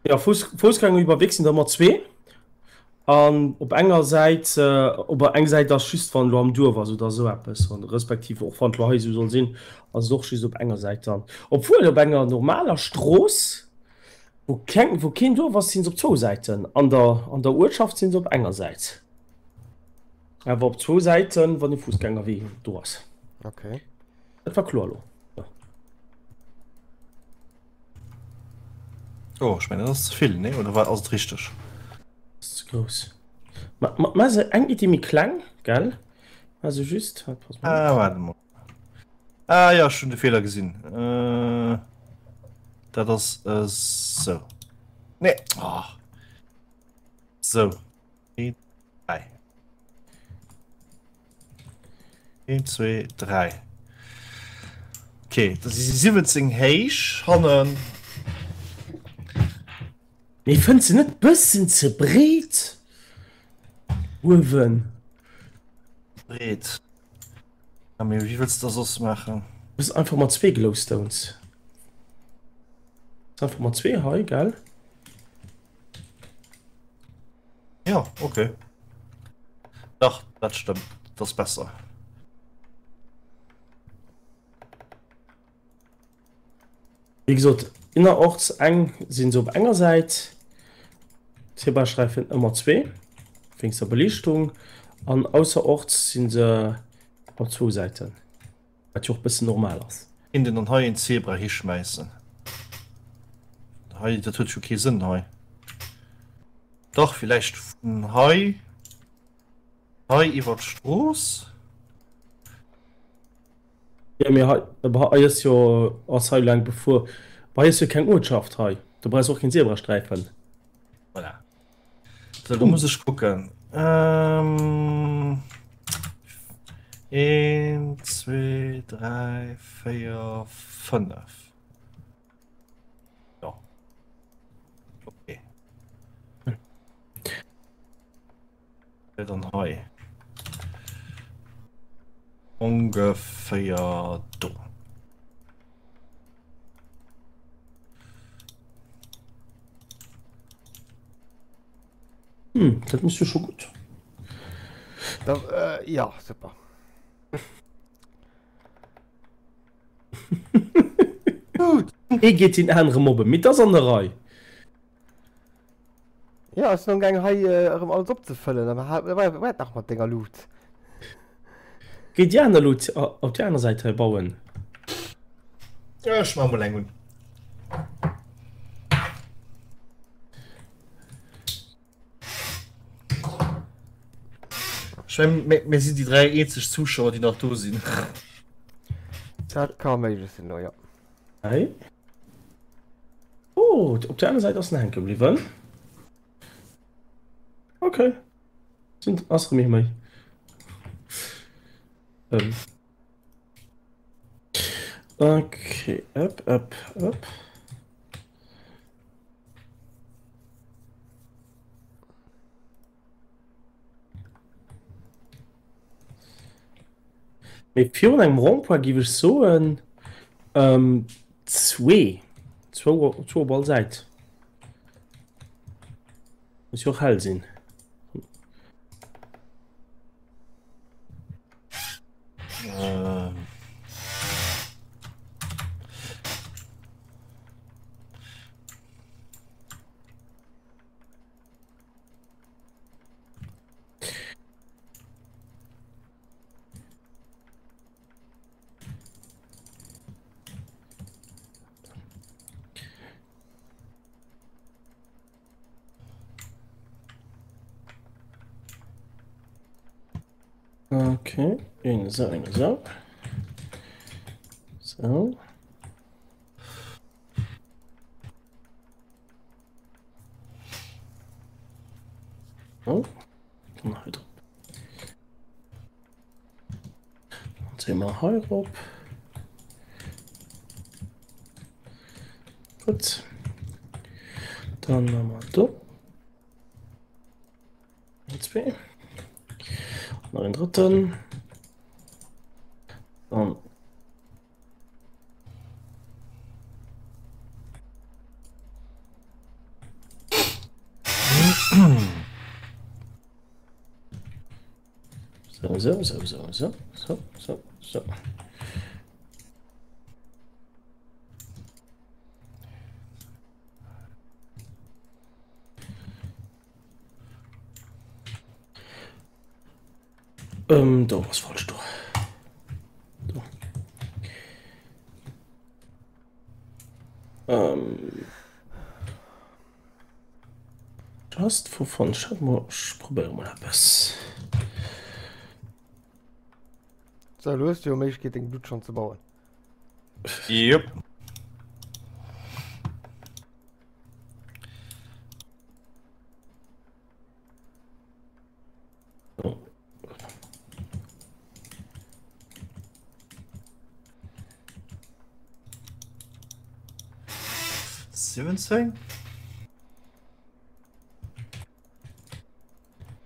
[SPEAKER 4] Jo, Foussgängeriwwerweg sinn der ëmmer zwee. An op enger Säit, op eng Säit ass just wann elo am Duerf ass oder esou eppes, respektiv och wann elo hei esou soll sinn, ass et och just op enger Säit dann. Obwuel op enger normaler Strooss, wou keng, wou keen Duerf ass, sinn se op zwou Säiten. An der, an der Uertschaft sinn se op enger Säit. Awer op zwou Säiten, wann e Fussgängerwee do ass.
[SPEAKER 3] Okay.
[SPEAKER 4] Dat war kloer elo. Jo.
[SPEAKER 1] Oh, ech mengen dat ass ze vill, nee? Oder wat ass et richteg?
[SPEAKER 4] Ass ze grouss. Ma, ma, ma se eng Iddi méi kleng, gell? Also just, halt, pass mal.
[SPEAKER 1] Ah, warte mal. Ah ja, ech hunn de Feeler gesinn. Äh, dat ass äh, sou. Nee. Oh. Sou. 1, 3. 1, 2, 3. Okay, dat si 17 héich hannen.
[SPEAKER 4] Mee fënns de net bëssen ze breet uewen?
[SPEAKER 1] Breet. Ja, mee wéi wëlls de da soss maachen?
[SPEAKER 4] Bist einfach mat zwee Glowstones. Einfach mat zwee hei, gell?
[SPEAKER 1] Ja, okay. Dach, dat stëmmt. Dat ass besser.
[SPEAKER 4] Wéi gesot, innerorts eng sinn se op enger Säit, Zebrasträifen ëmmer zwee, wéinst der Beliichtung, an ausserorts si se op zwou Säiten, wat jo och bëssen normal ass.
[SPEAKER 1] Kéint een dann hei een Zebra hischmäissen? Hei, dat huet jo kee Sënn hei. Dach, villäicht vun hei, hei iwwer d'Strooss?
[SPEAKER 4] Jo, mee hei, hei ass jo, ass hei laang befuer, hei ass jo keng Uertschaft hei, do brauchs och keen Zebrasträifen.
[SPEAKER 1] Voilà. So, do muss ech kucken. Ähm, 1, 2, 3, 4, 5. Ja. Okay. Dann hei. Ongeféier do.
[SPEAKER 4] Hm, dat méchs du scho gutt.
[SPEAKER 3] Da, äh, ja, super.
[SPEAKER 4] Gutt. Ee geet deen anere mobben, mee 't ass an der Rei.
[SPEAKER 3] Ja, ech sinn amgaang hei erëm alles opzefëllen, awer waart nach mat denger Luut.
[SPEAKER 4] Géi déi aner Luut op déi aner Säit hei bauen.
[SPEAKER 1] Ech maache mol eng un. Ech mengen, mir, mir sinn déi 3 eenzeg Zuschauer, déi nach do sinn.
[SPEAKER 3] Dat ka méiglech sinn elo, jo.
[SPEAKER 4] Hei. Oh, op der aner Säit ass en hänke bliwwen. Okay. Sind ass erëm méi. Ähm. Okay, up, up, up. Mee virun engem Rond-point géif ech soen, ähm, zwee. Zwou, zwou op all Säit. Muss jo och hell sinn.
[SPEAKER 1] Ähm.
[SPEAKER 4] Okay, eng esou, eng esou. So. Oh, dann hei drop. Dann zéie mer hei rop. Gutt. Dann hu mer do. Zwee. Nach en drëtten. Dann So, so, so, so, so, so, so, so. Ähm, do ass falsch do. Do. Ähm. Just for fun. Ech hat mol, ech probéiere mol eppes.
[SPEAKER 3] So, lo hues du jo Méiglechkeet deng Blutt schonn ze bauen.
[SPEAKER 1] Jupp. Siwwenzéng?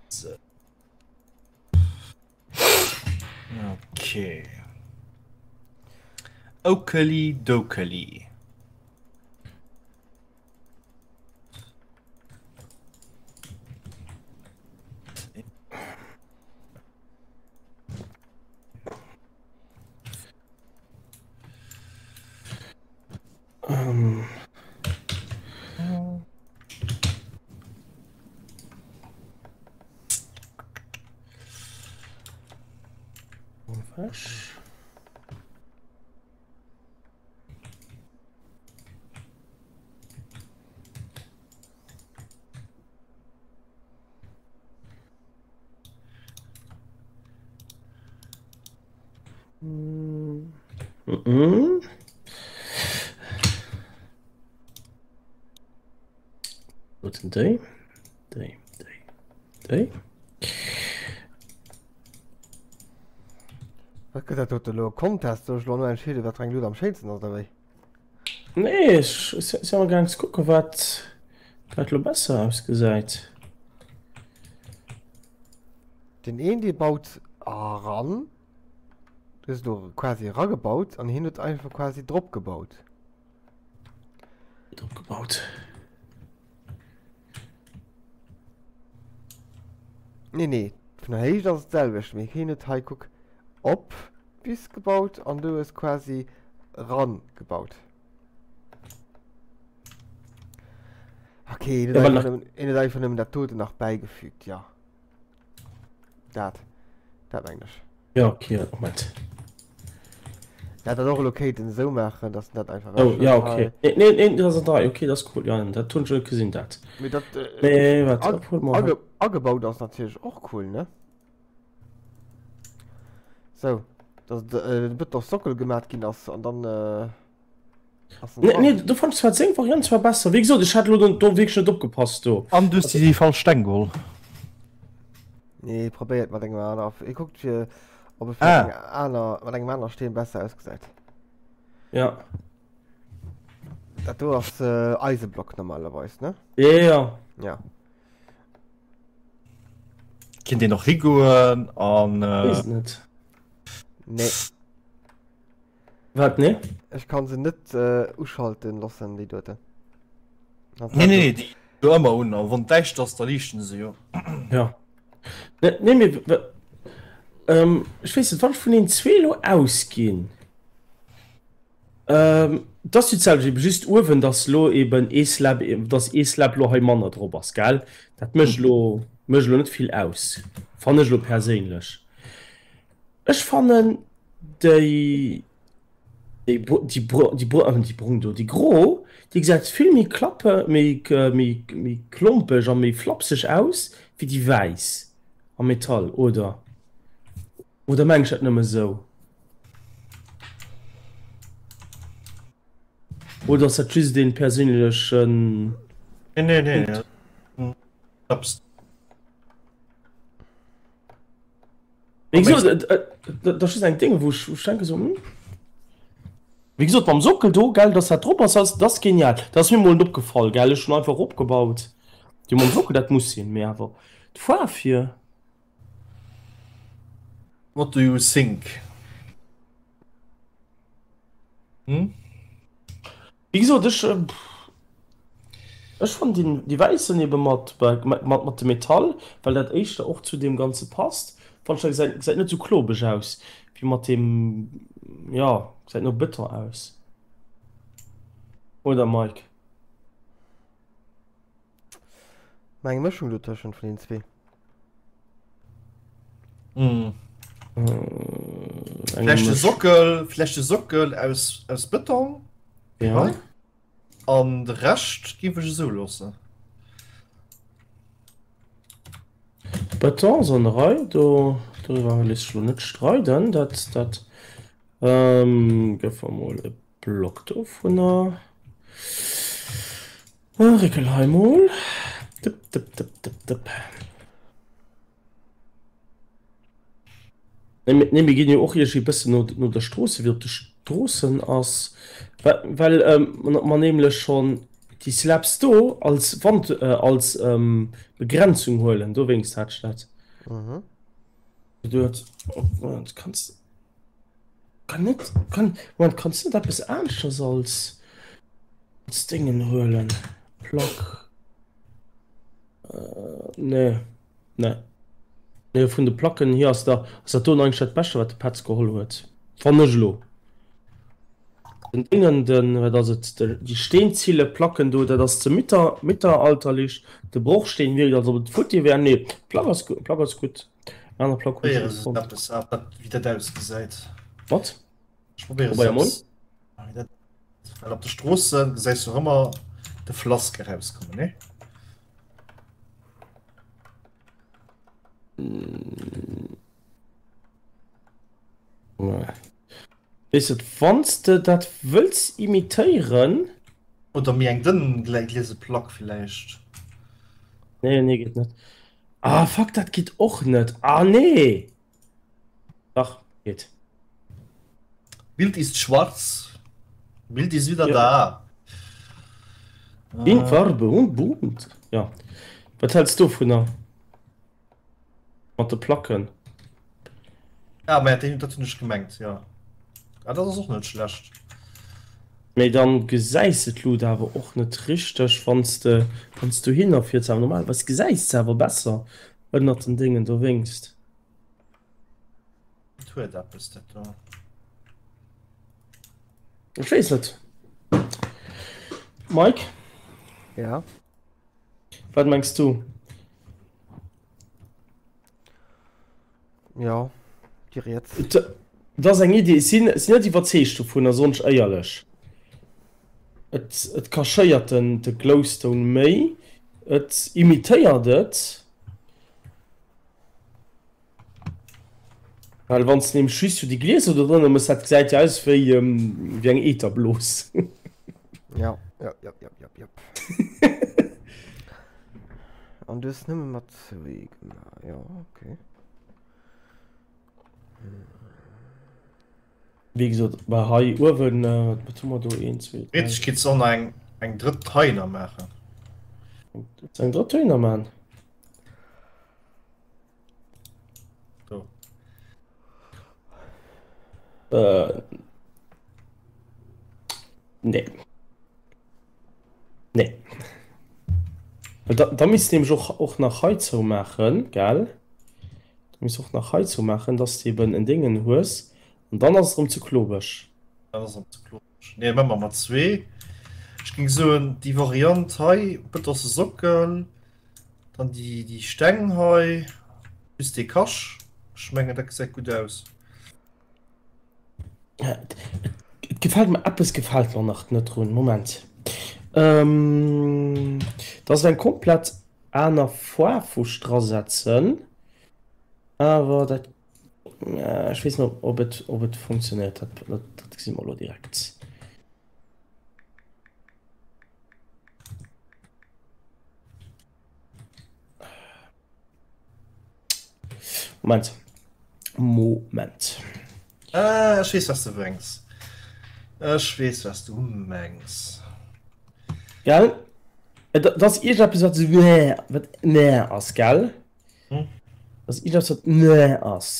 [SPEAKER 1] So. Okay. Okeli dokeli.
[SPEAKER 4] Ähm. Ewech. Mhm. Wat sinn déi? Déi, déi, déi.
[SPEAKER 3] Wat gëtt dat dote elo e Contest? Soll ech elo elo entscheeden, wat fir eng Luut am schéinsten ass, oder wéi?
[SPEAKER 4] Nee, ech sinn am gaang ze kucken, wat wat elo besser ausgesäit.
[SPEAKER 3] Den een dee baut eran, du hues elo quasi eragebaut an hien huet einfach quasi drop gebaut.
[SPEAKER 4] Drop gebaut.
[SPEAKER 3] Nee, nee, vun der Héicht ass et d'selwecht, mee hien huet hei, kuck, op d'Wiss gebaut an du hues quasi ran gebaut. Okay, hien huet einfach nëmmen dat doten nach bäigefügt, jo. Dat, dat mengen ech.
[SPEAKER 4] Ja, okay, Moment.
[SPEAKER 3] Ja, dat och elo kéinten esou maachen, dass dat einfach
[SPEAKER 4] Oh, ja, okay. Nee, nee, nee, dat ass drei. Okay, dat ass cool. Ja, dat hunn ech net gesinn, dat.
[SPEAKER 3] Mee dat,
[SPEAKER 4] äh, nee, wat, ag
[SPEAKER 3] age, agebaut ass natierlech och cool, ne? Sou, dass de Bëtons-Sockel gemat ginn ass an dann ass en
[SPEAKER 4] Nee,
[SPEAKER 3] dran.
[SPEAKER 4] nee, do fand ech zwar seng Variant zwar besser. Wéi gesot, ech hat elo do, do wierklech net opgepasst do.
[SPEAKER 1] An du hues déi déi falsch Steng geholl.
[SPEAKER 3] Nee, probéiert mat engem aner. E kuckt fir ob e vläicht eng aner, mat engem aner Steen besser ausgesäit.
[SPEAKER 4] Ja.
[SPEAKER 3] Dat do ass Eiseblock normalerweis, ne?
[SPEAKER 4] Ja, ja.
[SPEAKER 3] Ja.
[SPEAKER 1] Kinnt een och higoen an.
[SPEAKER 4] Weess net.
[SPEAKER 3] Nee.
[SPEAKER 4] Wat nee?
[SPEAKER 3] Ech kann se net uschalten lossen déi doten.
[SPEAKER 1] Nee nee déi jo ëmmer un a wann däischter ass da liichten se jo.
[SPEAKER 4] Ja. Nee nee mee ech weess net wann ech vun den zwee elo ausginn. Et ass jo d'selwecht, eben just uewen, dass elo eben ee Slab, dass ee Slab elo hei manner drop ass, gell? Dat mécht elo, mécht elo net vill aus, fannen ech elo perséinlech. Ech fannen déi, déi, déi, déi, déi brong do, déi gro, déi gesäit vill méi klappe, méi, méi, méi klompeg a méi flapseg aus wéi déi wäiss am Metall, oder? Oder meng ech dat nëmme sou? Oder ass dat just een perséinlechen
[SPEAKER 1] Nee, nee, nee. Punkt?
[SPEAKER 4] Wéi gesot, dat ass just eng Ding, wou ech denke sou, hm. Wéi gesot, mam Sockel do, gell, dass dat drop ass, dat ass genial. Dat ass mir mol net opgefall, gell, ech hunn einfach eropgebaut. Jo, mam Sockel, dat muss sinn, mee awer d'Faarf hier.
[SPEAKER 1] What do you think? Hm?
[SPEAKER 4] Wéi gesot, ech, ech fannen deen, dee wäissen ebe mat, mat, mat dem Metall, well dat éischter och zu deem Ganze passt, fannen ech, dat gesäit, gesäit net sou klobeg aus wéi mat deem, jo, gesäit no Beton aus. Oder Mike?
[SPEAKER 3] Mä eng Mëschung dotëschent vun den zwee.
[SPEAKER 1] Mm. Vläicht de Sockel, vläicht de Sockel aus, aus Beton.
[SPEAKER 4] Ja.
[SPEAKER 1] An de Rescht géif ech esou loossen.
[SPEAKER 4] Beton ass an der Rei, do, doriwwer léisst sech elo net streiden. Dat, dat ähm, gëff mer mol e Block dovunner. Réckel hei mol. Dëpp, dëpp, dëpp, dëpp, dëpp. Nee, nee, mir ginn jo och iergendwéi e bëssen no, no der Strooss, wéi op de Stroossen ass. Well, well ähm, mer nämlech schonn déi Slabs do als Wand, äh, als ähm, Begrenzung huelen. Dowéinst hat ech dat.
[SPEAKER 3] Mhm.
[SPEAKER 4] Geduet, oh, Moment, kanns. Kann net, kann, Moment, kanns du net eppes aneschters als, als Déngen huelen? Plack. Äh, nee, nee. Nee, vun de Placken hier ass da, ass dat do eigentlech dat Beschte, wat de Petz geholl huet. Fannen ech elo. Den Déngen, den, wat ass et, de, déi Steenzille-Placken do, dat ass ze mitter, mittelalterlich. De Brochsteen wierkt, als ob et futti wär. Nee, d'Plack ass, Plack ass gutt. Aner Plack hunn ech net fonnt.
[SPEAKER 1] Eppes ab, wéi dat ausgesäit.
[SPEAKER 4] Wat?
[SPEAKER 1] Ech probéiere
[SPEAKER 4] Probéier mol.
[SPEAKER 1] Well op de Stroosse gesäis du ëmmer de Flask erauskommen, nee?
[SPEAKER 4] Weess et, wann s de dat wëlls imitéieren.
[SPEAKER 1] Oder méi eng dënn gliese Plack villäicht.
[SPEAKER 4] Nee, nee, geet net. Ah fuck, dat geet och net. Ah nee! Dach, geet.
[SPEAKER 1] Bild ist schwarz. Bild ist wieder
[SPEAKER 4] Ja.
[SPEAKER 1] da.
[SPEAKER 4] In Farbe und bunt. Ja. Wat häls du dovunner? Mat de Placken?
[SPEAKER 1] Ja, mä dat hunn ech gemengt, ja. Ah, dat ass och net schlecht.
[SPEAKER 4] Mee dann gesäis de d'Lut awer och net richteg wanns de wanns dohinner fiers, awer normalerweis gesäis de awer besser ënnert den Déngen dowéngst.
[SPEAKER 1] Et huet eppes dat do.
[SPEAKER 4] Ech weess net Mike.
[SPEAKER 3] Ja.
[SPEAKER 4] Wat mengs du?
[SPEAKER 3] Jo, déi riets.
[SPEAKER 4] Et ass eng Idee. Ech sinn net iwwerzeegt dovunner, soen ech éierlech. Et, et cachéiert den, de Glowstone méi, et imitéiert et. Well wann s de nämlech just sou déi Glieser do drënner mëss, dat gesäit jo aus wéi wéi eng Eeterblos.
[SPEAKER 3] Ja, ja, ja, ja, ja, ja. An du hues nëmme mat zwee gemaach, jo, okay.
[SPEAKER 4] Wéi gesot, bei hei uewen, wat hu mer do, 1, 2, 3.
[SPEAKER 1] Theoretesch kinns de och nach eng, eng drëtt heihinner maachen.
[SPEAKER 4] Eng drëtt heihinner maachen?
[SPEAKER 1] Do.
[SPEAKER 4] Äh, nee. Nee. Well da, da misst nämlech och, och nach hei zou maachen, gell? Da misst och nach hei zou maachen, dass de eben en Déngen hues. An dann ass et erëm ze klobeg.
[SPEAKER 1] Dann ass et erëm ze klobeg. Nee, maache mer mat zwee. Ech géing soen, déi Variant hei, Bëtonse Sockel, dann déi, déi Steng hei, plus dee Kach. Ech mengen, dat gesäit gutt aus.
[SPEAKER 4] Et gefält mer, eppes gefält mer nach net drun. Moment. Ähm, dat ass eng komplett aner Faarf, wou ech dra setzen. Awer dat, ech weess net, ob et, ob et funktionéiert. Dat, dat, dat gesi mer elo direkt. Moment. Moment.
[SPEAKER 1] Ah, ech weess, was du mengs. Ech weess, was du mengs.
[SPEAKER 4] Gell? Et dat ass iergendeppes, wat esou meh, wat meh ass, gell?
[SPEAKER 1] Hm?
[SPEAKER 4] Dat ass iergendeppes, wat meh ass.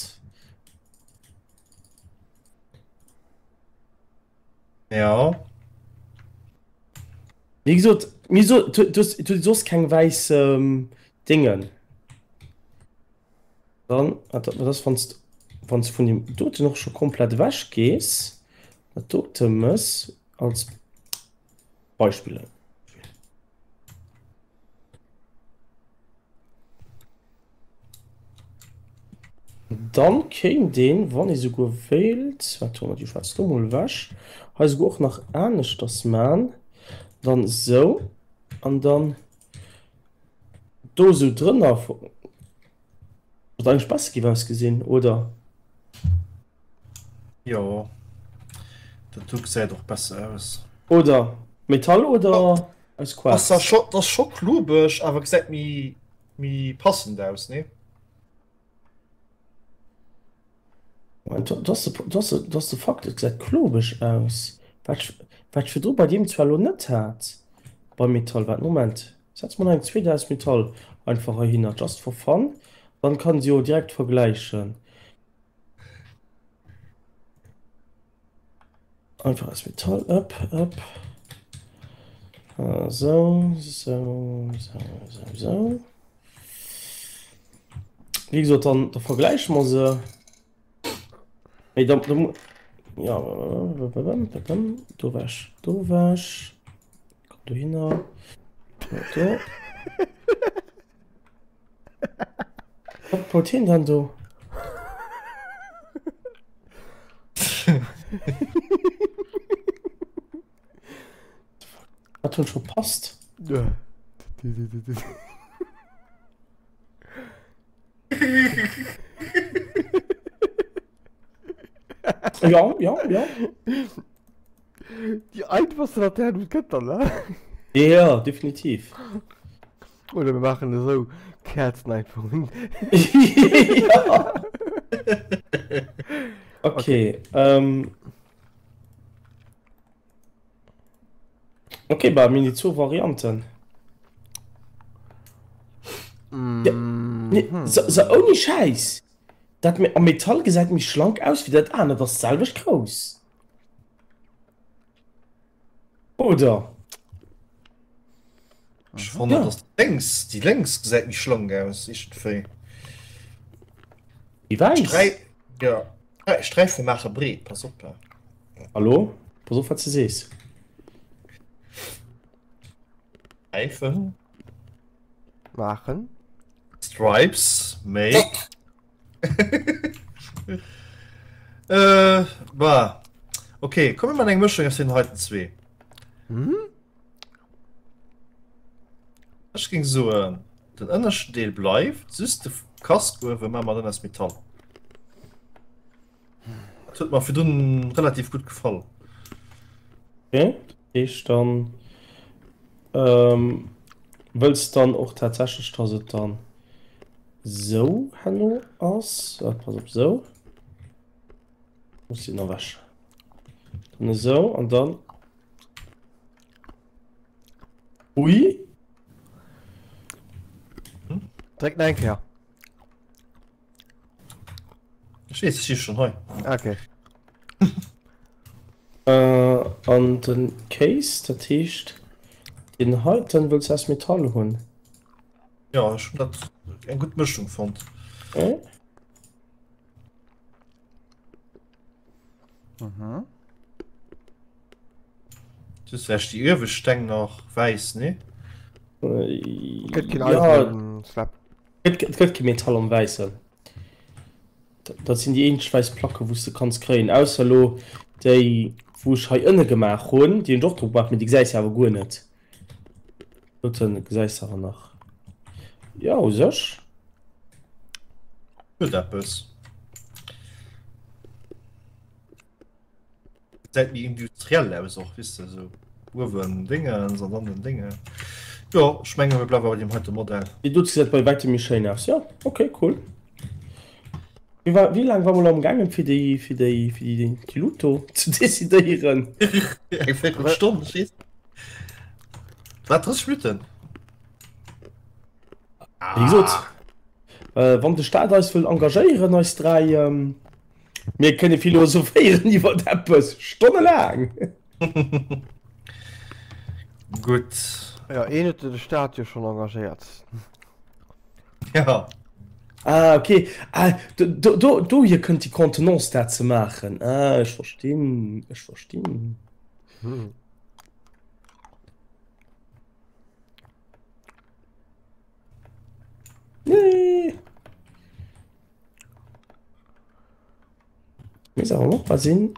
[SPEAKER 1] Ja.
[SPEAKER 4] Wéi gesot, mir so, du, du, du hues soss keng wäiss ähm, Dingen. Dann, dat, dat ass, wann du, wann du vun dem doten och scho komplett ewech gees, dat dote mëss als Beispill. Dann kéint een, wann ee souguer wéilt, wat hu mer déi schwaarz do mol ewech, hei souguer och nach aneschters man, dann esou an dann do esou drënner, wat eigentlech besser géif ausgesinn, oder?
[SPEAKER 1] Jo, dat do gesäit och besser aus.
[SPEAKER 4] Oder Metall oder aus
[SPEAKER 1] Quarz? Ass ass scho klobeg, awer gesäit méi méi passend aus, nee?
[SPEAKER 4] Dat ass de Fakt, et gesäit klobeg aus. Wat ech wat ech virdru bei deem zwar elo net hat, beim Metall. Waart, Moment, setze mer nach eng zweet aus Metall einfach heihinner, just for fun, dann kann se jo direkt vergläichen. Einfach aus Metall. Up, up. So, so, so, so, so. Wie gesagt, dann da vergleichen wir se. Hey, da, da, ja, do wäsch, do wäsch. Komm do hin. Do. Wat wollt hien dann do? Wat hunn ech verpasst? Ja, ja, ja.
[SPEAKER 3] Déi einfachste Laterne déi et gëtt dann, ne?
[SPEAKER 4] Ja, definitiv.
[SPEAKER 3] Oder mir maachen esou Käerzen einfach un.
[SPEAKER 4] Ja. Okay. Ähm. Okay, bah, mir hunn déi zwou Varianten. Ja, nee, so, so ouni Schäiss. Dat am Metall gesäit méi schlank aus wéi dat anert, ass d'selwecht grouss. Oder?
[SPEAKER 1] Ech fannen, ja. dass lénks, déi lénks gesäit méi schlank aus, iergendwéi.
[SPEAKER 4] Déi wäiss?
[SPEAKER 1] Sträi ja. Sträife maache breet, pass op.
[SPEAKER 4] Hallo? Pass op, wat s de sees.
[SPEAKER 1] Sträifen.
[SPEAKER 3] Maachen.
[SPEAKER 1] Stripes make. äh, bah. Okay, kommen wir mal eng Mëschung aus den heiten zwee.
[SPEAKER 3] Hm?
[SPEAKER 1] Ech ging so äh, den ënnerschten Deel bleift, just de Kask uewe maache mer dann aus Metall. huet mer virdrun relativ gutt gefall.
[SPEAKER 4] Okay, dat heescht dann wëlls dann och tatsächlech dass et dann sou herno ass. Pass op, sou. Muss si nach ewech. Dann esou an dann. Ui.
[SPEAKER 3] Dréck nach eng Kéier.
[SPEAKER 1] Ech weess, ech si schon hei.
[SPEAKER 3] Okay.
[SPEAKER 4] Äh, an den Case, dat heescht, den heiten wëlls du aus Metall hunn?
[SPEAKER 1] Ja, ech hunn dat eng gutt Mëschung fonnt.
[SPEAKER 4] Okay.
[SPEAKER 3] Mhm.
[SPEAKER 1] Just vläicht déi iewescht Steng nach wäiss, nee?
[SPEAKER 3] Gëtt keen
[SPEAKER 4] Ja,
[SPEAKER 3] Eisen Slab.
[SPEAKER 4] et gëtt gëtt kee Metall am Wäissen. Dat sinn déi eenzeg wäiss Placke wou s de kanns kréien, ausser elo déi wou ech hei ënne gemaach hunn, déi hunn ech och drop gemaach, mee déi gesäis de awer guer net. Doten gesäis de awer nach. Jo, u sech.
[SPEAKER 1] Huet eppes. Gesäit méi industriell aus och, weess de, esou uewen Dingens an dann den Dinge. Jo, ech menge mir bleiwe bei deem heite Modell.
[SPEAKER 4] Déi dote gesäit bei wäitem méi schéin aus, jo, ok, cool. Wéi war, wéi laang war mer elo am gaangen fir déi, fir déi, fir déi, déi Luut do ze decidéieren?
[SPEAKER 1] Eng Véirelstonn, ech weess net. Wat, 30 Minutten?
[SPEAKER 4] Wéi gesot, wann de Staat eis wëll engagéieren, eis 3, mir kënne philosophéieren iwwer eppes, stonnelaang.
[SPEAKER 1] Gutt.
[SPEAKER 3] Jo, een huet de Staat jo schonn engagéiert.
[SPEAKER 1] Ja.
[SPEAKER 4] Ah, okay. Ah, do, do, do, dohier kënnt déi Contenance dat ze maachen. Ah, ech verstinn, ech verstinn.
[SPEAKER 3] Hm.
[SPEAKER 4] Nee. Mir awer noch was sinn.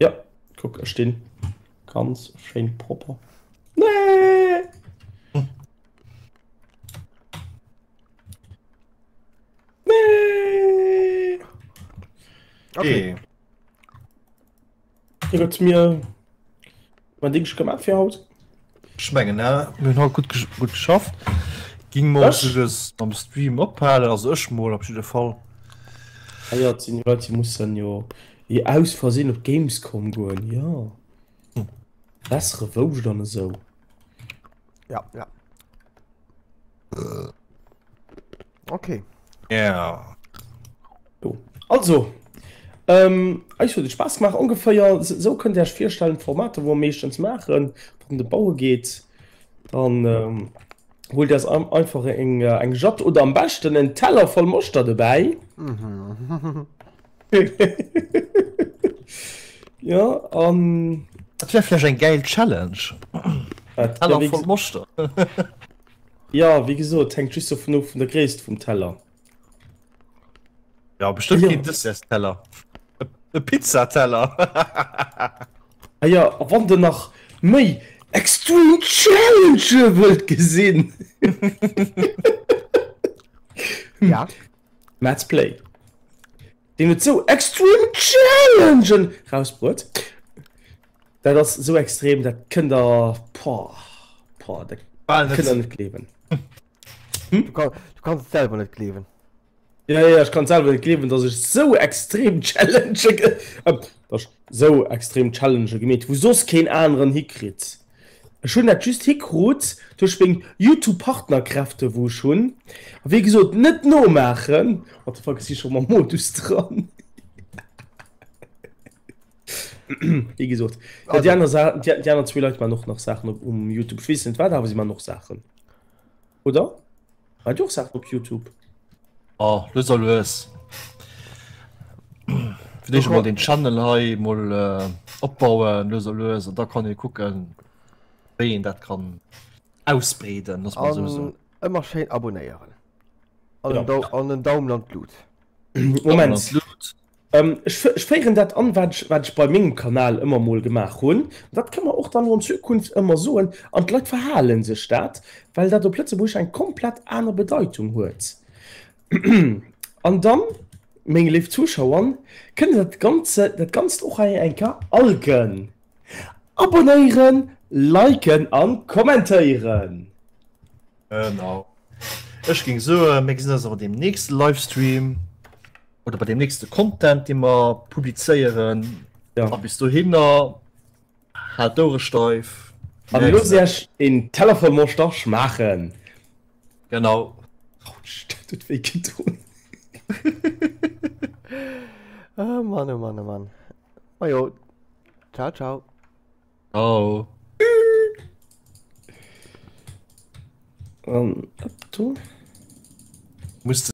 [SPEAKER 4] Ja, guck, ech stinn ganz schéin propper. Nee! Nee!
[SPEAKER 3] Okay.
[SPEAKER 4] Dir huet mir mein Ding gemaach fir haut.
[SPEAKER 1] Ech mengen ne mir hunn haut gutt gutt geschafft. Ging mol
[SPEAKER 4] Ech?
[SPEAKER 1] just am Stream ophalen, also ech mol op jidde Fall.
[SPEAKER 4] Ah jo, et sinn Leit déi mussen jo eh aus Versinn op d'Gamescom goen, jo. Bessere Wouscht an esou.
[SPEAKER 3] Ja, ja. Okay.
[SPEAKER 1] Ja.
[SPEAKER 4] Jo. Also, ähm, eis huet et Spaass gemaach. Ongeféier esou kënnt Dir Iech virstellen, d'Formater, wou mer meeschtens maachen, wann et ëm Baue geet. Dann ähm, huelt Iech einfach eng, eng Jatt oder am beschten en Teller voll Moschter dobäi.
[SPEAKER 3] Mhm.
[SPEAKER 4] Ja, an.
[SPEAKER 1] Dat wär vläicht eng gäil Challenge.
[SPEAKER 4] Wat?
[SPEAKER 1] Teller
[SPEAKER 4] Ja, wéi
[SPEAKER 1] voll Moschter.
[SPEAKER 4] Ja, wéi gesot, hänkt just dovun of, vun der Gréisst vum Teller.
[SPEAKER 1] Ja, bestimmt
[SPEAKER 4] Ja.
[SPEAKER 1] keen Dessertsteller. E Pizzateller.
[SPEAKER 4] Ah ja, a wann der nach méi Extreme Challenge wëllt gesinn.
[SPEAKER 3] Ja.
[SPEAKER 4] Matt's Play. Deen huet sou Extreme Challengen rausbruet. Dat ass sou extrem, dat kënnt der, boah, boah, dat
[SPEAKER 1] Bal
[SPEAKER 4] kënnt der
[SPEAKER 1] net.
[SPEAKER 4] net gleewen.
[SPEAKER 3] Du, kann, du kanns et selwer net gleewen.
[SPEAKER 4] Ja, ja, ech kann selwer net gleewen, dass ech sou extrem Challenge, äh, dass ech sou extrem Challenge gemeet, wou soss keen aneren hikritt. Ech hunn dat just hikrut duerch meng Youtube-Partnerkräfte wou ech hunn. A wéi gesot, net nomaachen! What the fuck, ech si scho mam Modus dran. Wéi gesot, ja, déi aner Sa déi, déi aner zwee Leit maachen och nach Saachen op um Youtube. Ech weess net wat, awer si maachen och Saachen. Oder? Maacht Dir och Saachen op Youtube?
[SPEAKER 1] Oh, lues a lues. Fir d'éischt emol den Channel hei mol opbauen, lues a lues, an da kann ee kucken, wéi een dat kann ausbreeden, looss mer esou soen.
[SPEAKER 3] An ëmmer schéin abonéieren. An
[SPEAKER 4] Ja.
[SPEAKER 3] en Dau an en Daumen an d'Lut.
[SPEAKER 1] Daumen an
[SPEAKER 4] Moment.
[SPEAKER 1] d'Lut.
[SPEAKER 4] Ech ech féieren dat an, wat ech, wat ech bei mengem Kanal ëmmer mol gemaach hunn. Dat kënne mer och dann elo an Zukunft ëmmer soen. An d'Leit verhale sech dat, well dat op Lëtzebuergesch eng komplett aner Bedeitung huet. An dann. Meng léif Zuschauer, kënnt Dir dat Ganze, dat Ganzt och hei eng Kéier alken. Abonnéieren, liken an kommentéieren!
[SPEAKER 1] Genau. Ech géing soen, mir gesinn eis awer deem nächste Livestream oder bei deem nächste Content, dee mer publizéieren.
[SPEAKER 4] Ja.
[SPEAKER 1] A bis dohinner, haalt d'Ouere steif.
[SPEAKER 4] An loosst iech een Teller voll Moschter schmaachen!
[SPEAKER 1] Genau.
[SPEAKER 4] Autsch, dat huet wéi gedoen.
[SPEAKER 3] Oh Mann, oh Mann, oh Mann. Majo, ciao, ciao.
[SPEAKER 1] Ciao.
[SPEAKER 4] An ab do.
[SPEAKER 1] Muss de.